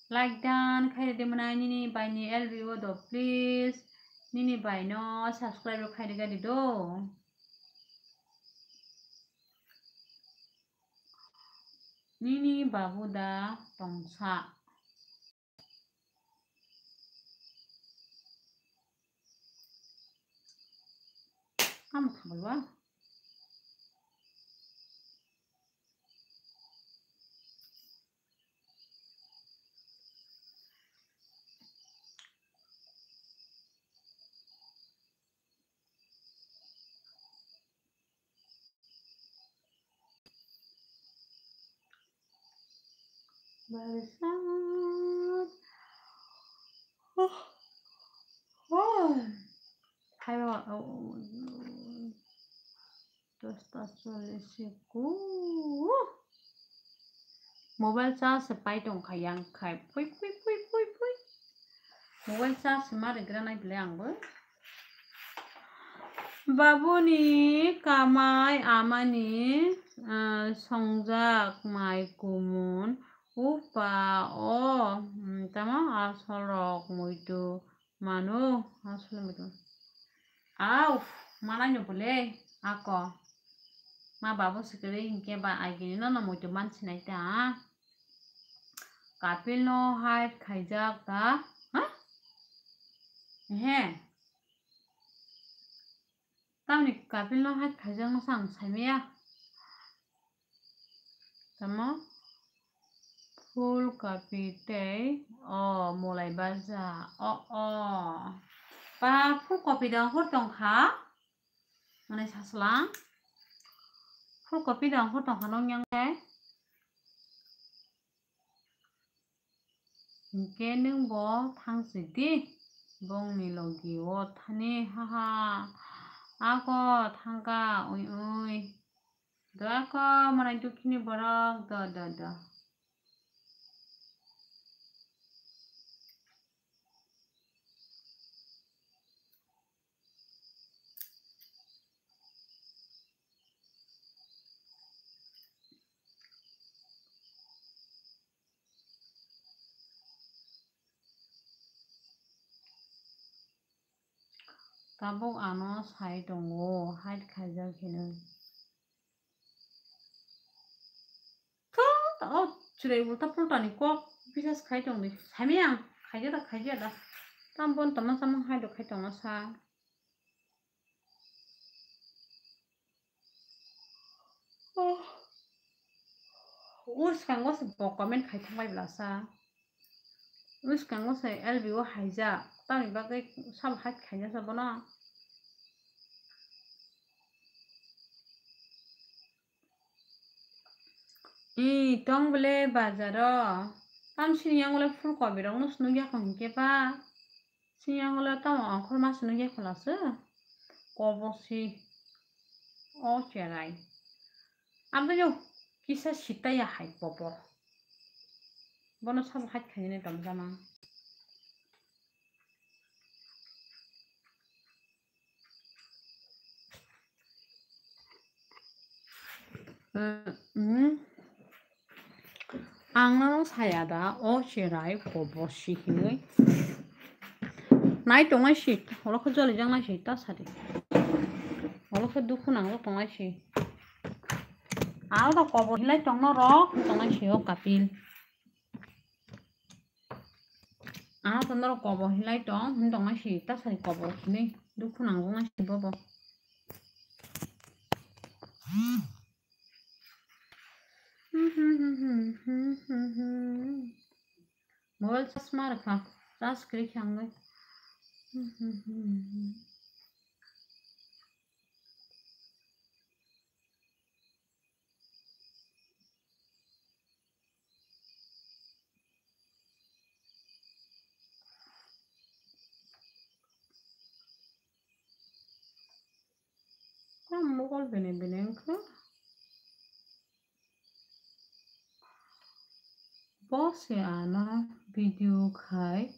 Like dan khai rwdi mwnai nini baini L B o do, please. Nini baino subscribe rok khai rwgani do. Nini babu da tongsa. Amo khabai wa. Barsat. Mobile charge se pai tong kha yang khai. Pui, pui, pui, pui, pui. Mobile charge se ma rigra nai belai ang bo. Babuni kamai amani, ah, songjak mai kumun upa o, hmm, tamo asol rok muitu manu asol muitu. Au, manai no bole ako. Ma babu sikiri hinkhe ba agini no no muitu mansinai ta. Kapil no hide khaijak ta. Ha? He. Tamni Kapil no hide khaijak no sang saimaya. Tamo? Phul kopi tei o molai baja. O, o. Pa phul kopi dang hor tong kha. Mane saslang. Phul kopi dang hor tong kha nong yang tei. Hinkhe nwng bo thang si di, bongni logi o thani, haha, ako thangka, ui, ui. Do ako, manai dukhini borok, do, do, do. Tabuk ano sai tongo, hide khaijak hinwi. Tho, o chwrai ulta pulta ni kok bisas khai tong di. Saimaya ang, khaija da, khaija da. Tam bon tama samung hide khai tongma sa. Oh. O swkango se bo comment khai thang bai bwlasa. O swkango se L B O haijak. Tamni bagwi sabo hai khaijak sa bono. I tong bole bazaro. Tamsini yang bole phul kobi rok no swnwi yakho hinkhe ba. Sini yang le tamo angkhor ma sini ye khwla se. Kobo si. O cherai. Abdo yo kisa sita ya hai popo. Bono sabo hai khaini tong jama. Mm, mm. Ang nono saya da, o cherai kobo si hinwi. Nai tongnai si, oro khe joli jangnai si, ta sadi. Oro khe dukhu nangbo tongnai si. Aro da kobo hinlai tongno rok, tongnai si o Kapil. Ano to norok kobo hinlai tong, hin tongma si, ta sari kobo hinwi dukhu nangjaknai si bobo. Mobile charge ma rwkha, charge kwrwi khe ang bai. Tam mokol bini bini wngkha. Bo se ano video khai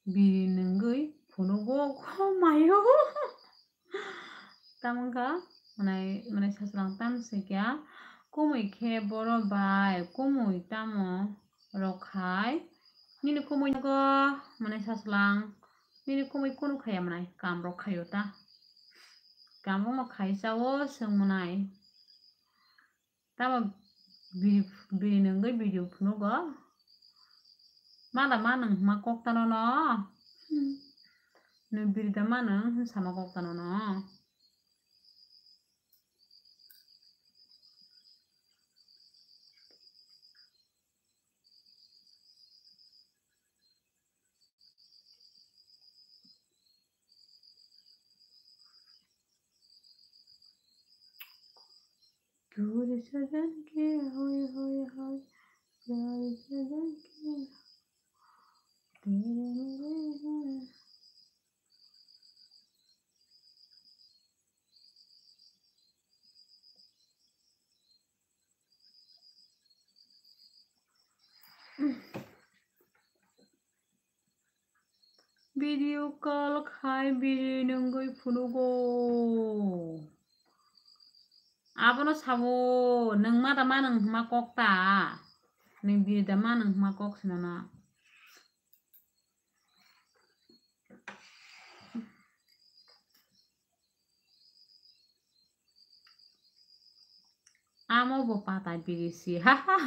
biri nungwi phunugo kho mayo. Tamungkha mwnai, mwnai sachwlang tam sikya kumui khe boro bai kumui tamo rok khai nini kumui nogo mwnai sachwlang nini kumui kunu khaya mwnai kam rok khayo ta kam rok no khai chao chwng mwnai. Tamo biri, biri nungwi video phunugo. Mada manung hwnma kok tano no. Nung biri da manung hwnsa ma kok tano no. Guri sajan ke hoi hoi hoi. Guri sajan ke tere mere hai. Video call khai biri nungwi phunugo. Abono sabo, nwng ma da ma nwng hwnma kok ta? Nwng biri da ma nwng hwnma kok sino na? Amo bo pata biri si, ha ha.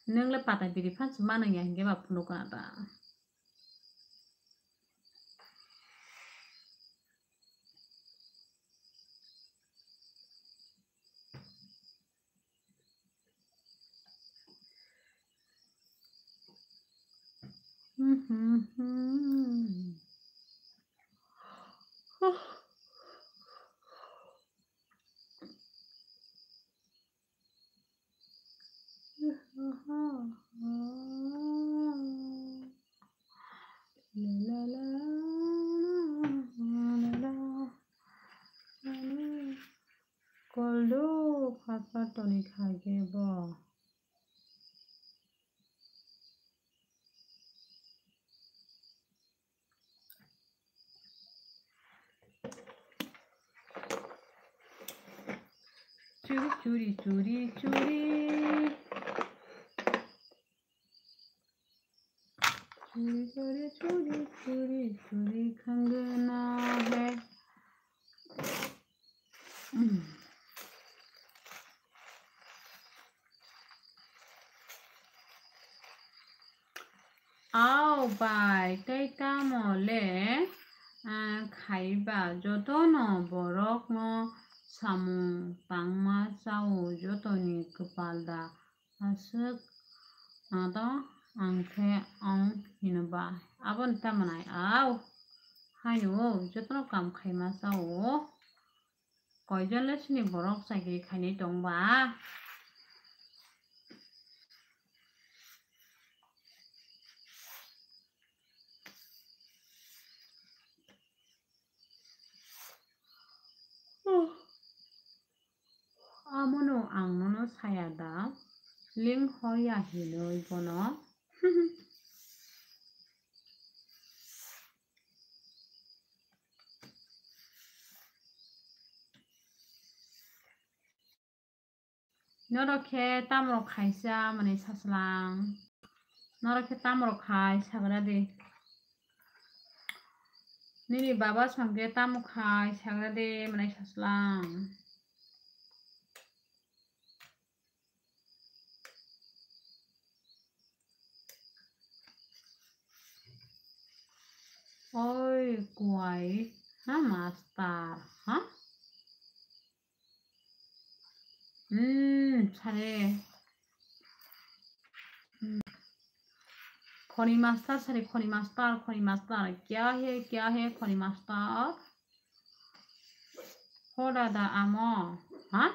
Nwng le pata biri phan se ma nwng ya hinkhe ba phunukna ta. Koldo phatphat toni kha khe bo. Churi, churi, churi, churi. Churi, churi, churi, churi, churi, khangna hai. Au bai, tei tamo le, ah, khaiba jotono borokno samung tangma chao, jotoni kwpal da aswk, ado ang khe ang hino ba. Aboni tamo nai au, haino jotono kam khaima chao. Koijon le sini borok chakri khainai tong ba? Amono ang nono saya da, ling hor ya hinoi bono. Norok khe tamorok khaisa manwi sachwlang? Norok khe tamorok khai sagra di? Nini baba song khe tamo khai sagra di manwi sachwlang? Oi, kuai, ha, master, ha? Hmm, sare. Hmm. Khoni master, sare, khoni master, khoni master. Kya hai, kya hai, khoni master? Hoda da amo, ha?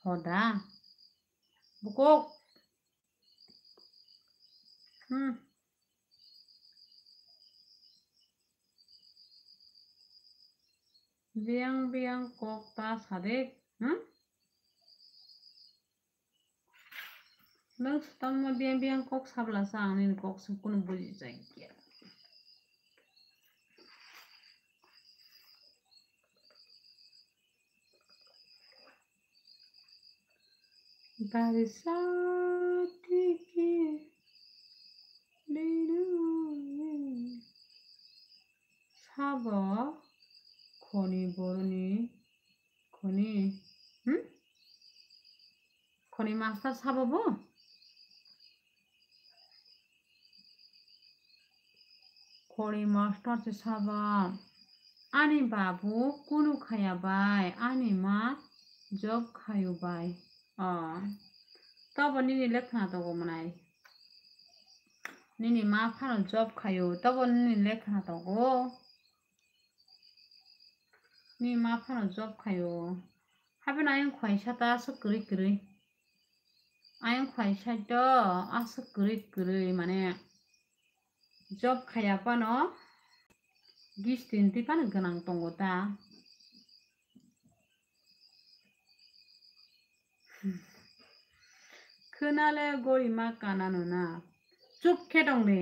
Hoda. Bukuk. Hmm. Biyang biyang kok ta sadik, hmm? Nwng swtangma biyang biyang kok sabla sa ang nini kok se kunu buji chai kya. Barisa tiki linu sabo khoni boroni khoni, hmm? Khoni master sabo bo? Khoni master se sabo. Ani babu kunu khaya bai, ani ma job khayo bai. Oh. Tobo nini lekhna togo mwnai. Nini ma phano job khayo, tobo nini lekhna togo. Ni ma phano job khayo. Hapheno ayang khwaisa ta aswk kwrwi kwrwi. Ayang khwaisa to aswk kwrwi kwrwi, mane job khaya phano gistin twi phano gwnang tongo ta. Khwnale gorima kanano na. chup khe tong di.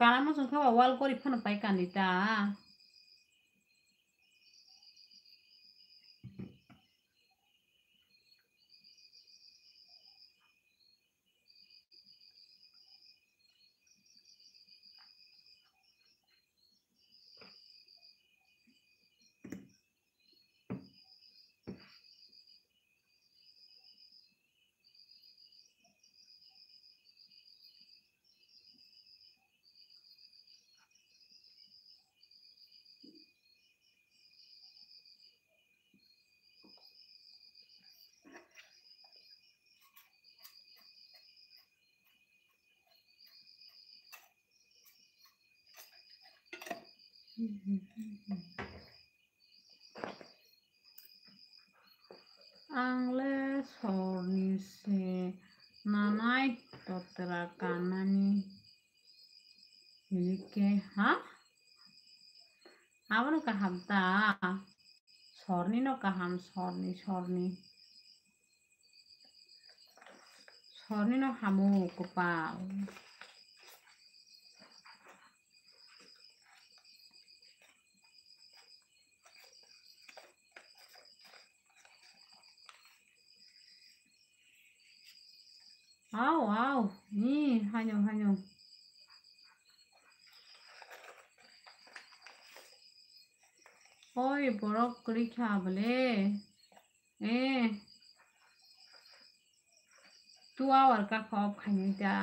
Kana muchung khe ba wall gori phano pai kani ta. Ang le sorni se nanai totra kanani. Hini khe, ha? Abono kaham ta? Sorni no kaham, sorni, sorni. Sorni no hamo kwpal. Au, au. Ni, hanyo, hanyo. Oi, borok kwrwi kha bole. Eh. Two hour ka kha off khainai da.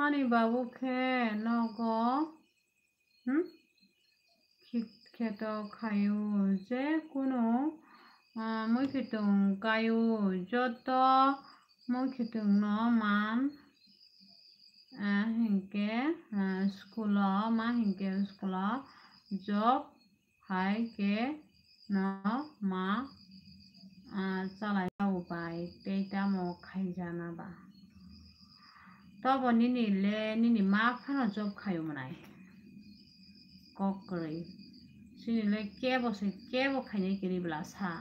Ani babu khe nogo, hmm? Khit-, kheto khaio, je kunu, ah, muikhwtwng kaio, joto muikhwtwngno man, ah, hinkhe, ah, school o, ma hinkhe school o job hai khe no ma, ah, chalai ya upai tei tamo khaijana ba. Tobo nini le nini ma phano job khaio mwnai. Kok kwrwi. Chini le kebo se kebo khainai kwrwi bwla sa.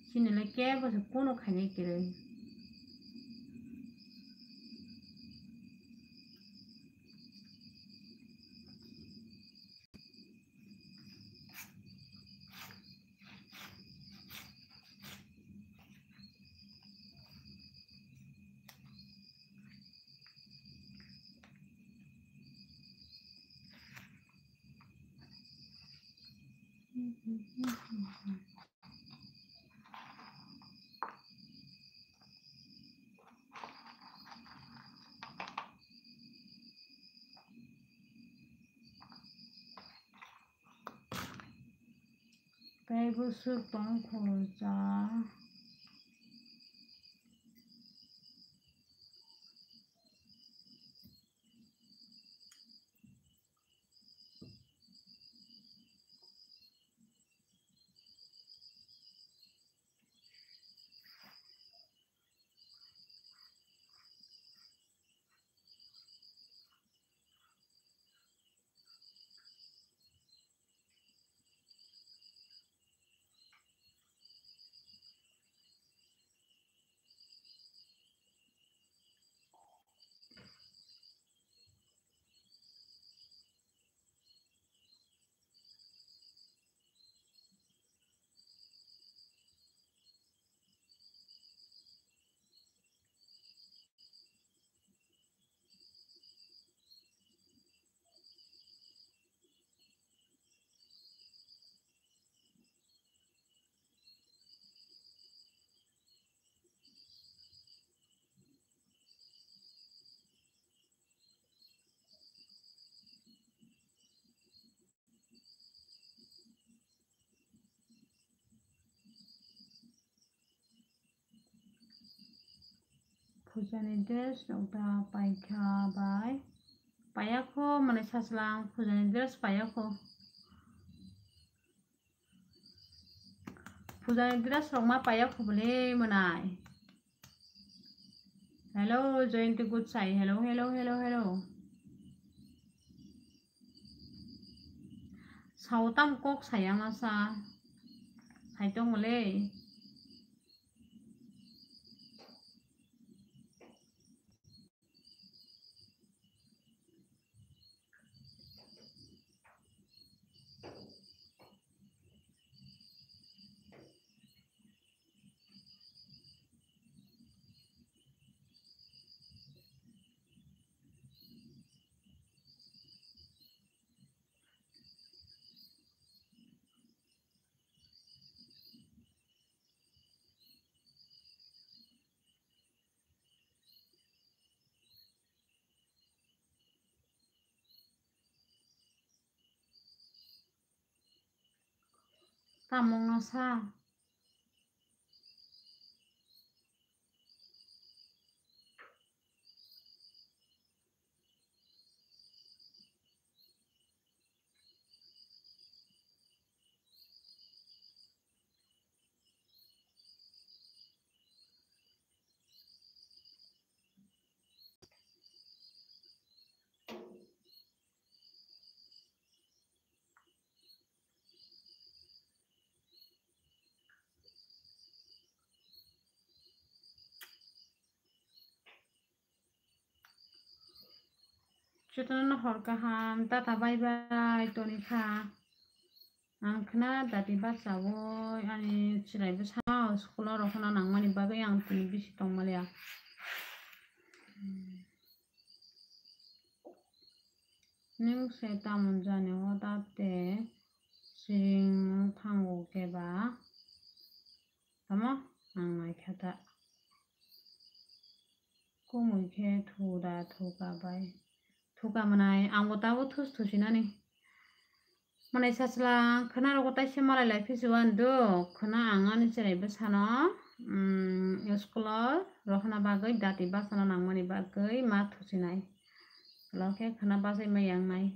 Chini le kebo se kunu khainai kwrwi. Tei bwswk tong kho cha. Pujani dress rok da paikha bai. Payakho, mane sachwlang pujani dress payakho. Pujani dress rok ma payakho bole mwnai. Hello, Jayanti Gutsai. Hello, hello, hello, hello. Sao tam kok sayang asa. Hai tong mole. Tamo wngno sa? Jotono hor kaham, tata bye bye, toni kha. Ang khna dati bachawoi ani chwrai bwsano school o rohorna nangmani bagwi ang tini bisi tongmaliya. Nwng se tamon jani o tate siring thango khe ba? Tamo ang nai kha ta. Kumui khe thu da thuka bai. Thuka mwnai, ang bo tabo thus thusinani. Mwnai sachwlang khna rogo taisa malai lai phisiwan do. Khna ang ani chwrai bwsano, mm, school o rohorna bagwi dati bachano nangmani bagwi ma thusinai. Lo khe khna bachai ma yang nai.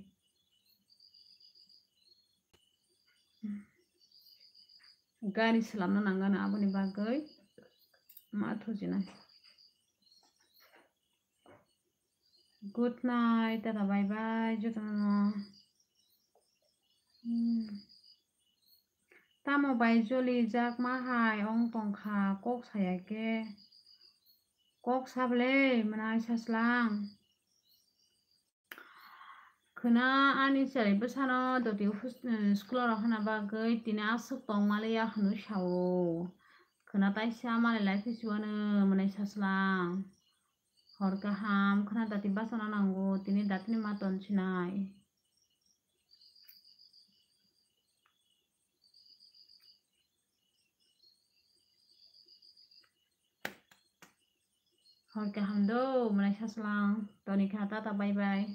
Gari swlamna nangano aboni bagwi ma thusinai. Good night, tata bye bye, jotono. Hmm. Tamo bai joli jak ma hai ong tongkha, kok saya khe. Kok sablei mwnai sachwlang. Khwna ani chwrai bwsano doti office, eh, school o rohorna bagwi tini aswk tongmaliya hwnwi sao. Khwna taisa malai lai phisiwano mwnai sachwlang. Hor kaham khwna dati bachana nango, tini datini ma tonsinai. Hor kaham do, mwnai sachwlang. Toni kha, tata, bye bye.